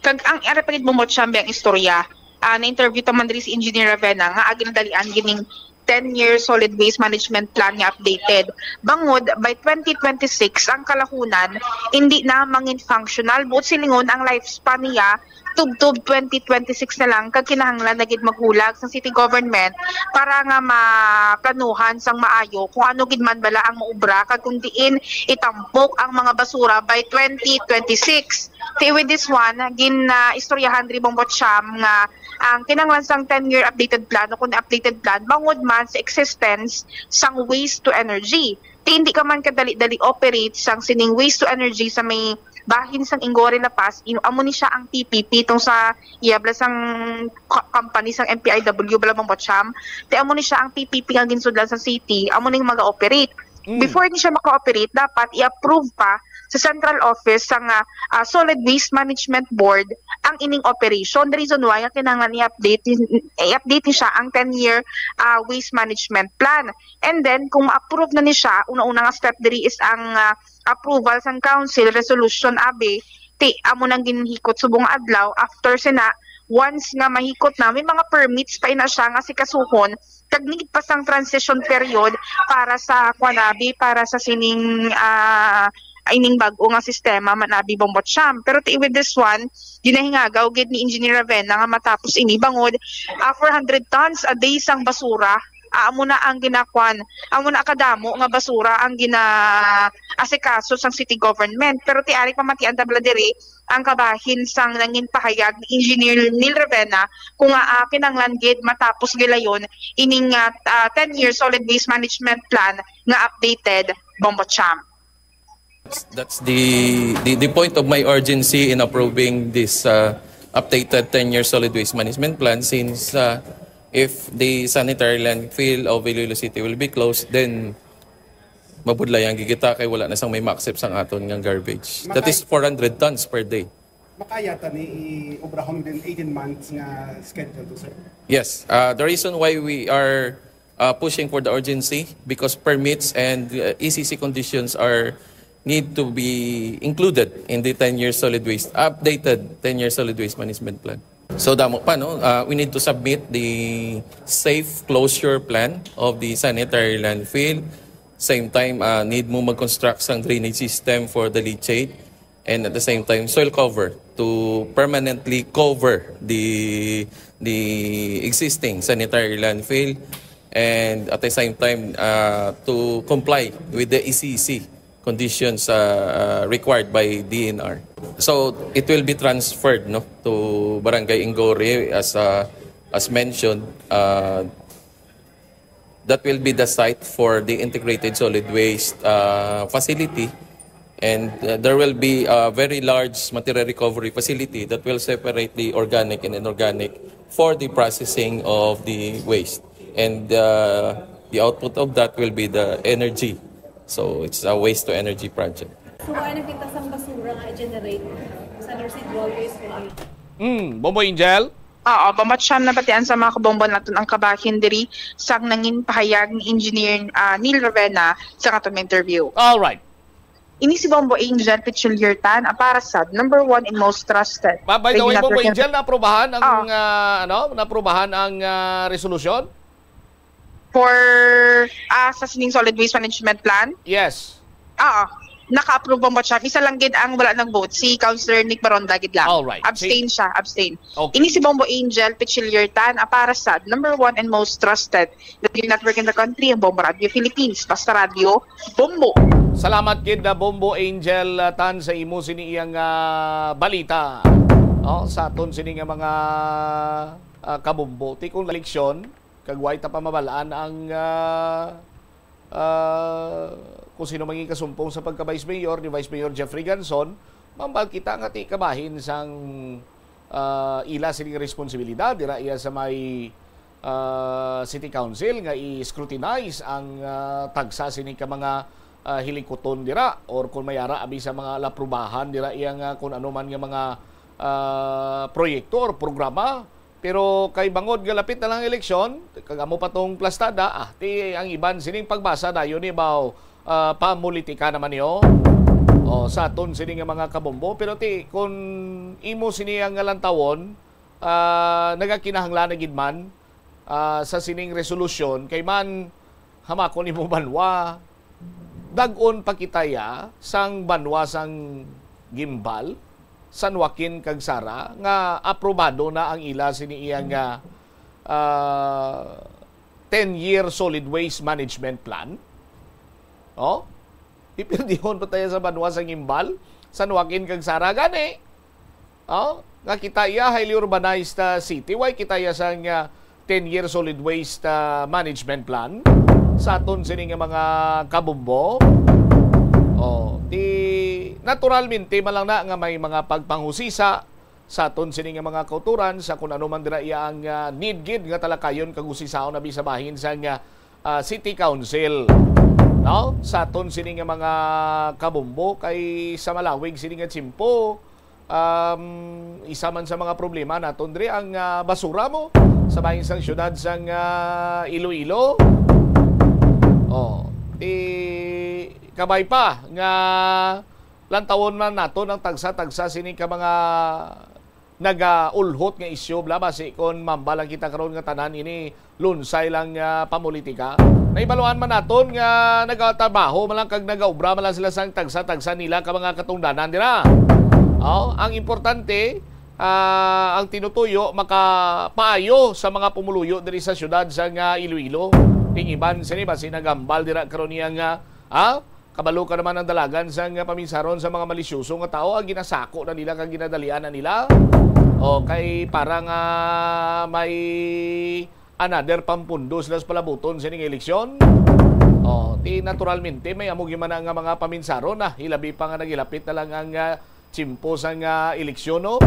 Kag ang ara pa gid mo mo tsambe ang istorya. Ah, na-interview ta man diri si Engineer Ravenna nga agi nadalian gining ten-year solid waste management plan nga updated. Bangod by twenty twenty-six ang Kalahunan indi na mangin functional, buot silingon ang lifespan niya tubtob twenty twenty-six na lang, kag kinahanglan na gid maghulag sang city government para nga maplanuhan sang maayo kung ano gid man bala ang maubra kag kung diin itampok ang mga basura by twenty twenty-six. Ti with this one, gin, ah, istoryahan diri Bambot Siam nga ang kinahanglan sang ten-year updated plan o kun updated plan bangod man sa existence sang waste to energy. Ti hindi ka man kadali-dali operate sang sining waste to energy sa may bahin sang Ingoa, La Paz, amo ni siya ang T P P tong sa iya bala sang co-, company sang M P I W bala Bambot Siam. Ti amo ni siya ang T P P nga ginsudlan sa city, amo ning maga-operate. Mm. Before ni siya maka-operate, dapat i-approve pa sa central office sang, ah, ah, Solid Waste Management Board ang ining operation. The reason why nga kinahanglan i-update, i-update ni siya ang ten-year, ah, waste management plan. And then, kung ma-approve na ni siya, una-una nga step diri is ang, ah, approval sang council resolution, abi, ti amo nang ginhikot subong nga adlaw. After sina, once nga mahikot na, may mga permits pa ina siya nga sikasuhon, kag need pa sang transition period para sa, kwan, abi, para sa sining, ah, ining bag-o nga sistema man, abi, Bambot Siam. Pero ti with this one, ginahingagaw gid ni Engineer Ravenna nga matapos ini bangod, ah, four hundred tons a day sang basura. Ah, amo na ang ginakwan, amo na kadamo nga basura ang gina-asikaso sang city government. Pero ti ari pamatian ta bala diri ang kabahin sang nangin pahayag ni Engineer Neil Ravenna kung, ah, kinahanglan gid matapos gilayon ining, ah, ah, ten-year solid waste management plan nga updated, Bambot Siam. That's the, the, the point of my urgency in approving this, uh, updated ten-year solid waste management plan, since, uh, if the sanitary landfill of Iloilo City will be closed, then mabudlay ang gigita kay wala na sang may ma-accept sang aton nga garbage. That is four hundred tons per day. Makaya ta ni i-obrahon within eighteen months nga schedule to, sir? Yes, uh, the reason why we are uh, pushing for the urgency because permits and uh, E C C conditions are need to be included in the ten-year solid waste, updated ten-year solid waste management plan. So damo pa, no? Uh, we need to submit the safe closure plan of the sanitary landfill. Same time, uh, need mo mag-construct sang drainage system for the leachate. And at the same time, soil cover to permanently cover the the existing sanitary landfill, and at the same time, uh, to comply with the E C C conditions uh, uh, required by D N R. So it will be transferred, no, to Barangay Ingori as uh, as mentioned. Uh, that will be the site for the integrated solid waste uh, facility. And uh, there will be a very large material recovery facility that will separate the organic and inorganic for the processing of the waste. And uh, the output of that will be the energy. So it's a waste to energy project. So, kaya nagpintas ang basura nga i-generate sa residual waste ko ay? Mm, Bombo Angel? Oo, Bombo Cham, nabatian sa mga kabombo naton ang kabahin diri sang nangin pahayag ni Engineer ah, Neil Ravenna sa katong interview. All right. Ini si Bombo Angel Pichiliertan, ang para sa number one and most trusted By, by the way, radio Bombo network in Angel, naaprubahan ang Ah. ah, ano, naaprubahan ang ah, resolusyon? For ah, sa sining solid waste management plan. Yes. Oo. Naka-approve, Bombo Cham. Isa lang gid ang wala nag-vote, si Councilor Nick Baronda gid lang. Alright. Abstain siya, abstain. Okay. Ini si Bombo Angel Pichiliertan, ang para sa number one and most trusted radio network in the country, ang Bombo Radio Philippines. Basta Radio, Bombo. Salamat gid na Bombo Angel uh, Tan sa imo sini iyang uh, balita. Oh, sa aton sini nga mga uh, kabombo. Ti kung eleksyon, kag way ta pa mabalaan ang uh, uh, kung sino maging kasumpong sa pagka-vice mayor ni Vice Mayor Jeffrey Ganson, mambal kita nga ti kabahin sang uh, ila sining responsibilidad dira iya sa may uh, City Council nga i-scrutinize ang uh, tagsa sini ka mga uh, hilikuton dira or kung may ara abi sa mga laprubahan dira iya nga kung ano man nga mga uh, proyekto or programa. Pero kay bangod nga lapit na lang ang eleksyon, kag amo pa tong plastada, ah, ti ang iban sining pagbasa dayon ni baw uh, pamulitika naman niyo. O, sa aton sini nga mga kabombo, pero ti kun imo sini ang lantawon, uh, nagakinahanglan na gid man uh, sa sining resolusyon kay man hamakon imo banwa, dag-on pa kita ya sang banwa sang Gimbal, San Joaquin kag Sara nga aprobado na ang ila sini iya nga uh, ten-year solid waste management plan. Oh? Pipirdihon pa tayo sa banwa sang Gimbal, San Joaquin kag Sara gani. Oh, nga kita iya highly urbanized uh, city. Why kita iya sang uh, ten-year solid waste uh, management plan sa aton sini nga mga kabombo? Oh, ti naturalmente man lang na nga may mga pagpanghusisa sa aton sini nga mga kauturan sa kun ano man dira iya ang uh, need gid nga talakayon kag husisaon abi sa bahin sang uh, uh, City Council, no? Sa aton sini nga mga kabombo kay sa malawig sini nga tiyempo, um, isa man sa mga problema naton diri ang uh, basura mo sa bahin sang syudad sang uh, Iloilo. Oh, ti kabay pa nga lantawon man naton ang tagsa-tagsa sini ka mga nagaulhot nga isyu bla basi kon mambal lang kita karon nga tanan ini lunsay lang nga pamulitika. Naibaluan man naton nga nagatrabaho man lang kag nagaobra man lang sila sang tagsa-tagsa nila ka mga katungdanan dira. Oh, ang importante ah, ang tinutuyo makapaayo sa mga pumuluyo diri sa syudad sa nga Iloilo. Ting iban sini basi nagambal dira karon niya nga ah, kabalo ka naman ang dalagan sa nga paminsaron sa mga malisyoso nga tao ang ginasako na nila kag ginadalian na nila. O kay para nga may another pampundo sila sa palabuton sining eleksyon. O, ti naturalmente may amo gyud man nga mga paminsaron na hilabi pa nga naghilapit na lang ang ah, tiyempo sa nga eleksyon, no?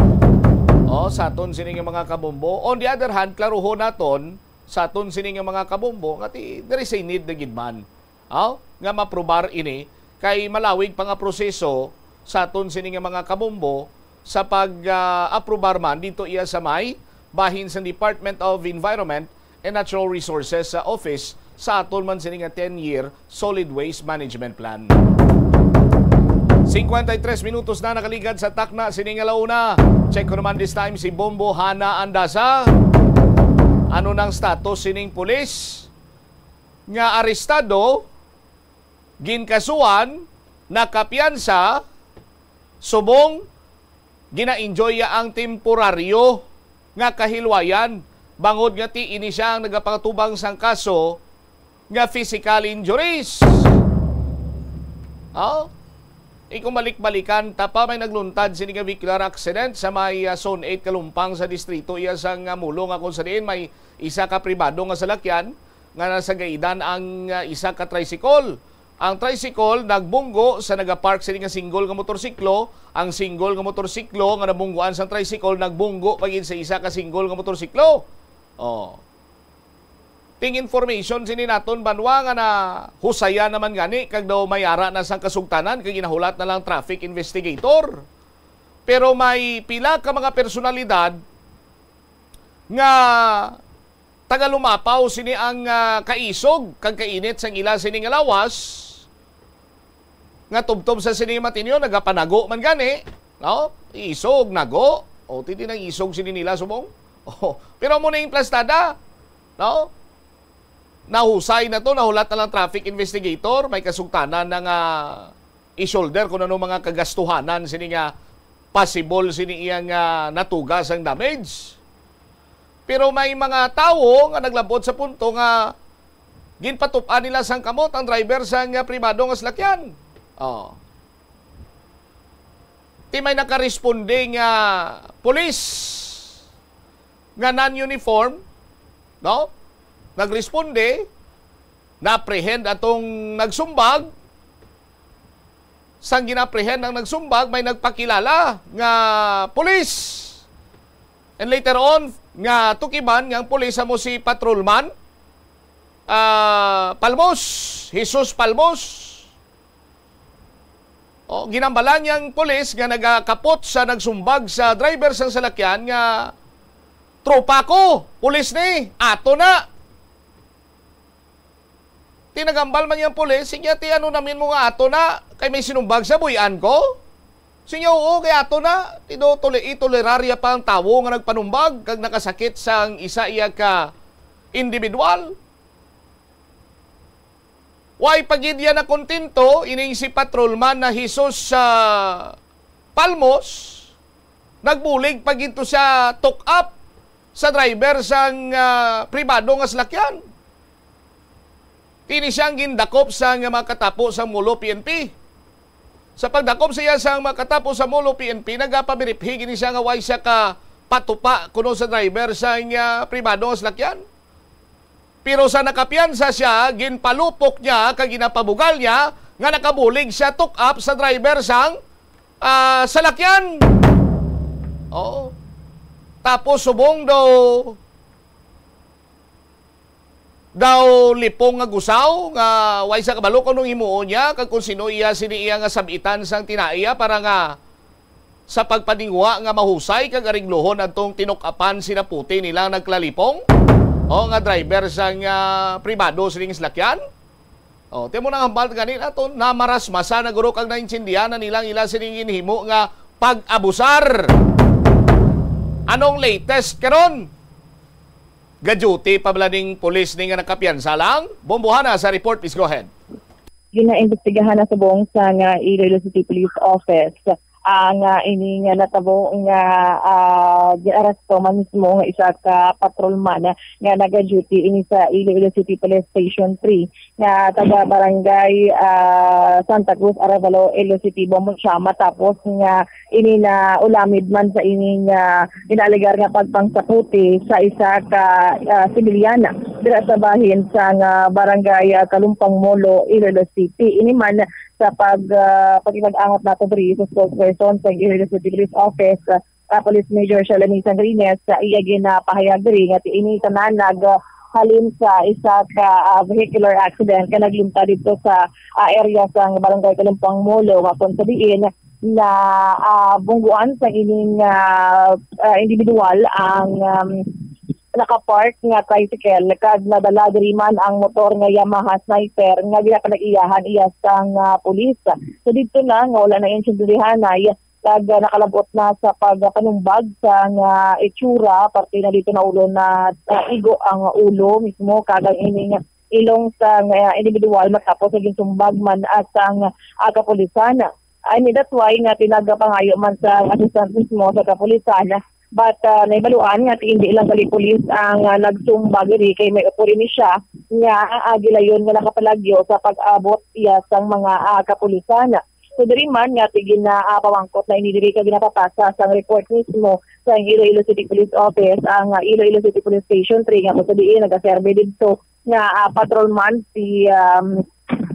O, sa aton sini nga mga kabombo. On the other hand, klaruhon naton sa aton sini nga mga kabombo nga ti there is a need na gid man. Aw, nga maprobar ini kay malawig pa nga proseso sa aton sini nga mga kabombo sa pag-aprobar man dito iya sa may bahin sa Department of Environment and Natural Resources sa office sa aton man sini nga ten-year solid waste management plan. Cincuenta y tres minutos na nakaligad sa takna sini nga launa. Check ko naman this time si Bombo Hana Andasa. Ano nang status sining pulis nga arestado, ginkasuhan, nakapiyansa, subong gina-enjoy ya ang temporaryo nga kahilwayan, bangod nga ti ini siya ang nagapakatubang sang kaso nga physical injuries. Oh? Ikong balik-balikan, ta pa may nagluntad sini nga vehicular accident sa may, ah, Zone eight Kalumpang sa distrito iya sang, ah, Molo, nga kung sa diin may isa ka pribado nga salakyan nga nasagaidan ang, ah, isa ka tricycle. Ang tricycle nagbunggo sa nagapark sini nga single nga motorsiklo. Ang single nga motorsiklo nga nabungguan sang tricycle nagbunggo pa gid sa isa ka single nga motorsiklo. Oh. Ting information sini naton banwa nga nahusayan naman gani kag daw may ara na sang kasugtanan kag ginahulat na lang traffic investigator. Pero may pila ka mga personalidad nga tagalumapaw sini ang, ah, kaisog kag kainit sang ila sini nga lawas, nga tubtob sa sini matinyo nagapanago man gani, no? Isog, nago. O, titi nang isog sini nila subong. O, pero mo na yung plastada, no? Nahusay na to, nahulat na lang traffic investigator, may kasugtanan na nga i-shoulder kung ano mga kagastuhanan sini nga possible sini iya nga natuga sang damage. Pero may mga tawo nga naglabot sa punto nga ginpatup-an nila sang kamot ang driver sang, ah, pribado nga salakyan. Oh. Ti may nakaresponde nga pulis nga non-uniform, no? Nagresponde, na-apprehend atong nagsumbag. Sang gina-apprehend ang nagsumbag, may nagpakilala nga pulis. And later on, nga tukiban nga ang pulis amo si Patrolman, ah, Palmos, Jesus Palmos. O, ginambalan niyang pulis nga nagakapot sa nagsumbag sa driver sang salakyan nga, "Tropa ko, pulis ni, ato na." Tinagambal man niyang pulis, "Sige, ti ano namin mo nga ato na, kay may sinumbag sa buy-an ko?" Sige, "Oo, kay ato na." Ti do tole-, itolerarya pa ang tawo nga nagpanumbag kag nakasakit sang isa iya ka individual. Way pa gid iya nakontento, ining si Patrolman na Jesus sa Palmos, nagbulig pa gid to siya took up sa driver sang, ah, pribado nga salakyan. Kini siya ang gindakop sa nga mga katapo sa Molo P N P. Sa pagdakop siya sa mga katapo sa Molo P N P, nagapabiriphi gini siya nga way siya ka patupa kuno sa driver sang, ah, pribado nga salakyan. Pero sa nakapiyansa siya, ginpalupok niya kag ginapabugal niya nga nakabulig siya took up sa driver sang, ah, salakyan. Oo. Tapos subong daw, daw lipong nga gusaw nga way sa kabalo kung anong himuon niya kag kung sino iya sini iya nga sab-itan sang tinaiya para nga sa pagpaninguha nga mahusay kag ariglohon adtong tinukapan sina puti nila naglalipong o nga driver sang, ah, pribado sining salakyan. O, ti mo nang hambal gani naton, namarasmasa na guro kag naintindihan na nilang ila sining ginhimo nga pag-abusar. Anong latest karon? Ga-duty pa bala ning pulis ni nga nakapiyansa lang? Bombohana sa report, please go ahead. Ginaimbestigahan na subong sa nga Iloilo City Police Office ang, ah, ini nga natabo nga, ah, giaresto man mismo nga isa ka patrolman nga naga-duty ini sa Iloilo City Police Station three nga taga Barangay, ah, Santa Cruz, Arevalo, Iloilo City, Bombo siya matapos nga ini na ulamid man sa ini nga inaalegar nga pagpangsaputi sa isa ka, ah, sibilyan dira sa bahin sa nga Barangay, ah, Kalumpang Molo, Iloilo City. Ini man sa pag, ah, pakipag-angot nato diri sa spokesperson sa Iloilo City Police Office, ah, Police Major Shalani Sangrines, sa iya ginapahayag diri nga ti ini tanan nag, ah, halin sa isa ka, ah, vehicular accident nga nagluntad didto sa, ah, area sa Barangay Kalumpang Molo, nga kung sa diin na, ah, bungguan sa ining, ah, ah, individual ang, um, nakapark nga tricycle, kag nadala diri man ang motor nga Yamaha Sniper nga ginapanag-iyahan iya sang, ah, pulis. So didto na nga wala na intindihanay, kag, ah, nakalabot na sa pagpanumbag sa nga itsura, parte na dito na ulo na, ah, igo ang ulo mismo, kag ang ining ilong sa nga individual matapos nga ginsumbag man, ah, sang, ah, kapulisan. I mean, that's why nga pinagapangayo man sa assistant mismo sa kapulisan. But, ah, naibaluan nga hindi lang gali pulis ang, ah, nagsumbag diri, kay may upod ini siya nga, ah, gilayon nga nakapalagyo sa pag-abot iya sang mga, ah, kapulisan. So diri man nga ti gina, ah, pamangkot na ini diri kag ginapapasa sang report mismo sa Iloilo City Police Office, ang, ah, Iloilo City Police Station three, nga kung sa diin nagaserbe didto nga, ah, patrolman si, um,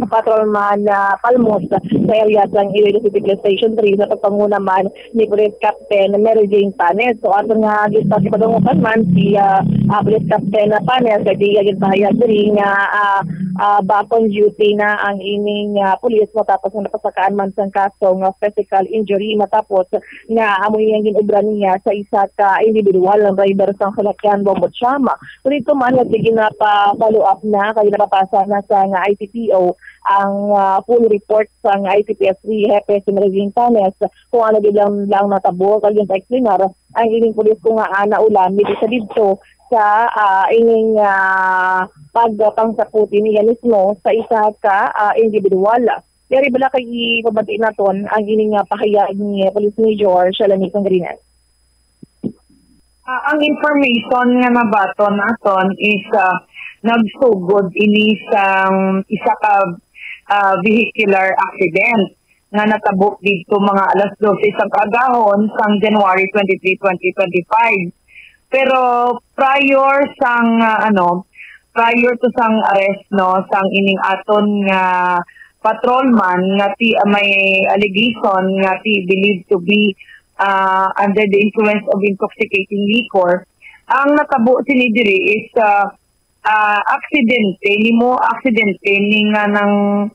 Patrolman, ah, Palmos sa area sang Iloilo City Police Station three sa pagpanguna man ni Police Captain Mary Jane Panes. So ato nga ginpasipadungutan man si, ah, ah, Police Captain Panes, kay iya ginpahayag diri nga, ah, ah, back on duty na ang ining, ah, pulis matapos nga napasakaan man sang kaso nga physical injury matapos nga amo iyang ginobra niya sa isa ka individual, ang driver sang salakyan Bombo Chama. Kung dito man nga sige na pa follow up na, kay napapasa na sa nga I T P O ang, ah, full report sang I T P S three Hepe si Marilyn Panes kung ano gid lang, lang natabo, kag yung explainer ang ining pulis ko nga ana ulamid sa didto sa, ah, ining, ah, pagpangsaputi niya mismo sa isa ka, ah, individual. Yari bala kay ipabati naton ang ining, ah, pahayag ni Police Major Shalani Sangrines. Ah, ang information nga nabaton naton is, ah, nagsugod ini sang isa ka, ah, vehicular accident nga natabo didto mga alas dose sang kaagahon sang January twenty-three, twenty twenty-five. Pero prior sang, ah, ano, prior to sang arrest, no, sang ining aton nga patrolman nga ti, ah, may allegation nga ti believed to be, ah, under the influence of intoxicating liquor. Ang natabo sini diri is, ah, ah, aksidente, nimo aksidente ni nga nang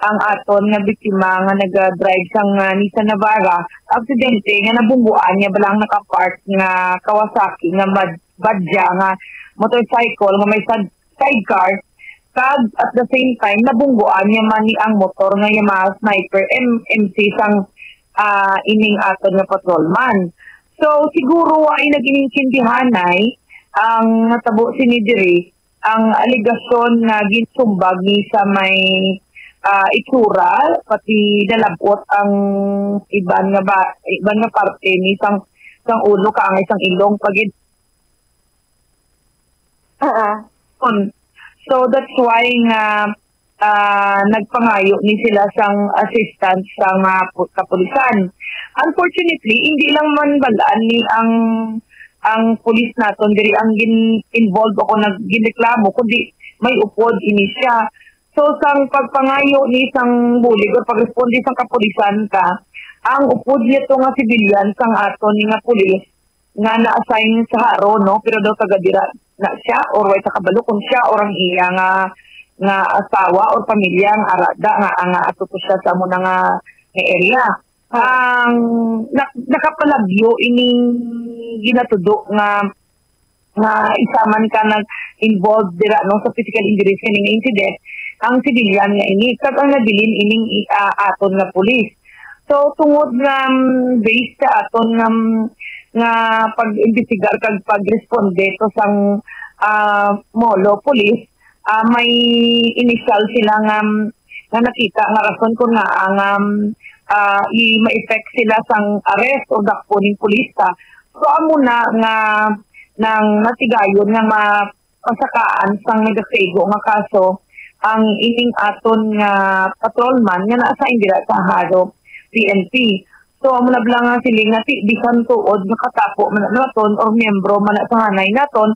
ang aton nga biktima nga naga-drive sang, ah, Nissan Navara, aksidente nga nabungguan niya bala ang nakapark nga Kawasaki nga mad-, badya nga motorcycle nga may sad-, sidecar, kag at the same time nabungguan niya man ni ang motor nga Yamaha Sniper M M C sang, ah, ining aton nga patrolman. So siguro wa ay nag-inintindihanay ang natabo sini diri, ang alegasyon nga ginsumbag ni sa may, ah, itsura, pati nalabot ang iban nga ba, iban nga parte ni sang, sang ulo kaangay sang ilong pagid. Ah, ah. So that's why nga, ah, nagpangayo ni sila sang assistance sa mga pu-, kapulisan. Unfortunately, hindi lang man balaan ni ang, ang pulis naton diri ang gin-, involved o kung nag-, ginreklamo, kundi may upod ini siya. So, sang pagpangayo ni sang bulig o pagresponde sang kapulisan ka, ang upod niya to nga civilian sang aton ni nga pulis nga na-assign sa Jaro, no? Pero daw taga dira na siya, or way sa kabalo kung siya or ang iya nga, nga asawa or pamilya nga arada nga, nga ato to siya sa amo na nga, nga area. Ang nak-, nakapalagyo ining ginatudo nga, nga isa man ka nag-involved dira, no, sa physical injuries kaning incident, ang civilian nga ini, kag ang nabilin ining, ah, aton nga pulis. So, tungod nga, um, based sa aton nga, um, nga pag-imbestigar kag pagresponde to sang, ah, Molo Police, ah, may initial sila nga, um, nga nakita nga rason kung nga ang, um, ah, i-, ma-effect sila sang arrest o dakpo ning pulis ta. So, amo na nga nang natigayon nga ma-, pasakaan sang nagakaigo nga kaso ang ining aton nga patrolman nga naa sa indira sa Jaro P N P. So, amo na bala nga siling nga ti-, bisan tuod nga katapo man naton or miyembro man na sa hanay naton,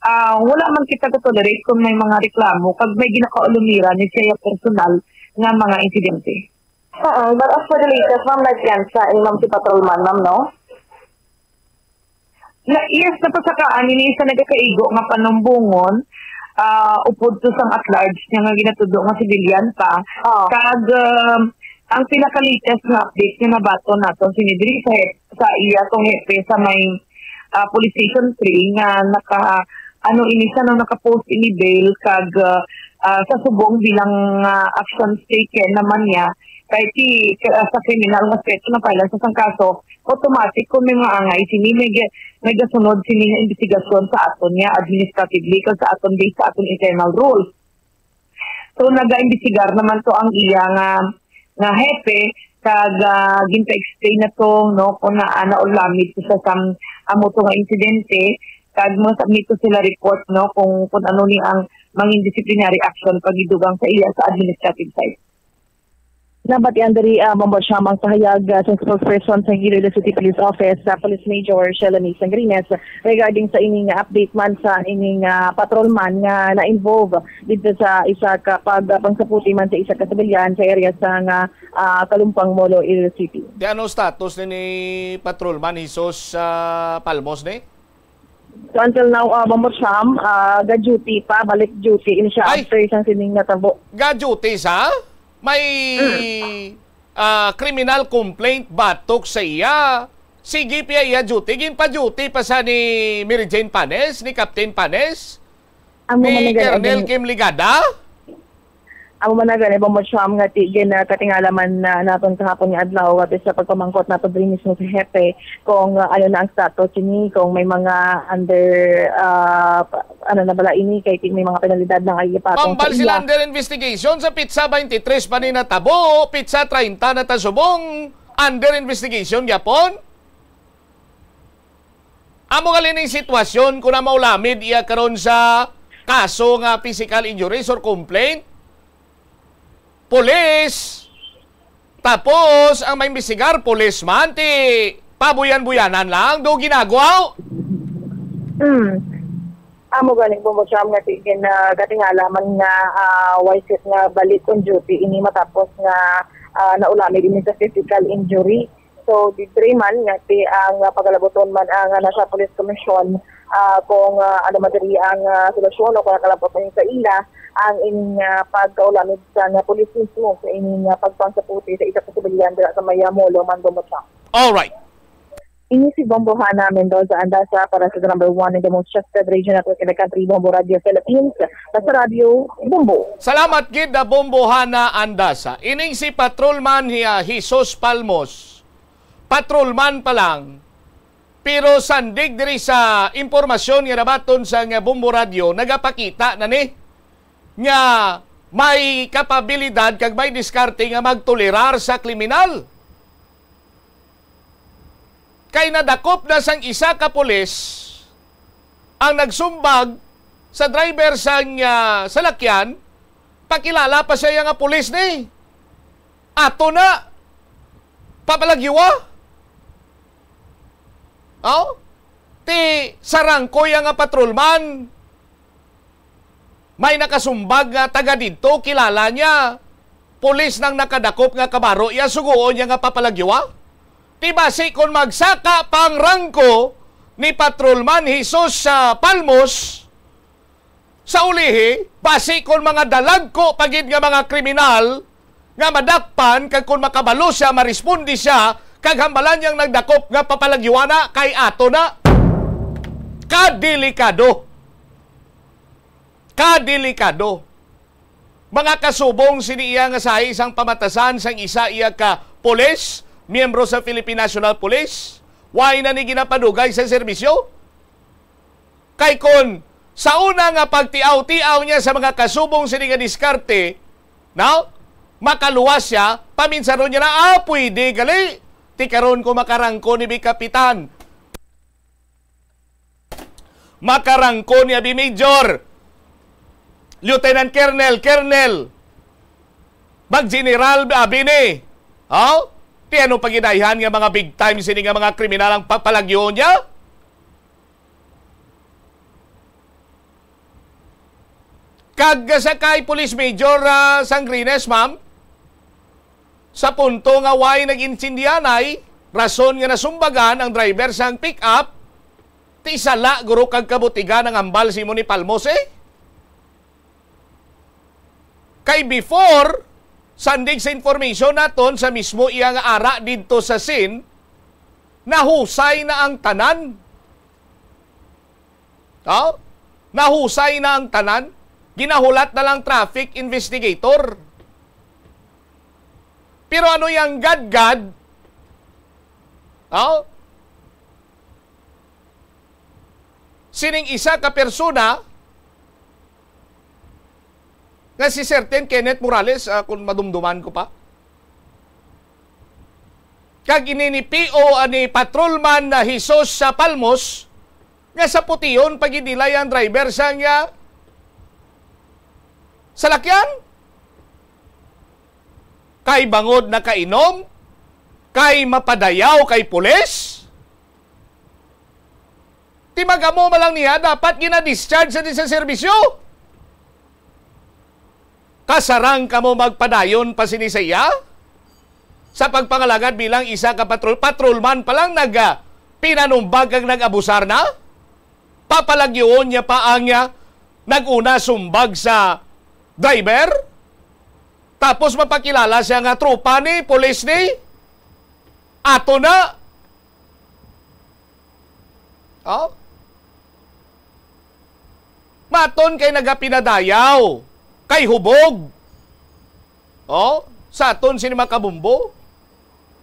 ah, wala man kita ka-tolerate kung may mga reklamo kag may ginakaulo nira ni siya personal nga mga insidente. Oo, but as for the latest, ma'am, nag-end sa imong si patrolman, ma'am, no? Na, yes, napasakaan ini sa nagakaigo nga panumbongon, ah, upod to sang at large niya nga ginatudo nga civilian pa. Oh. Kag, um, Ang pinaka-latest nga update nga nabaton naton sini diri sa hep-, sa iya tong hepe sa may, ah, Police Station three nga naka-, ano ini siya, no, naka-post ini bail kag, ah, ah, sa subong bilang, ah, action taken naman niya kay ti-, ah, sa kriminal nga aspeto na file sa sang kaso, automatic kung may mga angay sini may ga-, may gasunod sini nga imbestigasyon sa aton niya administratively kag sa aton based sa aton internal rules. So, nagaimbestigar naman to ang iya nga, nga hepe, kag, ah, ginpa-explain na to, no, kung na, ah, naulamid to sa sam-, amo to nga insidente, kag mo-submit to sila report, no, kung, kung ano ni ang mangin disciplinary action pagdugang sa iya sa administrative side. Nabatian diri, ah, Bombo Cham, ang pahayag, ah, sa spokesperson sa Iloilo City Police Office, sa Police Major Shelly Sangrines, regarding sa ining update man sa ining, ah, patrolman nga na-involve dito sa isa ka pag-, pangsaputi man sa isa ka sibilyan sa area sa nga, ah, Kalumpang Molo, Iloilo City. Di ano status ni, ni Patrolman Jesus, ah, Palmos ni? So, until now, ah, Bombo Cham, ah, ga-duty pa, balik duty ini siya Ay! after isang sining natabo. Ga-duty sa? May, Mm. ah, criminal complaint batok sa iya. Sige pa iya duty, ginpa-duty pa sa ni Mary Jane Panes, ni Captain Panes, Amo man ni na gani, Colonel Kim Ligada? Amo man na gani, Bombo Cham, nga ti-, gin-, ah, katingala man na naton kahapon nga adlaw, at sa pagpamangkot nato diri mismo sa hepe kung, ah, ano na ang status ini, kung may mga under, ah, pa-, ano na bala ini, kay ti-, may mga penalidad na nga ipatong Pambal sa sila iya. Under investigation sa pitsa twenty-three pa ni natabo, pitsa treinta na ta subong, under investigation gyapon? Amo gali ning sitwasyon kung na maulamid iya karon sa kaso nga physical injuries or complaint. Pulis. Tapos, ang maimbestigar, pulis man, ti pabuyan-buyanan lang, do ginagwaw. Hmm. Amo gani, Bombo Cham, nga ti-, gin-, ah, katingala man nga, ah, why fit nga balik on duty ini matapos nga, ah, naulamid ini sa physical injury. So, di diri man nga ti ang, ah, pagalabuton man ang, ah, nasa Police Commission, ah, kung, ah, ano man diri ang, ah, solusyon o kung nakalabot man sa ila ang ining, ah, pagkaulamid sa nga pulis mismo sa ining, ah, pagpangsaputi sa isa ka sibilyan dira sa Mayamolo, Mando Mutang. Alright. Ini si Bombo Hana Mendoza Andasa para sa the number one in the most trusted radio network in the country, Bombo Radio Philippines. Basta Radio, Bombo. Salamat gid na Bombo Hana Andasa. Ining si Patrolman, ah, Jesus Palmos. Patrolman pa lang. Pero sandig diri sa impormasyon nga nabaton sa nga Bombo Radio, nagapakita na ni nga may kapabilidad kag may diskarte nga magtolerar sa kriminal. Kay nadakop na sang isa ka pulis ang nagsumbag sa driver sang, ah, salakyan, pakilala pa siya nga pulis ni. Ato na. Papalagyuwa. Oh? Ti sarangkoy nga patrolman. May nakasumbag nga taga didto, kilala niya. Pulis nang nakadakop nga kabaro iya, sugoon niya nga papalagyuwa. Ti basi kon magsaka pang rangko ni Patrolman Jesus sa Palmos, sa ulihi, basi kon mga dalagko pa gid nga mga kriminal nga madakpan, kag kon makabalo siya, maresponde siya, kag hambalan niyang nagdakop nga papalagyuwa na, kay ato na. Kadelikado. Kadelikado. Mga kasubong sini iya nga sahi sang pamatasan sang isa iya ka pulis, miyembro sa Philippine National Police, why na ni ginapadugay sa serbisyo? Kay kon sa una nga pagtiaw-tiaw niya sa mga kasubong sini nga diskarte, no? Makaluwas siya, paminsaron niya na, "Ah, pwede gali. Ti karon ko makarangko ni bi kapitan." Makarangko ni abi Major, Lieutenant Colonel, Colonel, mag-General abi ni. Oh? Ti ano pa gid ayhan nga mga big time sini nga mga kriminal ang papalagyo niya? Kag sa kay Police Major, ah, Sangrines, ma'am, sa punto nga way nag-insendihanay, rason nga nasumbagan ang driver sang pick-up, ti sala guro kag kabutigan ang hambal simo ni Palmos, eh. Kay before, Sandig sa information naton sa mismo iya nga ara didto sa scene, nahusay na ang tanan. Oh? Nahusay na ang tanan. Ginahulat na lang traffic investigator. Pero ano yang gadgad? Oh? Sining isa ka persona nga si Certain Kenneth Morales, ah, kung madumduman ko pa. Kag ini ni P O, ah, ni Patrolman na Jesus sa Palmos, nga sa pution pa gid nila ang driver sang, ah, salakyan. Kay bangod nakainom, kay mapadayaw kay pulis. Ti mag-amo man lang niya, dapat gina-discharge sa, sa serbisyo. Kasarang kamo magpadayon pa sini sa iya? Sa pagpangalagad bilang isa ka patrol, patrolman pa lang nag, ah, pinanumbag kag nag-abusar na? Papalagyoon niya pa ang, ah, nag-una sumbag sa driver? Tapos mapakilala siya nga tropa ni, pulis ni? Ato na. Oh? Maton kay nagapinadayaw, kay hubog. Oh, sa aton sini mga kabumbo,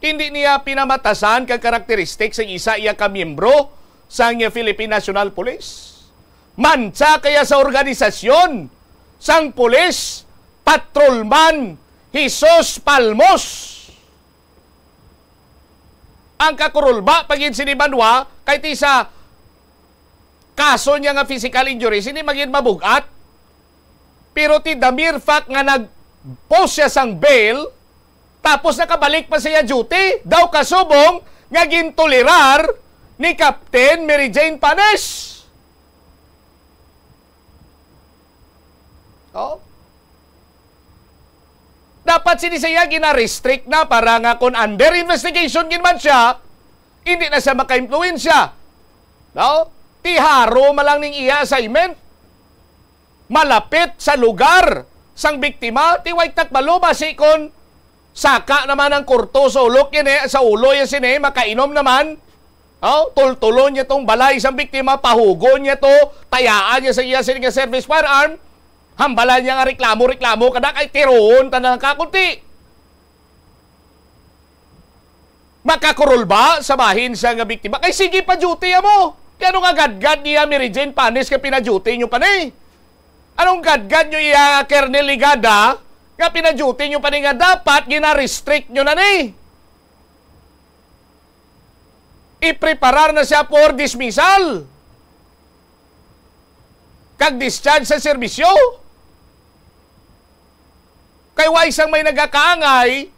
hindi niya pinamatasan kag karakteristik sang isa iya ka miyembro sang Philippine National Police. Mansa kaya sa organisasyon sang pulis, Patrolman Jesus Palmos. Ang kakurulba pa gid sini banwa kay ti sa kaso niya nga physical injury, sini magin mabug-at. Pero ti the mere fact nga nag-post siya sang bail, tapos nakabalik pa siya duty, daw kasubong nga gintolerar ni Captain Mary Jane Panes. Oh? Dapat sini siya gina-restrict na para nga kung under investigation gid man siya, hindi na siya maka-impluwensya. No? Ti haro man lang ning iya assignment. Malapit sa lugar sang biktima, ti way takbalo basi kon saka naman ang kurto sa ulo kini, sa ulo ya sini, makainom naman. Oh, tultulon niya tong balay sang biktima, pahugon niya to, tayaan niya sa iya sini nga service firearm. Hambalan niya nga reklamo, reklamo ka na kay tiroon ta na lang ka kunti. Makakurol ba sa bahin sa nga biktima? Kay sige pa duty amo. Kay ano nga gadgad niya Mary Jane Panes nga pina-duty niyo pa ni? Anong gadgad niyo iya Kernel Ligada nga pina-duty niyo pa ni nga dapat gina-restrict niyo na ni? Ipreparar na siya for dismissal kag discharge sa serbisyo. Kay way sang may nagakaangay,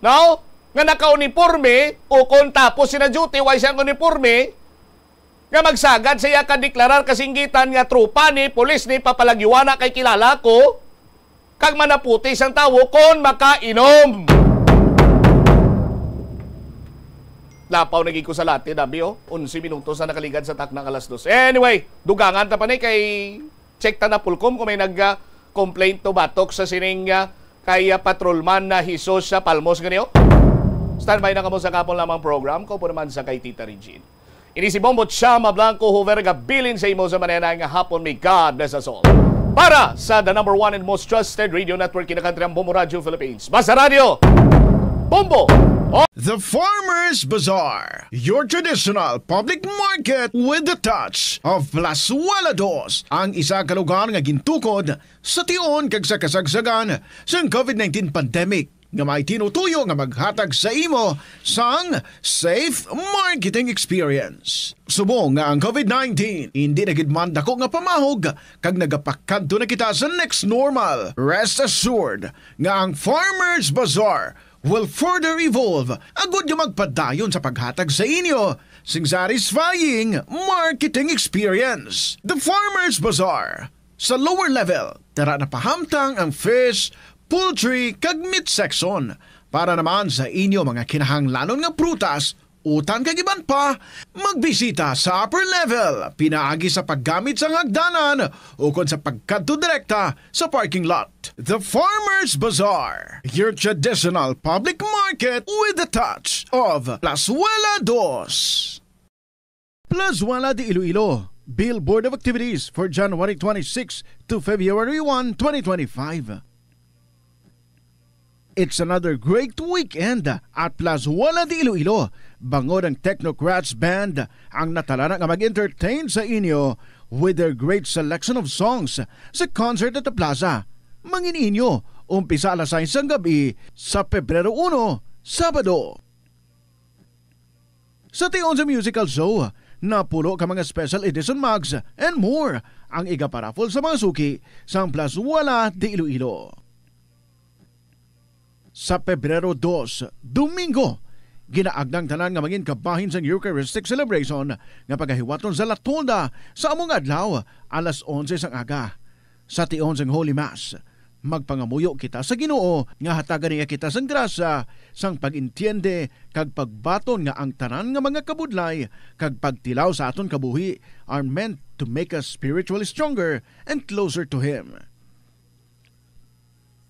no? Nga naka-uniporme, o kon tapos sina duty, way sang uniporme, nga magsagad sa iya ka deklarar kasinggitan nga tropa ni, pulis ni, papalagyuana kay kilala ko, kag manaputi sang tawo kon makainom. Lapaw na gid ko sa latte, dabi, oh. Onse minutos na nakaligad sa taknang alas dos. Anyway, dugangan ta pa ni kay check ta na, Pulcom, kung may nag, ah, complaint to batok sa sining, ah, kay, ah, Patrolman na Jesus sa Palmos ganiyo. Standby na kamo sa kapon lamang program. Ko po naman sa kay Tita Regine. Ini si Bombo Chama Blanco Hoover, gabilin sa imo sa mananay nga hapon. May God bless us all. Para sa the number one and most trusted radio network in the country, ang Bombo Radio Philippines. Basta Radio, Bombo! The Farmers Bazaar, your traditional public market with the touch of Plazuela Dos, ang isa ka lugar nga gintukod sa tion kag sa kasagsagan sang COVID nineteen pandemic, nga may tinutuyo nga maghatag sa imo sang safe marketing experience. Subong nga ang COVID nineteen indi na gid man dako nga pamahog kag nagapakadto na kita sa next normal, rest assured nga ang Farmers Bazaar will further evolve agud nga magpadayon sa paghatag sa inyo sing satisfying marketing experience. The Farmers Bazaar. Sa lower level, tara na pahamtang ang fish, poultry, kag meat section para naman sa inyo mga kinahanglanon nga prutas Utan kag iban pa, magbisita sa upper level pinaagi sa paggamit sang hagdanan ukon sa pagkadto direkta sa parking lot. The Farmers Bazaar, your traditional public market with a touch of Plazuela Dos. Plazuela de Iloilo, Billboard of activities for January twenty-six to February one, twenty twenty-five. It's another great weekend at Plazuela de Iloilo, bangod ang Technocrats Band ang natalana nga mag-entertain sa inyo with their great selection of songs sa concert at the plaza. Mangin inyo, umpisa alas sais sang gab-i sa Pebrero uno, Sabado. Sa tion sa musical show, napulo ka mga special edition mugs and more ang igaparaffle sa mga suki sang Plazuela de Iloilo. Sa Pebrero dos, Domingo, ginaagda ang tanan nga mangin kabahin sang Eucharistic celebration nga pagahiwaton sa Latonda sa among adlaw, alas onse sang aga. Sa tion sang Holy Mass, magpangamuyo kita sa Ginoo nga hatagan niya kita sang grasya sang pag-entiende kag pagbaton nga ang tanan nga mga kabudlay kag pagtilaw sa aton kabuhi are meant to make us spiritually stronger and closer to Him.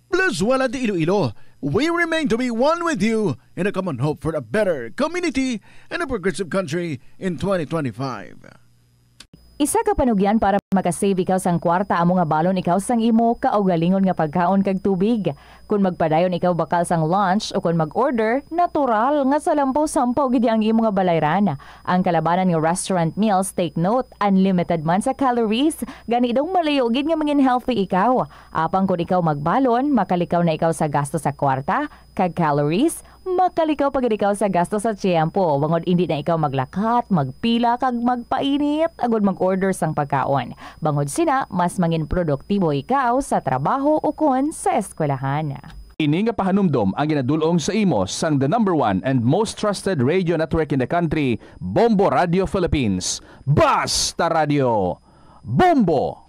Plazuela de Iloilo, we remain to be one with you in a common hope for a better community and a progressive country in twenty twenty-five. Isa ka panugyan para makasave ikaw sang kwarta amo nga balon ikaw sang imo kaugalingon nga pagkaon kag tubig. Kon magpadayon ikaw bakal sang lunch o kon mag-order, natural nga salampaw-sampaw gid ang imo nga balayran. Ang kalabanan nga restaurant meals, take note, unlimited man sa calories, gani daw malayo gid nga mangin healthy ikaw. Apang kon ikaw magbalon, makalikaw na ikaw sa gasto sa kwarta kag calories, makalikaw pa gid ikaw sa gasto sa tiyempo, bangod indi na ikaw maglakat, magpila, kag magpainit agud mag-order sang pagkaon. Bangod sina, mas mangin produktibo ikaw sa trabaho ukon sa eskwelahan. Ini nga pahanumdom ang ginadul-ong sa imo sang the number one and most trusted radio network in the country, Bombo Radio Philippines. Basta Radio Bombo!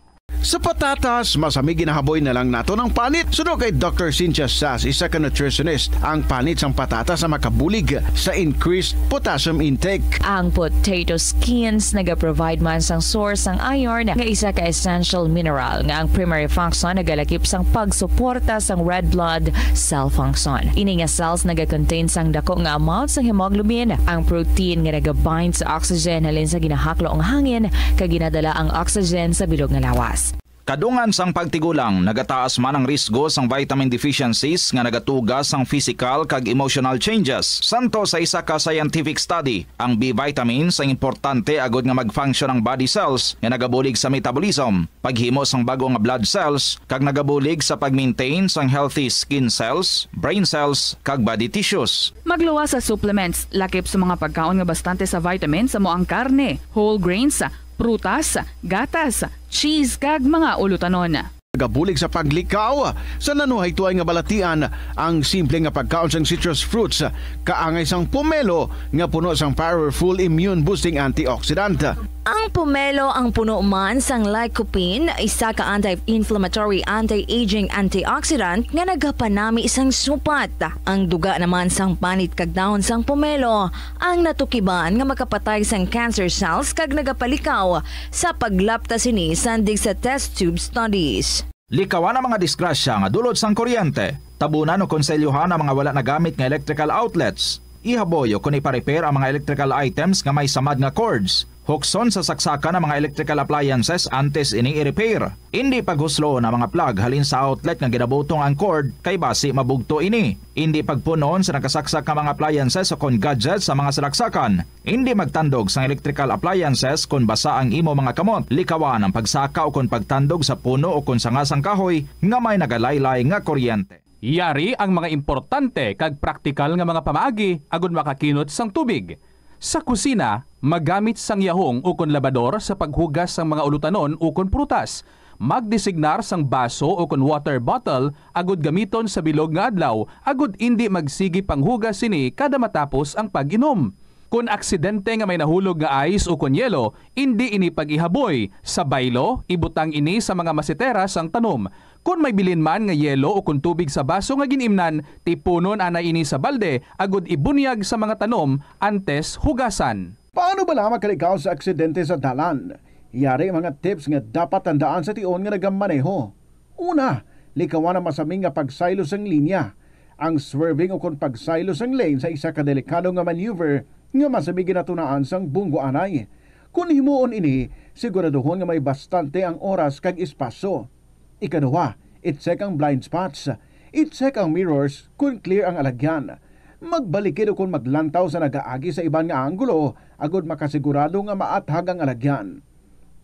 Sa patatas, mas hami ginahaboy na lang naton ang panit. Suno kay Doctor Cynthia Sass, isa ka nutritionist, ang panit sang patatas ang makabulig sa increased potassium intake. Ang potato skins nagaprovide man sang source sang iron, nga isa ka essential mineral nga ang primary function nagalakip sang pagsuporta sang red blood cell function. Ini nga cells nagakontain sang dako nga amount sang hemoglobin, ang protein nga nagabind sa oxygen halin sa ginahaklo nga hangin, kag ginadala ang oxygen sa bilog nga lawas. Kadungan sang pagtigulang, nagataas man ang risgo sang vitamin deficiencies nga nagatuga sang physical kag emotional changes. Santo sa isa ka scientific study, ang B vitamins ang importante agud nga mag-function ang body cells nga nagabulig sa metabolism, paghimo sang bag-o nga blood cells, kag nagabulig sa pag-maintain sang healthy skin cells, brain cells, kag body tissues. Magluwas sa supplements, lakip sa mga pagkaon nga bastante sa vitamins amo ang karne, whole grains, prutas, gatas, cheese, kag mga ulutanon. Nagabulig sa paglikaw sa nanuhay tuay nga balatian ang simple nga pagkaon sang citrus fruits, kaangay sang pomelo nga puno sang powerful immune-boosting antioxidant. Ang pomelo ang puno man sang lycopene, isa ka anti-inflammatory, anti-aging antioxidant nga nagapanami sang supat. Ang duga naman sang panit kag dahon sang pomelo ang natukiban nga makapatay sang cancer cells kag nagapalikaw sa paglapta sini sandig sa test tube studies. Likawan ang mga disgrasya nga dulot sang kuryente. Tabunan o konselyohan ang mga wala nagamit nga electrical outlets. Ihaboy o kon ipa-repair ang mga electrical items nga may samad nga cords. Hukson sa saksakan ang mga electrical appliances antes ini i-repair. Indi paghusloon ang mga plug halin sa outlet nga ginabutong ang cord, kay basi mabugto ini. Indi pagpun-on sa nakasaksak nga mga appliances o kon gadgets sa mga salaksakan. Indi magtandog sang electrical appliances kon basa ang imo mga kamot. Likawan ang pagsaka o kon pagtandog sa puno o kon sanga sang kahoy nga may nagalaylay nga kuryente. Yari ang mga importante kag praktikal nga mga pamaagi agud makakinot sang tubig. Sa kusina, magamit sang yahong ukon labador sa paghugas sang mga ulutanon ukon prutas. Magdesignar sang baso ukon water bottle agud gamiton sa bilog nga adlaw agud indi magsigi panghugas sini kada matapos ang pag-inom. Kon aksidente nga may nahulog nga ice ukon yelo, indi ini pag-ihaboy. Sa baylo, ibutang ini sa mga masetera sang tanom. Kon may bilin man nga yelo o kon tubig sa baso nga gin-imnan, tipunon anay ini sa balde agod ibunyag sa mga tanom antes hugasan. Paano bala makalikaw sa aksidente sa dalan? Yari mga tips nga dapat tandaan sa tion nga nagamaneho. Una, likawan ang masami nga pagsaylo sang linya. Ang swerving o kon pagsaylo sang lane sa isa ka delikado nga maneuver nga masami ginatunaan sang bunggo anay. Kon himuon ini, siguraduhon nga may bastante ang oras kag espasyo. Ikaduha, i-check ang blind spots. I-check ang mirrors kon clear ang alagyan. Magbalikid o kon maglantaw sa nagaagi sa iban nga anggulo agod makasigurado nga maathag ang alagyan.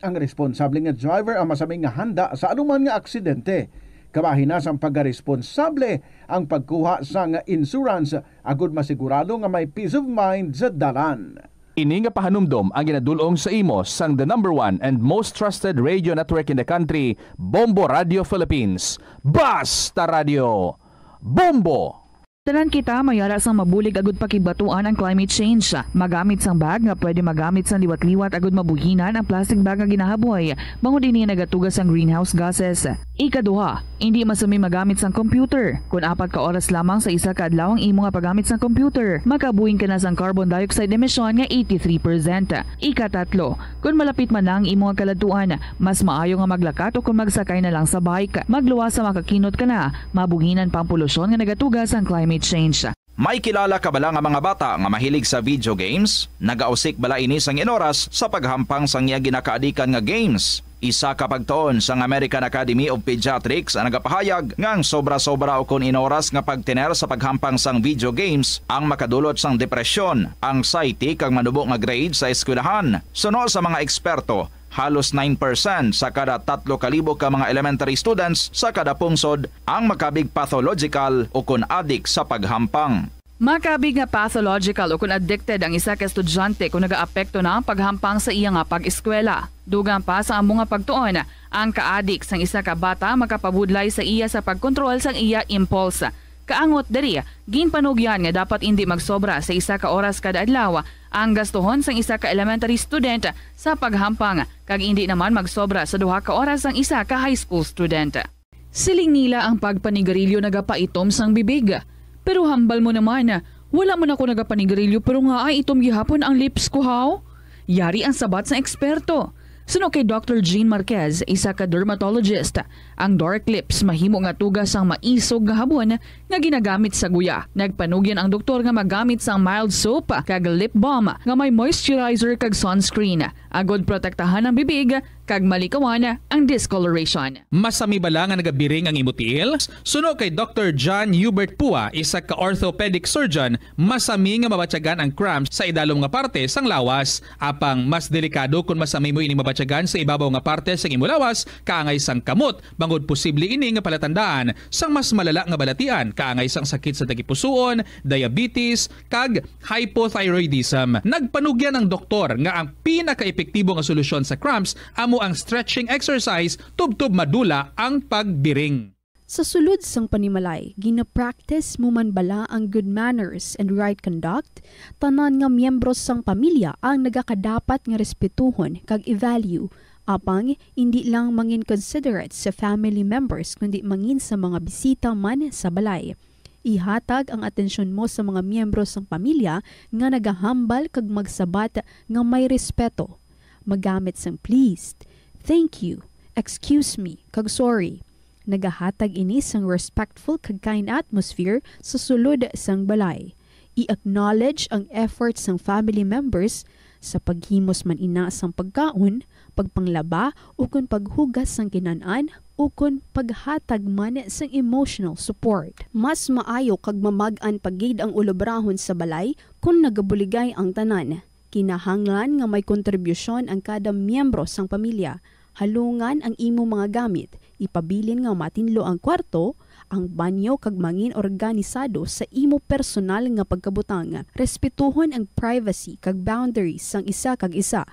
Ang responsable nga driver ang masami nga handa sa anuman nga aksidente. Kabahin na sang pagkaresponsable ang pagkuha sang insurance agod masigurado nga may peace of mind sa dalan. Ini nga pahanumdom ang ginadul-ong sa imo sang the number one and most trusted radio network in the country, Bombo Radio Philippines. Basta Radio, Bombo! Tanan kita may ara sang mabulig agud pakigbatuan ang climate change. Magamit sang bag nga pwede magamit sang liwat-liwat agud mabuhinan ang plastic bag nga ginahaboy, bangod ini nagatuga sang greenhouse gases. Ikaduha, indi masumi magamit sang computer. Kon apat ka oras lamang sa isa ka adlaw ang imo nga paggamit sang computer, makabuhin ka na sang carbon dioxide emission nga eighty-three percent. Ikatatlo, kon malapit man na ang imo nga kaladtuan, mas maayo nga maglakat o kon magsakay na lang sa bike. Magluwas sa makakinot ka na, mabuhinan pa ang polusyon nga nagatuga sang climate change. May kilala ka bala nga mga bata nga mahilig sa video games? Nagausik bala ini sang inoras sa paghampang sang iya ginakaadikan nga games? Isa ka pagtuon sang American Academy of Pediatrics ang nagapahayag nga ang sobra-sobra ukon inoras nga pagtener sa paghampang sang video games ang makadulot sang depresyon, anxiety, kag manubo nga grade sa eskwelahan. Suno sa mga eksperto, halos nine percent sa kada tatlo ka libo ka mga elementary students sa kada pungsod ang makabig pathological ukon adik sa paghampang. Makabig nga pathological ukon addicted ang isa ka estudyante kon nagaapekto na ang paghampang sa iya nga pag-eskwela. Dugang pa sa amo nga pagtuon, ang kaadik sang isa ka bata makapabudlay sa iya sa pagkontrol sang iya impulse. Kaangot diri, ginpanugyan nga dapat indi magsobra sa isa ka oras kada adlaw ang gastuhon sang isa ka elementary student sa paghampang, kag indi naman magsobra sa duha ka oras ang isa ka high school student. Siling nila ang pagpanigarilyo nagapaitom sang bibig. Pero hambal mo naman, wala man ako nagapanigarilyo pero nga ay itom gihapon ang lips ko, haw? Yari ang sabat sang eksperto. Suno kay Doctor Jean Marquez, isa ka dermatologist, ang dark lips mahimo nga tuga sang maisog nga habon nga ginagamit sa guya. Nagpanugyan ang doktor nga magamit sang mild soap kag lip balm nga may moisturizer kag sunscreen, agod protektahan ang bibig kag malikawan ang discoloration. Masami bala nga nagabiring ang imo tiil? Suno kay Doctor John Hubert Pua, isa ka orthopedic surgeon, masami nga mabatyagan ang cramps sa idalom nga parte sang lawas. Apang mas delikado kon masami mo ini mabatyagan sa ibabaw nga parte sang imo lawas, kaangay sang kamot, bangod posible ini nga palatandaan sang mas malala nga balatian, kaangay sang sakit sa tagipusoon, diabetes, kag hypothyroidism. Nagpanugyan ang doktor nga ang pinakaepektibo nga solusyon sa cramps amo ang stretching exercise tubtob madula ang pagbiring. Sa sulod sang panimalay, gina-practice mo man bala ang good manners and right conduct? Tanan nga miyembro sang pamilya ang nagakadapat nga respetuhon kag i-value. Apang, indi lang mangin considerate sa family members, kundi mangin sa mga bisita man sa balay. Ihatag ang atensyon mo sa mga miyembro sang pamilya nga nagahambal kag magsabat nga may respeto. Magamit sang please, thank you, excuse me, kag sorry. Nagahatag ini sang respectful kag kind atmosphere sa sulod sang balay. I-acknowledge ang effort sang family members sa paghimos man ina sang pagkaon, pagpanglaba, ukon paghugas sang kinan-an, ukon paghatag man sang emotional support. Mas maayo kag mamag-an pa gid ang ulobrahon sa balay kon nagabuligay ang tanan. Kinahanglan nga may kontribusyon ang kada miyembro sang pamilya. Halungan ang imo mga gamit, ipabilin nga matinlo ang kwarto, ang banyo, kag mangin organisado sa imo personal nga pagkabutang. Respetuhon ang privacy kag boundaries sang isa kag isa.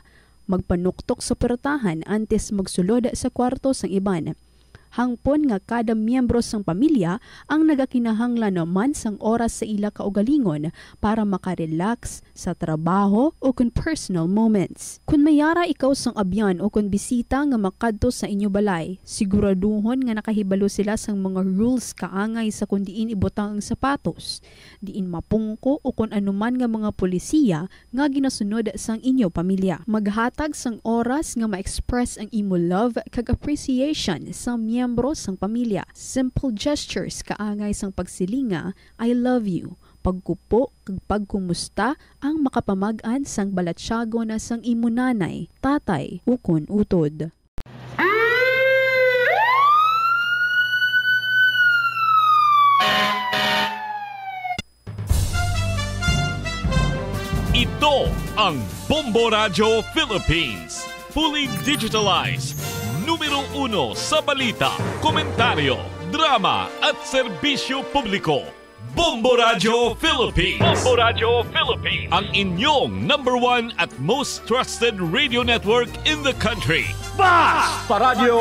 Magpanuktok sa puwertahan antes magsulod sa kwarto sang iban. Hangpon nga kada miyembro sang pamilya ang nagakinahanglan man sang oras sa ila kaugalingon para makarelax sa trabaho o kon personal moments. Kon may ara ikaw sang abyan o kon bisita nga makadto sa inyo balay, siguraduhon nga nakahibalo sila sang mga rules kaangay sa kon diin ibutang ang sapatos, diin mapungko o kon anuman nga mga polisiya nga ginasunod sang inyo pamilya. Maghatag sang oras nga ma-express ang imo love kag appreciation sa miyembro sang pamilya. Simple gestures kaangay sang pagsiling nga, "I love you," pagkupo kag pagkumusta ang makapamag-an sang balatyagon sang imo nanay, tatay, ukon utod. Ito ang Bombo Radyo Philippines. Fully digitalized. Numero uno sa balita, komentaryo, drama at serbisyo publiko. Bombo Radyo Philippines. Bombo Radyo Philippines. Ang inyong number one at most trusted radio network in the country. Basta Radyo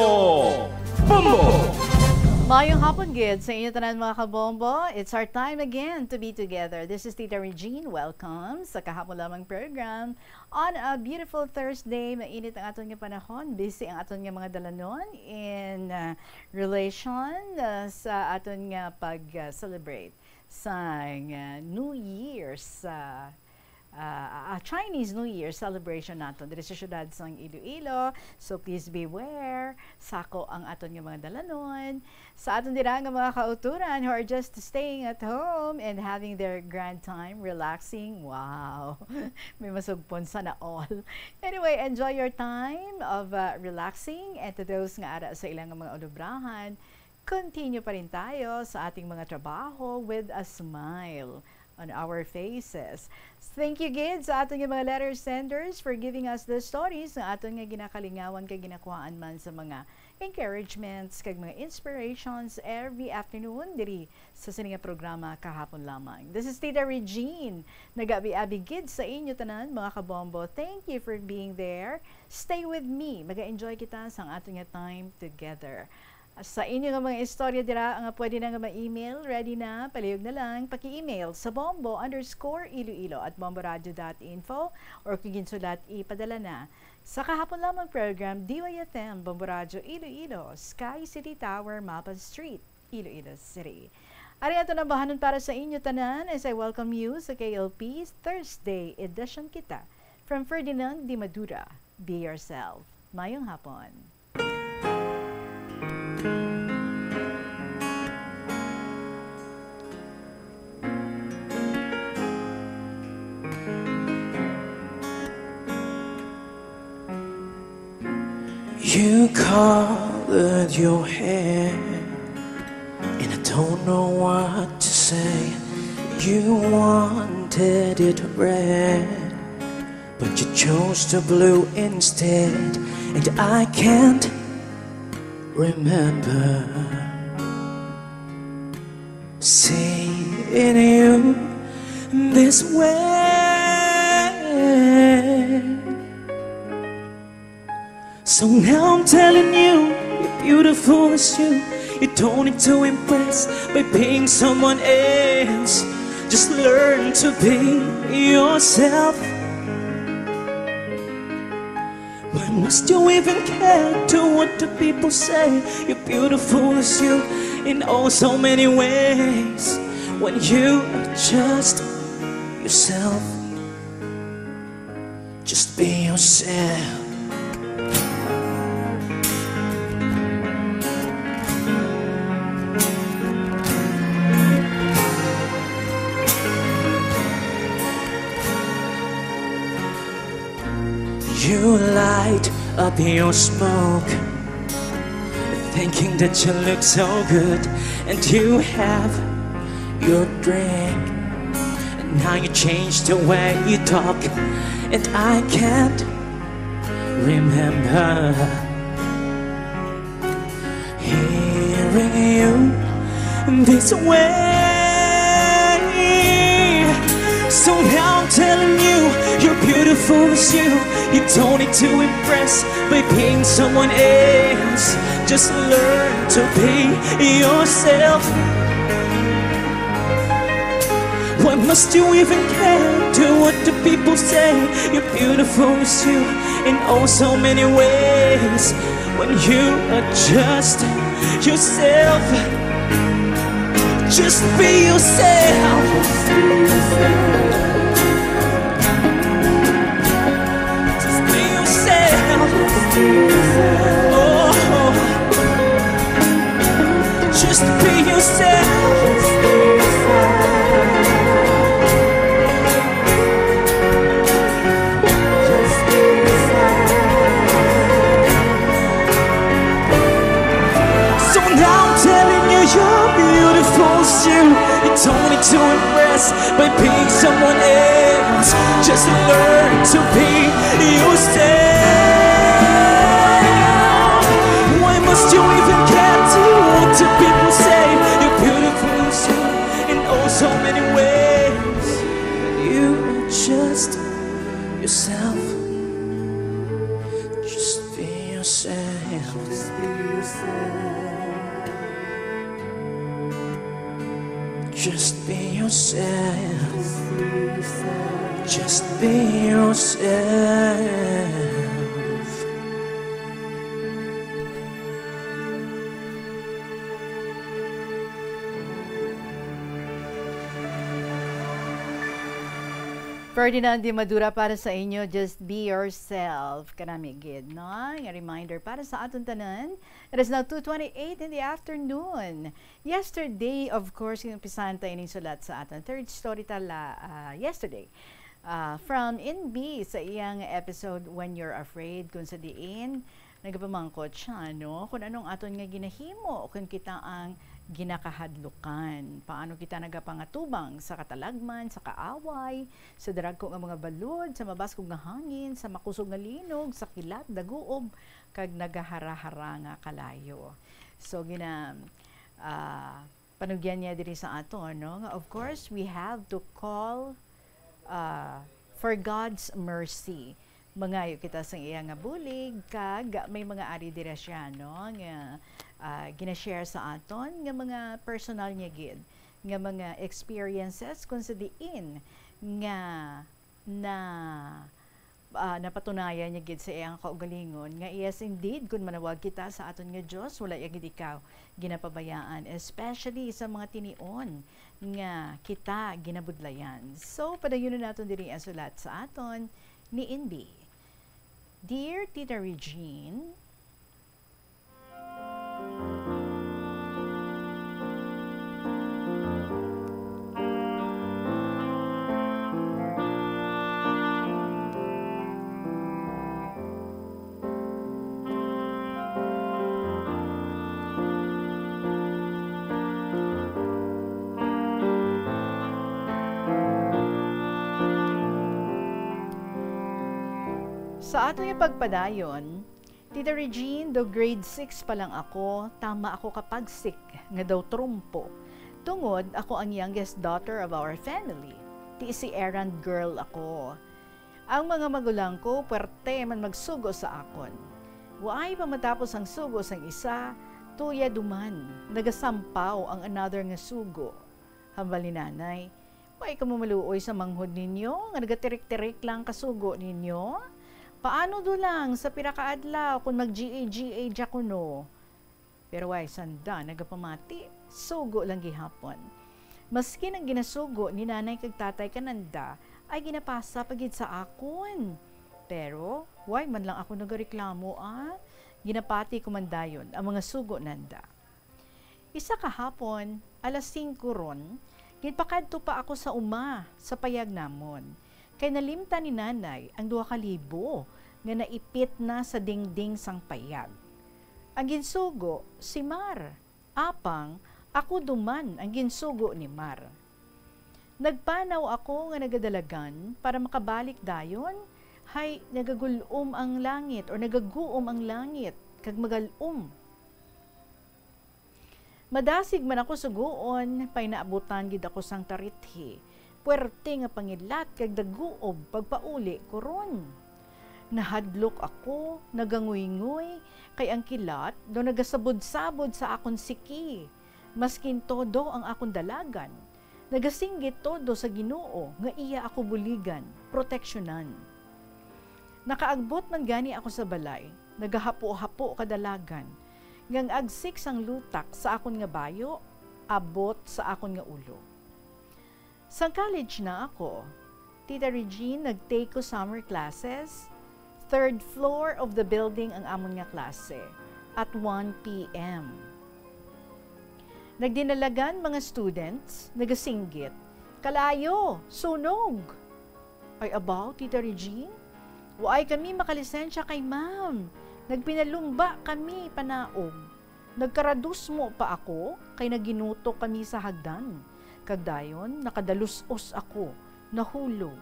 Bombo! Mayong hapon gid sa inyo tanan, mga kabombo. It's our time again to be together. This is Tita Regine. Welcome sa kahapon lamang program. On a beautiful Thursday, mainit ang aton nga panahon. Busy ang aton nga mga dalanon in, uh, relation, uh, sa aton nga pag, uh, celebrate sang, uh, New Year's, uh, uh, uh, Chinese New Year celebration naton diri sa siyudad sang Iloilo. So please beware, sako ang aton nga mga dalanon. Sa aton dira nga mga kauturan who are just staying at home and having their grand time, relaxing, wow, may masugpon, sana all. Anyway, enjoy your time of, uh, relaxing, and to those nga ara sa ilang mga ulubrahan, continue pa rin tayo sa ating mga trabaho with a smile on our faces. Thank you gid sa aton nga mga letter senders for giving us the stories nga aton nga ginakalingawan kag ginakuhaan man sa mga encouragements kag mga inspirations every afternoon diri sa sini nga programa kahapon lamang. This is Tita Regine. Nagabi-abi gid sa inyo tanan, mga kabombo. Thank you for being there. Stay with me. Maga-enjoy kita sang aton nga time together. Sa inyo nga mga istorya dira nga pwede na nga ma-email, ready na, palihog na lang, paki-email sa bombo underscore iloilo at bomboradio dot info, or kung ginsulat, ipadala na sa kahapon lamang program, D Y F M, Bombo Radyo Iloilo, Sky City Tower, Mapan Street, Iloilo City. Ari ato na bahanon para sa inyo tanan, as I welcome you sa K L P Thursday edition kita. From Ferdinand Di Madura, be yourself. Mayong hapon. You colored your hair, and I don't know what to say. You wanted it red, but you chose the blue instead, and I can't remember seeing you this way. So now I'm telling you, you're beautiful as you. You don't need to impress by being someone else. Just learn to be yourself. Why must you even care to what the people say? You're beautiful as you in oh so many ways. When you are just yourself, just be yourself. You light up your smoke, thinking that you look so good, and you have your drink. And now you change the way you talk, and I can't remember hearing you this way. So now I'm telling you, you're beautiful as you. You don't need to impress by being someone else. Just learn to be yourself. Why must you even care to what the people say? You're beautiful as you in oh so many ways. When you are just yourself, just be yourself. Just be yourself. Oh, just be yourself. So now I'm telling you, you're beautiful as you. You don't need to impress by being someone else. Just learn to be yourself. Why must you even care to what the people say? You're beautiful as you in oh so many ways. You are just yourself. Just be yourself. Just be yourself. Just be yourself. Ferdinand de Madura para sa inyo, just be yourself. Kanami gid, no? Nga reminder para sa aton tanan. It is now two twenty-eight in the afternoon. Yesterday, of course, inumpisahan ta ining sulat sa aton third story tala, ah, yesterday. Ah, from N B sa iyang episode When You're Afraid, kung sa diin, nagapamangkot siya, no? Kung anong aton nga ginahimo kung kita ang ginakahadlukan. Paano kita nagapangatubang sa katalagman, sa kaaway, sa daragko nga mga balod, sa mabaskog nga hangin, sa makusog nga linog, sa kilat, daguob, kag nagaharahara nga kalayo. So, gina-, ah, panugyan niya diri sa aton, no? Nga, of course, we have to call, ah, for God's mercy. Mangayo kita sa iya nga bulig, kag may mga ari dira siya, no? Nga, ah, gina-share sa aton nga mga personal niya gid, nga mga experiences kung sa diin nga na, ah, napatunayan niya gid sa iyang kaugalingon nga, yes, indeed, kun manawag kita sa aton nga Dios, wala iya gid ikaw ginapabayaan, especially sa mga tinion nga kita ginabudlayan. So, padayunon naton diri ang sulat sa aton ni N B. Dear Tita Regine, Sa ato nga pagpadayon, Tita Regine, daw grade six pa lang ako, tama ako kapagsik nga daw trumpo. Tungod ako ang youngest daughter of our family, ti si errand girl ako. Ang mga magulang ko puwerte man magsugo sa akon. Waay pa matapos ang sugo sang isa, tuya duman, nagasampaw ang another nga sugo. Hambal ni Nanay, "Way kamo maluoy sa manghod ninyo nga nagatirik-tirik lang kasugo ninyo? Paano do lang sa pira ka adlaw kon mag-G A G A dya kuno?" Pero way sanda nagapamati, sugo lang gihapon. Maskin ang ginasugo ni Nanay kag Tatay kananda ay ginapasa pa gid sa akon. Pero way man lang ako nagareklamo, ah. Ginapati ko man dayon ang mga sugo nanda. Isa ka hapon, alas singko ron, ginpakadto pa ako sa uma sa payag namon, kay nalimtan ni Nanay ang duha ka libo nga naipit na sa dingding sang payag. Ang ginsugo, si Mar, apang ako duman ang ginsugo ni Mar. Nagpanaw ako nga nagadalagan para makabalik dayon, hay nagagul-om ang langit, or nagaguom ang langit, kag magal-om. Madasig man ako sugoon, painaabutan gid ako sang tarithi. Puwerte nga pangilat kag daguob pagpauli ko ron. Nahadlok ako, naganguynggoy, kay ang kilat daw nagasabod-sabod sa akon siki. Maskin todo ang akon dalagan, nagasinggit todo sa Ginoo nga iya ako buligan, proteksyonan. Nakaagbot man gani ako sa balay, nagahapo-hapo ka dalagan, ngang agsik sang lutak sa akon nga bayo, abot sa akon nga ulo. Sang college na ako, Tita Regine, nag-take ko summer classes. Third floor of the building ang amon nga klase at one P M. Nagdinalagan mga students, nagasinggit, "Kalayo! Sunog!" Ay, abaw, Tita Regine? Waay kami makalisensya kay ma'am. Nagpinalumba kami panaog. Nagkaradusmo pa ako kay naginutok kami sa hagdan. Kag dayon, nakadalus-os ako, nahulog.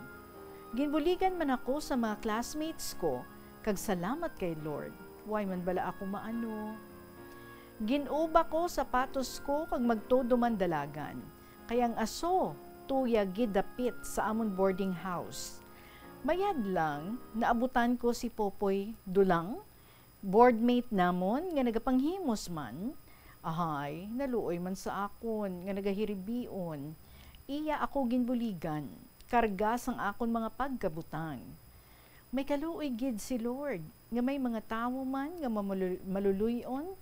Ginbuligan man ako sa mga classmates ko, kag salamat kay Lord, way man bala ako maano. Gin-uba ko sapatos ko kag magtudo man dalagan, kay ang aso tuya gidapit sa amon boarding house. Mayad lang, naabutan ko si Popoy Dulang, boardmate namon nga nagapanghimos man. Ahay, naluoy man sa akon nga nagahiribion. Iya ako ginbuligan, karga sang akon mga pagkabutang. May kaluoy gid si Lord nga may mga tawo man nga mamulu-, maluluy-on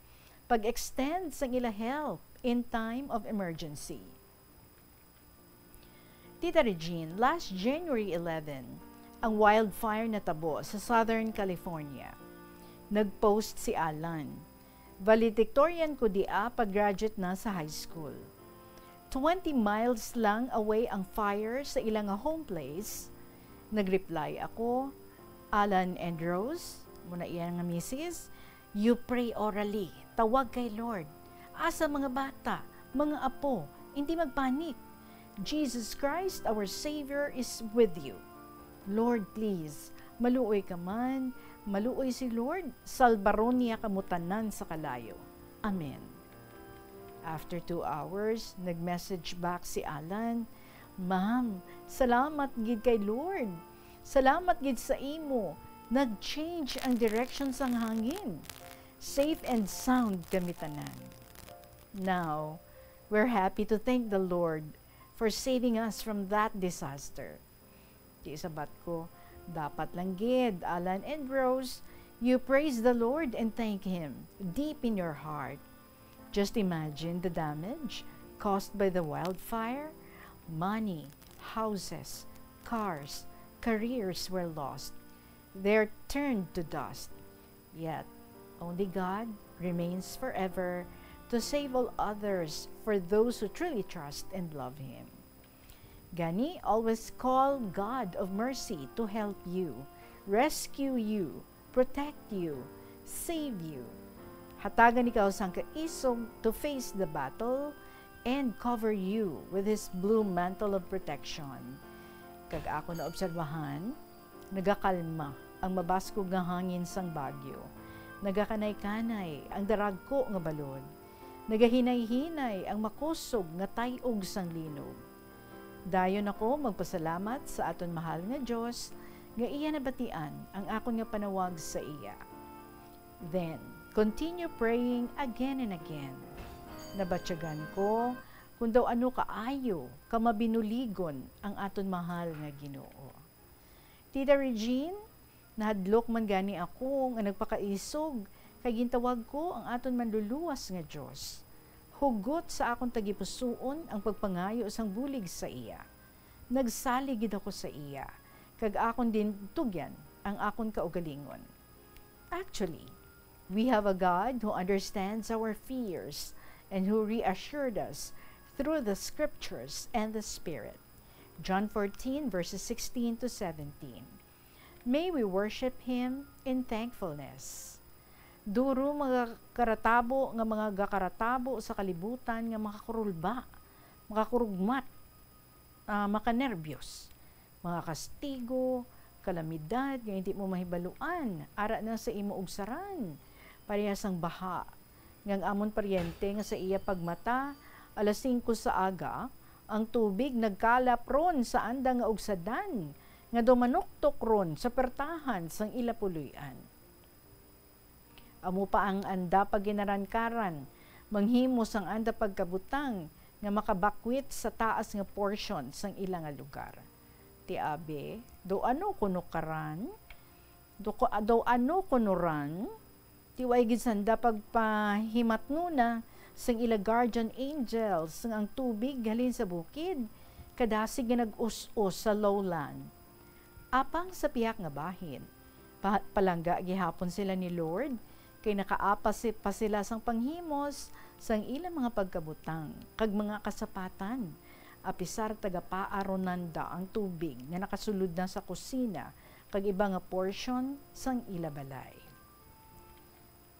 pag-extend sang ila help in time of emergency. Tita Regine, last January eleven, ang wildfire natabo sa Southern California. Nag-post si Alan. Valedictorian ko dia pag-graduate na sa high school. Twenty miles lang away ang fire sa ila nga home place. Nag-reply ako, "Alan and Rose," muna iya nga misis, "you pray orally, tawag kay Lord. Asa mga bata, mga apo, hindi magpanik. Jesus Christ, our Savior, is with you. Lord, please, maluoy ka man, maluoy si Lord, salbaron niya kamo tanan sa kalayo. Amen." After two hours, nag-message back si Alan, "Ma'am, salamat gid kay Lord. Salamat gid sa imo. Nag-change ang direction sang hangin. Safe and sound kami tanan." Now, we're happy to thank the Lord for saving us from that disaster. Di sabat ko, dapat lang gid, Alan and Rose, you praise the Lord and thank Him deep in your heart. Just imagine the damage caused by the wildfire. Money, houses, cars, careers were lost. They're turned to dust. Yet, only God remains forever to save all others for those who truly trust and love Him. Gani, always call God of mercy to help you, rescue you, protect you, save you. Hatagan ikaw sang kaisog to face the battle and cover you with His blue mantle of protection. Kag ako naobserbahan, nagakalma ang mabaskog nga hangin sang bagyo. Nagakanay-kanay ang daragko nga balod. Nagahinay-hinay ang makusog nga tay-og sang linog. Dayon ako magpasalamat sa aton mahal nga Dios nga iya nabatian ang akon nga panawag sa iya. Then, continue praying again and again. Nabatyagan ko kung daw ano kaayo ka mabinuligon ang aton mahal nga Ginoo. Tita Regine, nahadlok man gani ako nga nagpakaisog, kay gintawag ko ang aton Manluluwas nga Dios. Hugot sa akon tagipusoon ang pagpangayo sang bulig sa iya. Nagsalig gid ako sa iya, kag akon din tugyan ang akon kaugalingon. Actually, we have a God who understands our fears and who reassured us through the scriptures and the Spirit. John fourteen, verses sixteen to seventeen. May we worship Him in thankfulness. Duro mga karatabo nga mga gakaratabo sa kalibutan nga makakurulba, makakurugmat, ah, makanerbiyos. Mga kastigo, kalamidad nga hindi mo mahibaluan, ara na sa imo ugsaran, parehas sang baha, nga ang amon paryente nga sa iya pagmata, alas singko sa aga, ang tubig nagkalap ron sa andang nga ugsadan, nga daw manuktok ron sa pertahan sang ila puloy-an. Amo pa ang anda paginarankaran, manghimo sang anda pagkabutang nga makabakwit sa taas nga porsyon sang ila nga lugar. Ti abi, daw ano kuno karan? Do, ko- daw ano kuno ran? Ti way gid sanda pagpahimatnuna sang ila guardian angels nga ang tubig halin sa bukid kadasig nga nag-us-os sa lowland. Apang sa pihak nga bahin, pa- palangga gihapon sila ni Lord, kay nakaapas si- pa sila sang panghimos sang ilang mga pagkabutang kag mga kasapatan, apisar tagapaaron nanda ang tubig nga nakasulod na sa kusina kag iba nga porsyon sang ila balay.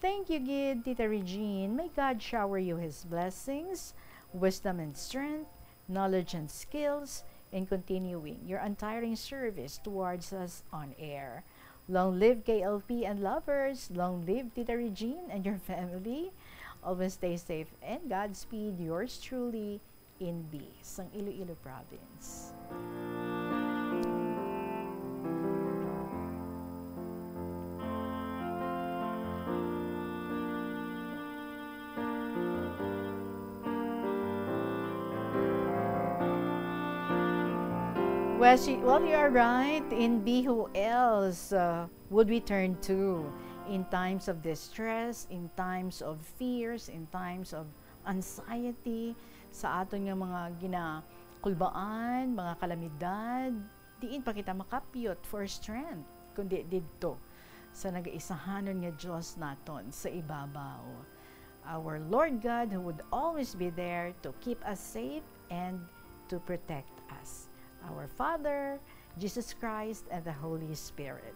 Thank you gid, Tita Regine. May God shower you His blessings, wisdom and strength, knowledge and skills in continuing your untiring service towards us on air. Long live K L P and lovers. Long live Tita Regine and your family. Always stay safe and Godspeed. Yours truly, Inbi, sang Iloilo Province. Well, she, well, you are right. Inbi, who else uh, would we turn to in times of distress, in times of fears, in times of anxiety, sa aton nga mga ginakulbaan, mga kalamidad, diin pa kita makapyot for strength, kundi didto sa nagaisahanon nga Dios naton sa ibabaw. Our Lord God, who would always be there to keep us safe and to protect us. Our Father, Jesus Christ, and the Holy Spirit.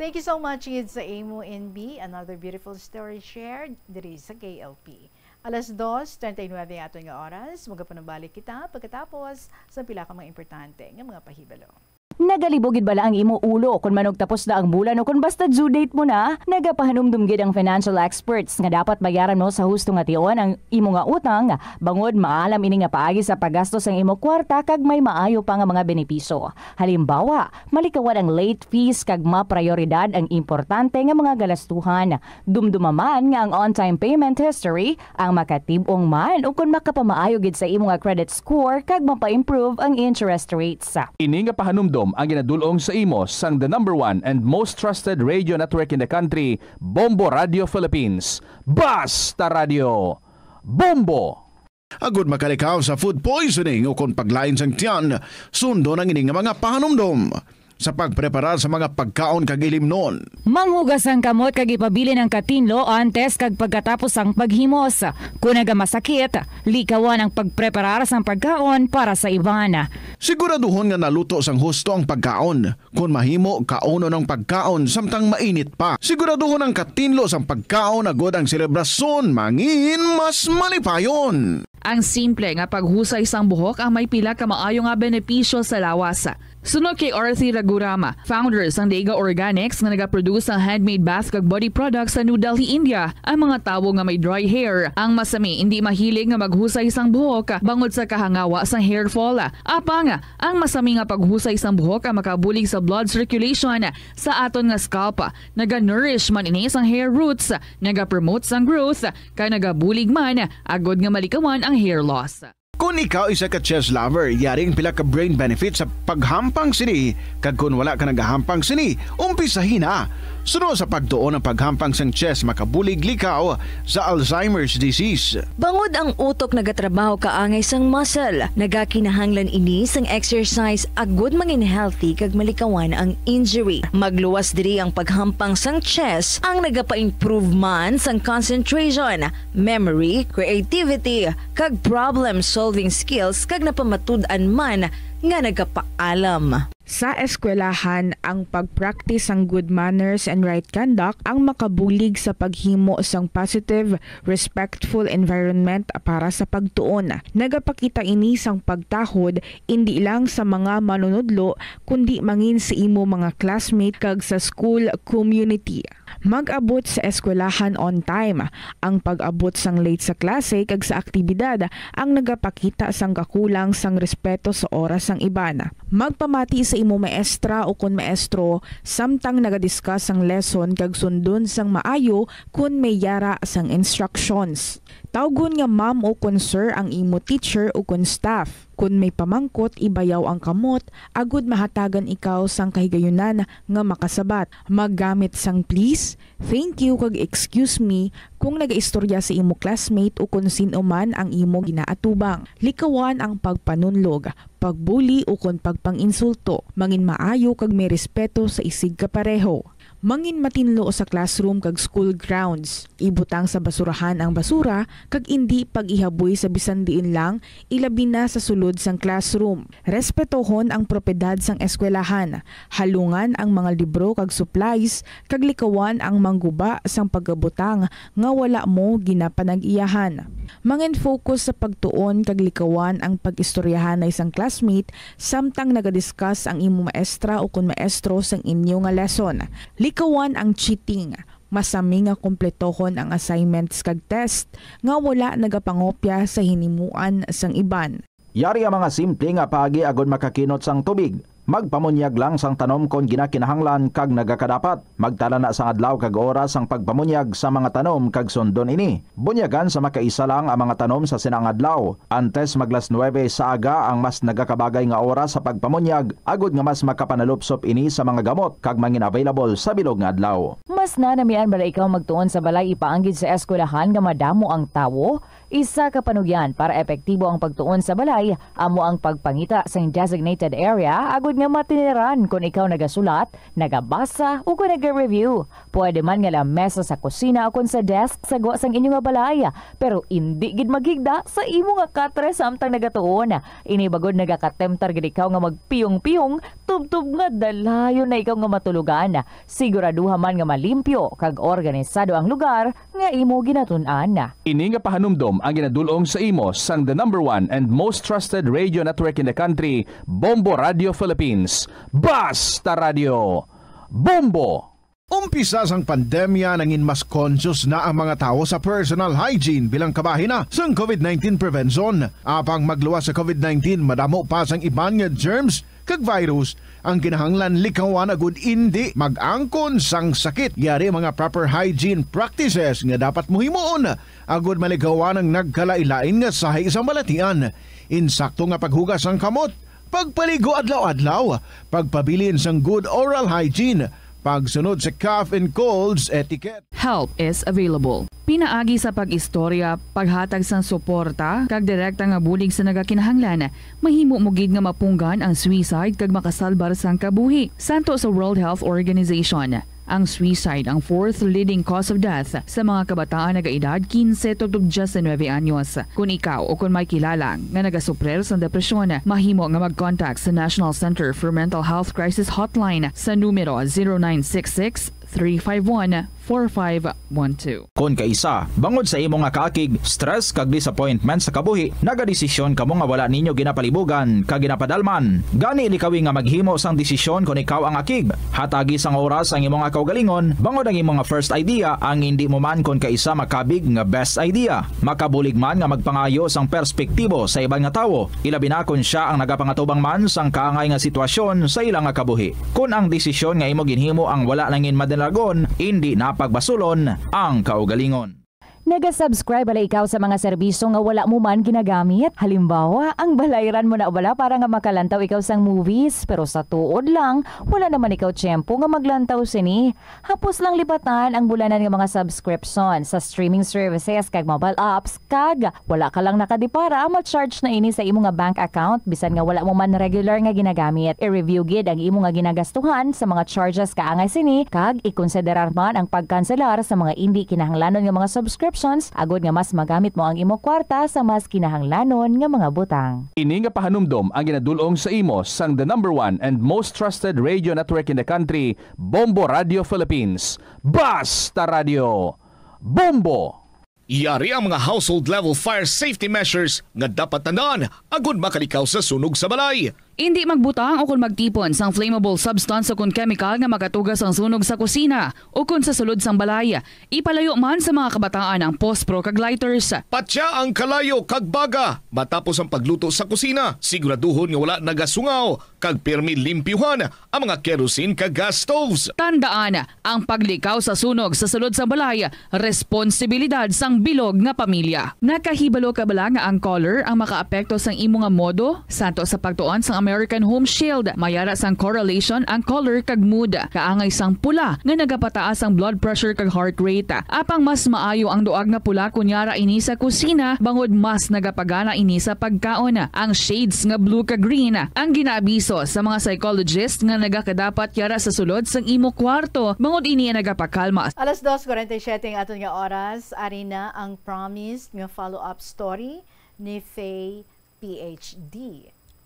Thank you so much gid sa imo, N B. Another beautiful story shared diri sa K L P. Alas dos treinta y nueve ang aton nga oras. Magapanumbalik kita pagkatapos sa pila ka mga importante nga mga pahibalo. Nagalibog gid bala ang imo ulo kon manugtapos na ang bulan o kon basta due date mo na? Nagapahanumdom gid ang financial experts nga dapat bayaran mo sa husto nga tion ang imo nga utang, bangod maalam ini nga paagi sa paggasto sang imo kwarta kag may maayo pa nga mga benepisyo. Halimbawa, malikawan ang late fees kag maprayoridad ang importante nga mga galastuhan. Dumduma man nga ang on-time payment history ang makatib-ong man ukon makapamaayo gid sa imo nga credit score kag mapa-improve ang interest rates. Ini nga pahanumdom ang ginadul-ong sa imo sang the number one and most trusted radio network in the country, Bombo Radio Philippines. Basta Radio, Bombo! Agod makalikaw sa food poisoning ukon paglain sang tiyan, sundon ang ini nga mga pahanumdom sa pagpreparar sa mga pagkaon kag ilimnon. Manghugas ang kamot kag ipabilin ang katinlo antes kag pagkatapos sang paghimos. Kon nagamasakit, likawan ang pagpreparar sang pagkaon para sa iban. Siguraduhon nga naluto sang husto ang pagkaon. Kon mahimo, kaunon ang pagkaon samtang mainit pa. Siguraduhon ang katinlo sang pagkaon agod ang selebrasyon mangin mas malipayon. Ang simple nga paghusay sang buhok ang may pila ka maayo nga benepisyo sa lawas. Suno kay Arthi Ragurama, founder sang Dega Organics nga nagaproduce sang handmade bath kag body products sa New Delhi, India, ang mga tawo nga may dry hair, ang masami indi mahilig nga maghusay sang buhok bangod sa kahangawa sang hair fall. Apang, ang masami nga paghusay sang buhok ang makabulig sa blood circulation sa aton nga scalp. Naga-nourish man ini sang hair roots, nagapromote sang growth, kag nagabulig man agod nga malikawan ang hair loss. Kon ikaw isa ka chess lover, yari ang pila ka brain benefits sa paghampang sini, kag kon wala ka nagahampang sini, umpisahi na. Suno sa pagtuon ang paghampang sang chess makabulig likaw sa Alzheimer's disease. Bangod ang utok nagatrabaho kaangay sang muscle, nagakinahanglan ini sang exercise agud mangin healthy kag malikawan ang injury. Magluwas diri ang paghampang sang chess, ang nagapa-improve man sang concentration, memory, creativity, kag problem-solving skills kag napamatud-an man nga nagapaalam. Sa eskwelahan, ang pag-practice sang good manners and right conduct ang makabulig sa paghimo sang positive, respectful environment para sa pagtuon. Nagapakita ini sang pagtahod indi lang sa mga manunudlo, kundi mangin sa imo mga classmate kag sa school community. Mag-abot sa eskwelahan on time. Ang pag-abot sang late sa klase kag sa aktibidad ang nagapakita sang kakulang sang respeto sa oras sang iban. Magpamati sa imo maestra o kon maestro samtang nagadiscuss sang lesson kag sundon sang maayo kon may yara sang instructions. Tawgon nga ma'am o kon sir ang imo teacher o kon staff. Kon may pamangkot, ibayaw ang kamot agud mahatagan ikaw sang kahigayunan nga makasabat. Maggamit sang please, thank you, kag excuse me kung nagaistorya sa imo classmate o kon sin-o man ang imo ginaatubang. Likawan ang pagpanunlog, pagbuli, o kon pagpang-insulto. Mangin maayo kag may respeto sa isigkapareho. Mangin matinlo sa classroom kag school grounds. Ibutang sa basurahan ang basura kag indi pag-ihaboy sa bisan diin lang, ilabi na sa sulod sang classroom. Respetohon ang propiedad sang eskwelahan. Halungan ang mga libro kag supplies, kag likawan ang mangguba sang pagabutang nga wala mo ginapanag-iyahan. Mangin-focus sa pagtuon kag likawan ang pag-istoryahanay sang classmate samtang nagadiscuss ang imo maestra o kon maestro sang inyo nga lesson. Likawan ang cheating. Masami nga kompletohon ang assignments kag test nga wala nagapangopya sa hinimuan sang iban. Yari ang mga simple nga paagi agod makakinot sang tubig. Magpamunyag lang sang tanom kon ginakinahanglan kag nagakadapat. Magtala na sang adlaw kag oras sang pagpamunyag sa mga tanom kag sundon ini. Bunyagan sa makaisa lang ang mga tanom sa sina nga adlaw. Antes mag las nuebe sa aga ang mas nagakabagay nga oras sa pagpamunyag, agod nga mas makapanalupsop ini sa mga gamot kag mangin-available sa bilog nga adlaw. Mas nanamian bala ikaw magtuon sa balay ipaanggid sa eskwelahan nga madamo ang tawo? Isa ka panugyan para epektibo ang pagtuon sa balay amo ang pagpangita sang designated area agud nga matiniran kon ikaw nagasulat, nagabasa, o kon naga-review. Pwede man nga lamesa sa kusina o kon sa desk sa gwa sang inyo nga balay, pero indi gid maghigda sa imo nga katre samtang nagatuon. Ini bagod nagakatemptar gid ikaw nga magpiyong-piyong tubtob nga dalayon na ikaw nga matulogan. Siguraduha man nga malimpyo kag organisado ang lugar nga imo ginatun-an. Ini nga pahanumdom ang ginadul-ong sa imo sang the number one and most trusted radio network in the country, Bombo Radio Philippines. Basta Radio, Bombo! Umpisa sang pandemya, nangin mas conscious na ang mga tawo sa personal hygiene bilang kabahin na sang covid nineteen prevention. Apang magluwas sa covid nineteen, madamo pa sang iban nga germs kag virus ang kinahanglan likawan agud indi mag-angkon sang sakit. Yari ang mga proper hygiene practices nga dapat mo himuon agud malikawan ang nagkalailain nga sahi sang balatian. Insakto nga paghugas sang kamot, pagpaligo adlaw-adlaw, pagpabilin sang good oral hygiene, pagsunod sa cough and colds etiquette. Help is available. Pinaagi sa pag-istorya, paghatag sang suporta, kag direkta nga bulig sa nagakinahanglan, mahimo mo gid nga mapunggan ang suicide kag makasalbar sang kabuhi. Santo sa World Health Organization, ang suicide ang fourth leading cause of death sa mga kabataan nagaedad kinse tubtob diyes nuebe anyos. Kon ikaw o kon may kilala nga nagasuprir sang depresyon, mahimo nga mag-contact sa National Center for Mental Health Crisis Hotline sa numero zero nine six six, three five one, four five one two. Kon kaisa, bangod sa imo nga kaakig, stress kag disappointment sa kabuhi, nagadesisyon kamo nga wala ninyo ginapalibugan kag ginapadalman. Gani, likawi nga maghimo sang desisyon kon ikaw ang akig. Hatagi sang oras ang imo nga kaugalingon, bangod ang imo nga first idea ang indi mo man kon kaisa makabig nga best idea. Makabulig man nga magpangayo sang perspektibo sa iban nga tawo, ilabi na kon sia ang nagapangatubang man sang kaangay nga sitwasyon sa ila nga kabuhi. Kon ang desisyon nga imo ginhimo ang wala nangin madalagon, indi na pagbasulon ang kaugalingon. Naga-subscribe bala ikaw sa mga serbisyo nga wala mo man ginagamit? Halimbawa, ang balayran mo na bala para nga makalantaw ikaw sang movies, pero sa tuod lang, wala naman ikaw tiyempo nga maglantaw sini. Hapos lang lipatan ang bulanan nga mga subscription sa streaming services kag mobile apps, kag wala ka lang nakadipara, ma-charge na ini sa imo nga bank account bisan nga wala mo man regular nga ginagamit. I-review gid ang imo nga ginagastuhan sa mga charges kaangay sini, kag ikonsiderar man ang pagkanselar sa mga indi kinahanglanon nga mga subscriptions agod nga mas magamit mo ang imo kwarta sa mas kinahanglanon nga mga butang. Ini nga pahanumdom ang ginadul-ong sa imo sang the number one and most trusted radio network in the country, Bombo Radio Philippines. Basta Radio, Bombo! Yari ang mga household level fire safety measures nga dapat tandaan agud makalikaw sa sunog sa balay. Indi magbutang o kon magtipon sang flammable substance o kon kemikal nga makatuga sang sunog sa kusina o kon sa sulod sang balay. Ipalayo man sa mga kabataan ang pospro kag lighters. Patya ang kalayo kag baga matapos ang pagluto sa kusina. Siguraduhon nga wala nagasungaw kag pirmi limpyuhan ang mga kerosene kag gas stoves. Tandaan, ang paglikaw sa sunog sa sulod sang balay, responsibilidad sang bilog nga pamilya. Nakahibalo ka bala nga ang color ang makaapekto sang imo nga modo? Santo sa pagtuon sang American Home Shield, may ara sang correlation ang color kag mood. Kaangay sang pula nga nagapataas ang blood pressure kag heart rate. Apang mas maayo ang duag nga pula kon yara ini sa kusina, bangod mas nagapagana ini sa pagkaon. Ang shades nga blue kag green ang ginaabiso sa mga psychologist nga nagakadapat yara sa sulod sang imo kwarto, bangod ini ang nagapakalma. Alas dos forty-seven ang aton nga oras. Ari na ang promised nga follow-up story ni Faye, P H D.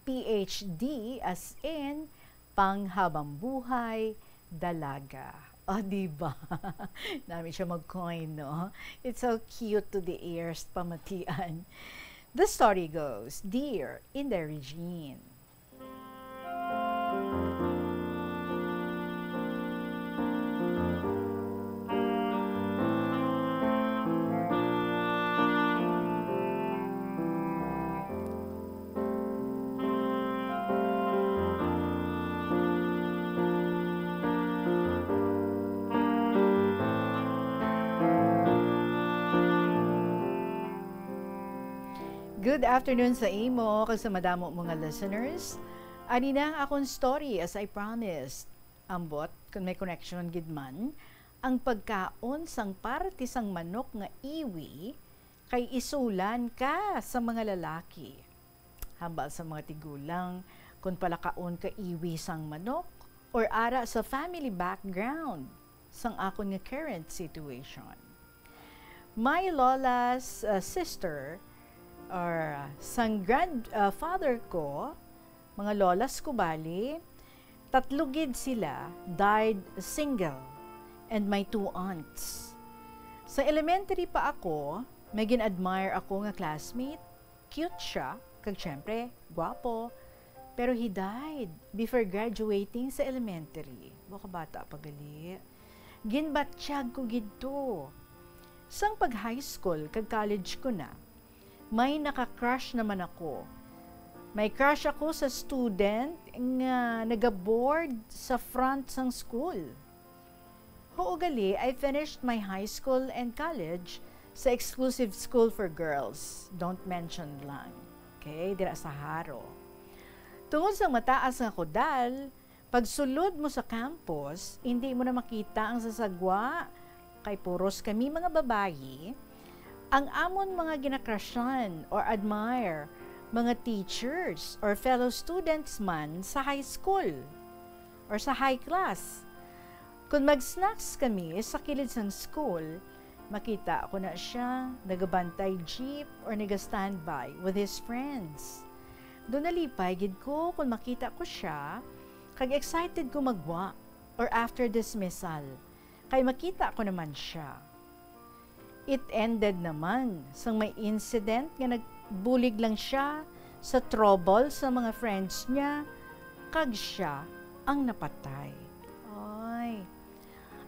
P H D as in panghabang buhay dalaga. O, di ba? Nami siya mag-coin, no? It's so cute to the ears, pamatian. The story goes, Dear Inday Regine. Good afternoon sa imo kag sa madamo mo nga listeners. Ani na ang akon story, as I promised. Ambot, kung may connection gid man, ang pagkaon sang parte sang manok nga iwi kay isulan ka sa mga lalaki. Hambal sa mga tigulang, kung palakaon ka iwi sang manok, or ara sa family background sang akon nga current situation. My lola's, uh, sister, or, uh, sang grandfather ko, mga lolas ko bali, tatlo gid sila died single, and my two aunts. Sa elementary pa ako, may gin-admire ako nga classmate. Cute siya, kag syempre, gwapo. Pero he died before graduating sa elementary. Wa, kabata pa gali. Ginbatyag ko gid to. Sang pag-high school kag college ko na, may naka-crush naman ako. May crush ako sa student nga nagaboard sa front sang school. Huo gali, I finished my high school and college sa exclusive school for girls. Don't mention lang. Okay? Dira sa Jaro. Tungod sa mataas nga kudal, pagsulod mo sa campus, hindi mo na makita ang sasagwa, kay puros kami mga babayi. Ang amon mga ginakrasyan or admire, mga teachers or fellow students man sa high school or sa high class. Kung mag-snacks kami sa kilid sang school, makita ko na siya nagabantay jeep or naga-standby with his friends. Do nalipay gid ko kung makita ko siya, kag excited ko magwa or after dismissal, kay makita ko naman siya. It ended naman sang may incident nga nagbulig lang siya sa trouble sa mga friends niya, kag siya ang napatay. Ay.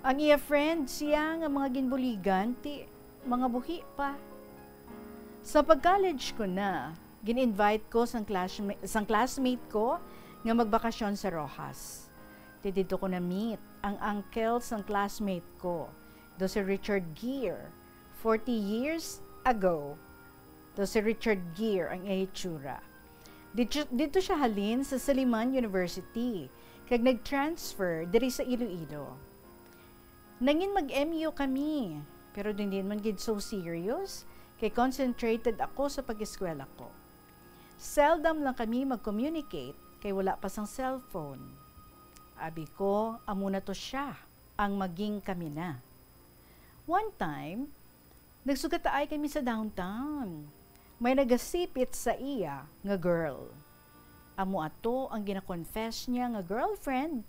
Ang iya friend siya nga mga ginbuligan, ti mga buhi pa. Sa pag-college ko na, gin-invite ko sang classma-, sang classmate ko nga magbakasyon sa Roxas. Ti didto ko na-meet ang uncle sang classmate ko, do si Richard Gere, forty years ago. Do si Richard Gere ang iya itsura. Didto, didto siya halin sa Saliman University, kag nag-transfer diri sa Iloilo. Nangin mag-M U kami, pero hindi man gid so serious, kay concentrated ako sa pag-eskwela ko. Seldom lang kami mag-communicate kay wala pa sang cellphone. Abi ko, amo na to siya, ang maging kami na. One time, nagsugataay kami sa downtown. May nagasipit sa iya nga girl. Amo ato ang gina-confess niya nga girlfriend,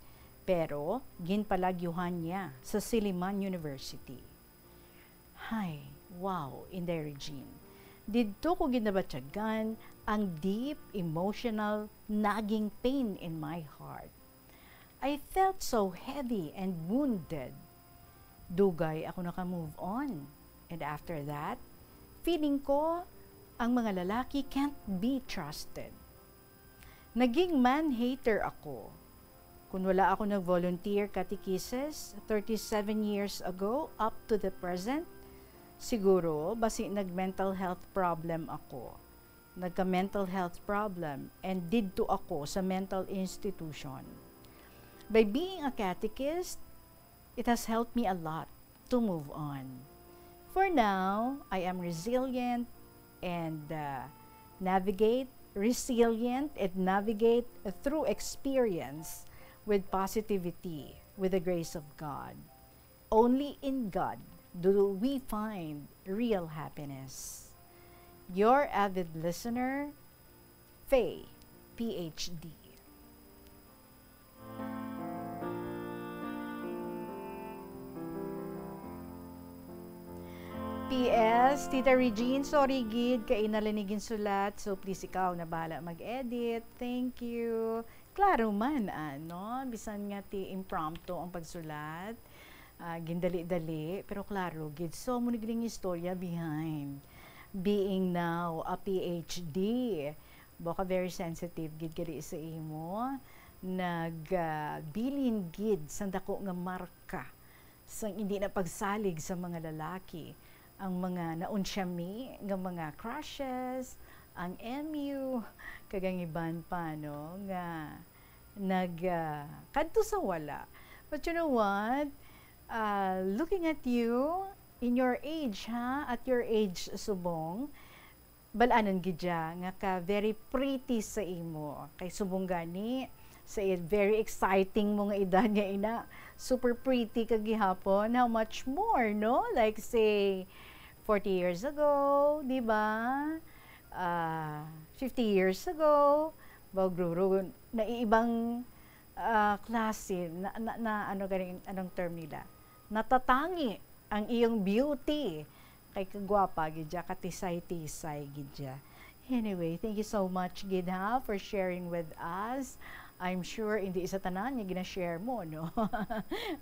pero ginpalagyuhan niya sa Siliman University. Hay, wow, Inday Regine. Didto ko gid nabatyagan ang deep emotional nagging pain in my heart. I felt so heavy and wounded. Dugay ako naka-move on. And after that, feeling ko, ang mga lalaki can't be trusted. Naging man-hater ako. Kung wala ako nag-volunteer catechesis thirty-seven years ago up to the present, siguro basi nag-mental health problem ako. Nagka-mental health problem and didto ako sa mental institution. By being a catechist, it has helped me a lot to move on. For now, I am resilient and uh, navigate, resilient and navigate through experience with positivity, with the grace of God. Only in God do we find real happiness. Your avid listener, Faye, P H D. P S, Tita Regine, sorry gid kay ina lang ni ginsulat. So please, ikaw na bahala mag-edit. Thank you. Klaro man, ano, bisan nga ti impromptu ang pagsulat, ah, gindali-dali, pero klaro gid. So, amo ni gid ang istorya behind being now a P H D. Baka very sensitive gid gali sa imo. Nag, ah, bilin gid sang dako nga marka sang hindi na pagsalig sa mga lalaki, ang mga naunsyami nga mga crushes, ang M U, kag ang iban pa, no, nga nag, ah, kadto sa wala. But you know what? Ah, looking at you, in your age, ha, at your age, subong, bal-anon gid ya nga ka very pretty sa imo. Kay subong gani, sa i-, very exciting mo nga edad nga ina, super pretty ka gihapon. How much more, no? Like, say, forty years ago, di ba? Ah, fifty years ago, ba, guro, naiibang, ah, klase, na, na, na, ano ganing, anong term nila? Natatangi ang iyong beauty. Kay kagwapa gid ya, katisay-tisay gid ya. Anyway, thank you so much gid, ha, for sharing with us. I'm sure hindi isa tanan nga gina-share mo, no?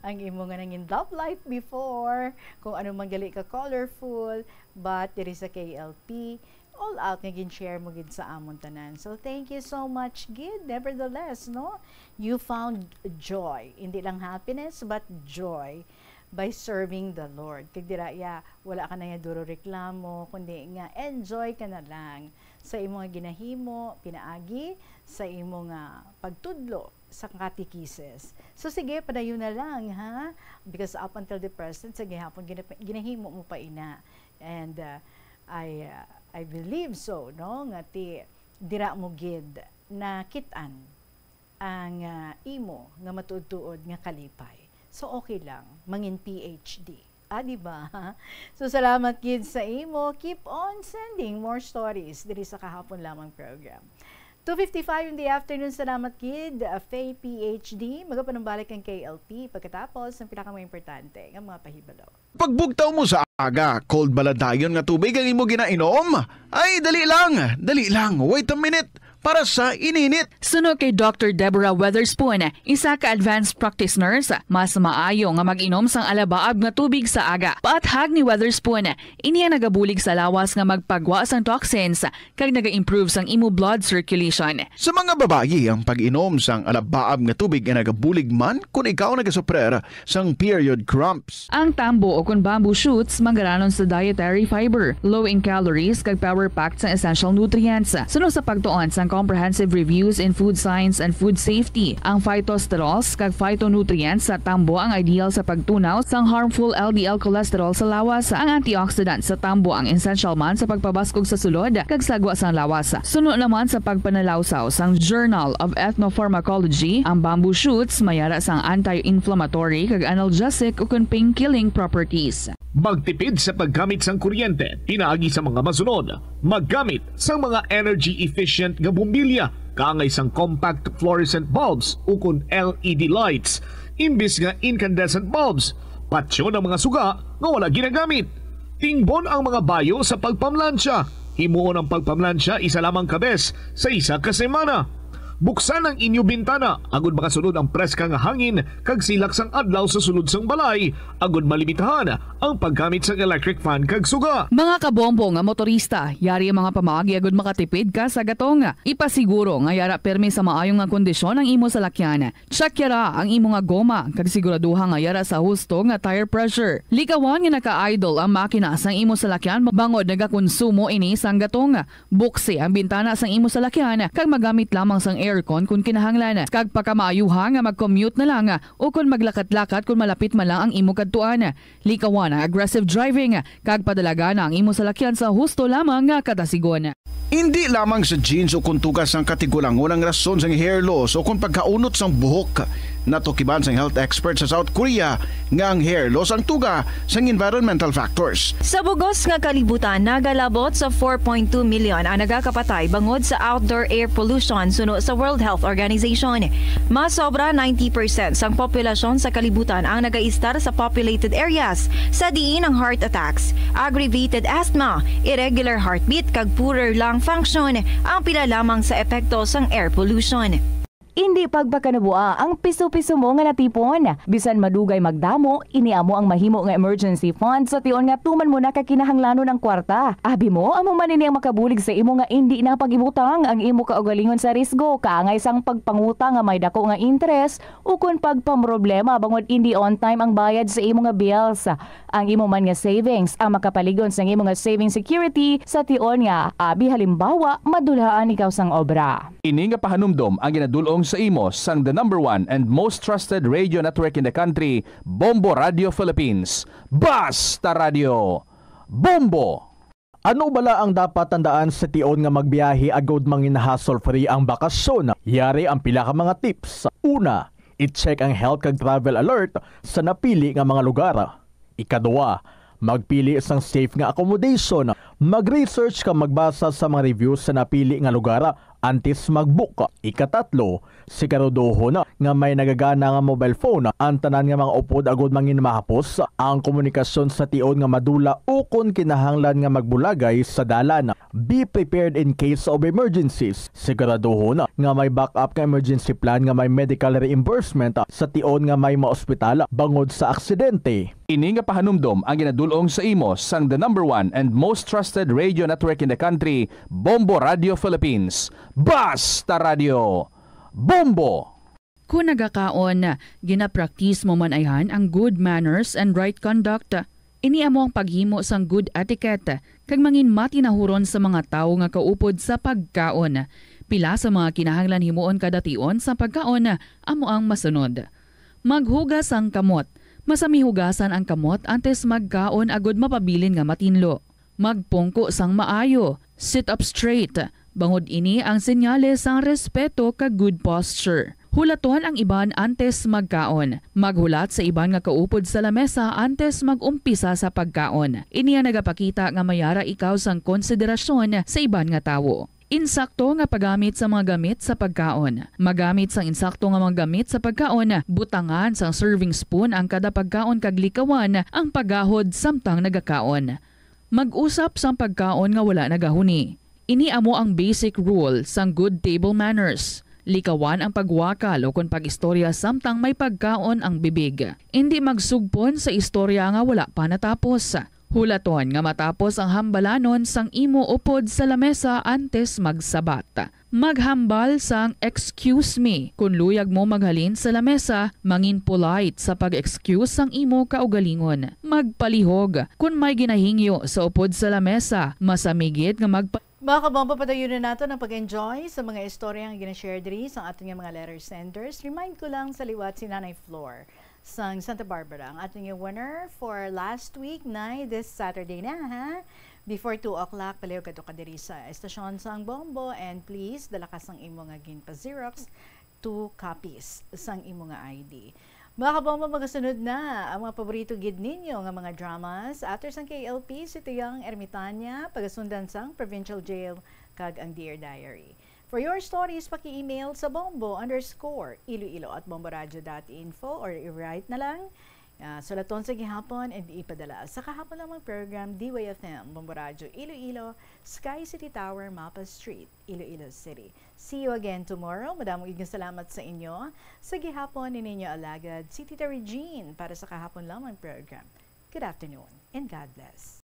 Ang imo nga nangin love life before, kung ano man gali ka colorful, but diri sa K L P, all out nga gin-share mo gid sa amon tanan. So thank you so much gid. Nevertheless, no, you found joy. Hindi lang happiness, but joy by serving the Lord. Kag dira ya, wala ka na ya duro reklamo, kundi nga enjoy ka na lang sa imo nga ginahimo pinaagi sa imo nga pagtudlo sa catechesis. So sige, padayon na lang, ha, because up until the present, sa gihapon ginap-, ginahimo mo pa ina. And, uh, I, uh, I believe so, no, nga ti dira mo gid nakit-an ang, ah, imo nga matuod-tuod nga kalipay. So, okay lang, mangin P H D. Ah, di ba? So, salamat gid sa imo. Keep on sending more stories diri sa Kahapon Lamang program. Two fifty-five in the afternoon, salamat gid, ah, Faye P H D. Magapanumbalik ang K L P pagkatapos ng pinaka mga importante nga mga pahibalo. Pagbugtaw mo sa aga, cold bala dayon nga tubig ang imo ginainom? Ay, dali lang, dali lang, wait a minute, para sa ininit. Suno kay Doctor Deborah Weatherspoon, isa ka advanced practice nurse, mas maayo nga mag-inom sang alabaab nga tubig sa aga. Paathag ni Weatherspoon, ini ang nagabulig sa lawas nga magpagwa sang toxins kag naga-improve sang imo blood circulation. Sa mga babayi, ang pag-inom sang alabaab nga tubig ay nagabulig man kon ikaw nagasuprer sang period cramps. Ang tambo o kon bamboo shoots manggaranon sa dietary fiber, low in calories, kag power-packed sang essential nutrients. Suno sa pagtuon sang Comprehensive Reviews in Food Science and Food Safety, ang phytosterols kag phytonutrients sa tambo ang ideal sa pagtunaw sang harmful L D L cholesterol sa lawas. Ang antioxidant sa tambo ang essential man sa pagpabaskog sa sulod kag sagwa sang lawas. Suno naman sa pagpanalawsaw sang Journal of Ethnopharmacology, ang bamboo shoots may ara sang anti-inflammatory kag analgesic ukon pain-killing properties. Magtipid sa paggamit sang kuryente pinaagi sa mga masunod: maggamit sang mga energy-efficient nga bombilya kaangay sang compact fluorescent bulbs ukon L E D lights imbis nga incandescent bulbs. Patyon ang mga suga nga wala ginagamit. Tingbon ang mga bayo sa pagpamlansya. Himuon ang pagpamlansya isa lamang ka bes sa isa ka semana. Buksan ang inyo bintana agud makasulod ang preska nga hangin kag silak sang adlaw sa sulod sang balay, agud malimitahan ang paggamit sang electric fan kag suga. Mga kabombo nga motorista, yari ang mga pamaagi agud makatipid ka sa gatong. Ipasiguro nga yara permi sa maayo nga kondisyon ang imo salakyan. Check yara ang imo nga goma kag siguraduha nga yara sa husto nga tire pressure. Likawan nga naka-idle ang makina sang imo salakyan bangod nagakonsumo ini sang gatong. Buksi ang bintana sang imo salakyan kag magamit lamang sang aircon kon kinahanglan, kag pakamaayuha nga mag-commute na lang o kon maglakat-lakat kon malapit man lang ang imo kadtuan. Likawan ang aggressive driving kag padalagana ang imo salakyan sa husto lamang nga kadasigon. Indi lamang sa genes o kon tuga sang katigulangon ang rason sang hair loss o kon pagkaunot sang buhok. Natukiban sang health expert sa South Korea nga ang hair loss ang tuga sang environmental factors. Sa bugos nga kalibutan, nagalabot sa four point two million ang nagakapatay bangod sa outdoor air pollution suno sa World Health Organization. Mas sobra ninety percent sang populasyon sa kalibutan ang nagaistar sa populated areas, sa diin ang heart attacks, aggravated asthma, irregular heartbeat, kag poorer lung function ang pila lamang sa epekto sang air pollution. Indi pagpakanabua ang piso-piso mo nga natipon. Bisan madugay magdamo, ini amo ang mahimo nga emergency fund sa tion nga tuman mo na ka kinahanglanon ang kwarta. Abi mo, amo man ini ang makabulig sa imo nga indi na pag-ibutang ang imo kaugalingon sa risgo, kaangay sang pagpangutang nga may dako nga interes, ukon pagpamroblema bangod indi on time ang bayad sa imo nga bills. Ang imo man nga savings ang makapaligon sang imo nga saving security sa tion nga, abi halimbawa, madulaan ikaw sang obra. Ini nga pahanumdom ang ginadul-ong sa imo sang the number one and most trusted radio network in the country, Bombo Radio Philippines. Basta Radio, Bombo! Ano bala ang dapat tandaan sa tion nga magbiyahe agud mangin hassle-free ang bakasyon? Yari ang pila ka mga tips. Una, i-check ang health kag travel alert sa napili nga mga lugar. Ikaduha, magpili sang safe nga accommodation. Mag-research kag magbasa sa mga reviews sa napili nga lugar antes mag-book. Ikatatlo, siguraduhon nga may nagagana nga mobile phone ang tanan nga mga upod agud mangin mahapos ang komunikasyon sa tion nga madula ukon kinahanglan nga magbulagay sa dalan. Be prepared in case of emergencies. Siguraduhon nga may backup nga emergency plan nga may medical reimbursement sa tion nga may maospital bangod sa aksidente. Ini nga pahanumdom ang ginadul-ong sa imo sang the number one and most trusted radio network in the country, Bombo Radio Philippines. Basta Radio, Bombo! Kon nagakaon, ginapraktis mo man ayhan ang good manners and right conduct. Ini amo ang paghimo sang good etiquette kag mangin matinahuron sa mga tawo nga kaupod sa pagkaon. Pila sa mga kinahanglan himuon kada tion sa pagkaon amo ang masunod. Maghugas sang kamot. Masami hugasan ang kamot antes magkaon agud mapabilin nga matinlo. Magpungko sang maayo. Sit up straight, bangod ini ang senyales sang respeto kag good posture. Hulaton ang iban antes magkaon. Maghulat sa iban nga kaupod sa lamesa antes mag-umpisa sa pagkaon. Ini ang nagapakita nga may ara ikaw sang konsiderasyon sa iban nga tawo. Insakto nga paggamit sa mga gamit sa pagkaon. Magamit sang insakto nga mga gamit sa pagkaon. Butangan sang serving spoon ang kada pagkaon kag likawan ang paghahod samtang nagakaon. Mag-usap sang pagkaon nga wala nagahuni. Ini amo ang basic rule sang good table manners. Likawan ang pagwakal ukon pag-istorya samtang may pagkaon ang bibig. Indi magsugpon sa istorya nga wala pa natapos. Hulaton nga matapos ang hambalanon sang imo upod sa lamesa antes magsabat. Maghambal sang "Excuse me" kon luyag mo maghalin sa lamesa. Mangin polite sa pag-excuse sang imo kaugalingon. Magpalihog kon may ginahingyo sa upod sa lamesa. Masami gid nga magpa- Mga kabombo, padayon na nato ang pag-enjoy sa mga istorya nga gina-share diri sa aton nga mga letter senders. Remind ko lang sa liwat si Nanay Flor sang Santa Barbara, ang aton nga winner for last week, Nay, this Saturday na, ha? Before two o'clock, palihog kadto ka diri sa estasyon sang Bombo, and please, dala ka sang imo nga ginpa-xerox, two copies sang imo nga I D. Mga kabombo, magasunod na ang mga paborito gid ninyo nga mga dramas, after sang K L P, Si Tuyang Ermitanya, pagasundan sang Provincial Jail, kag ang Dear Diary. For your stories, paki-email sa bombo underscore iloilo at bomboradio dot info or i-write na lang Ah, sulaton sa gihapon and ipadala sa kahapon lamang program, D Y F M, Bombo Radyo, Iloilo, Sky City Tower, Mapa Street, Iloilo City. See you again tomorrow. Madamo gid nga salamat sa inyo. Sa gihapon ni ninyo alagad, si Tita Regine para sa kahapon lamang program. Good afternoon and God bless.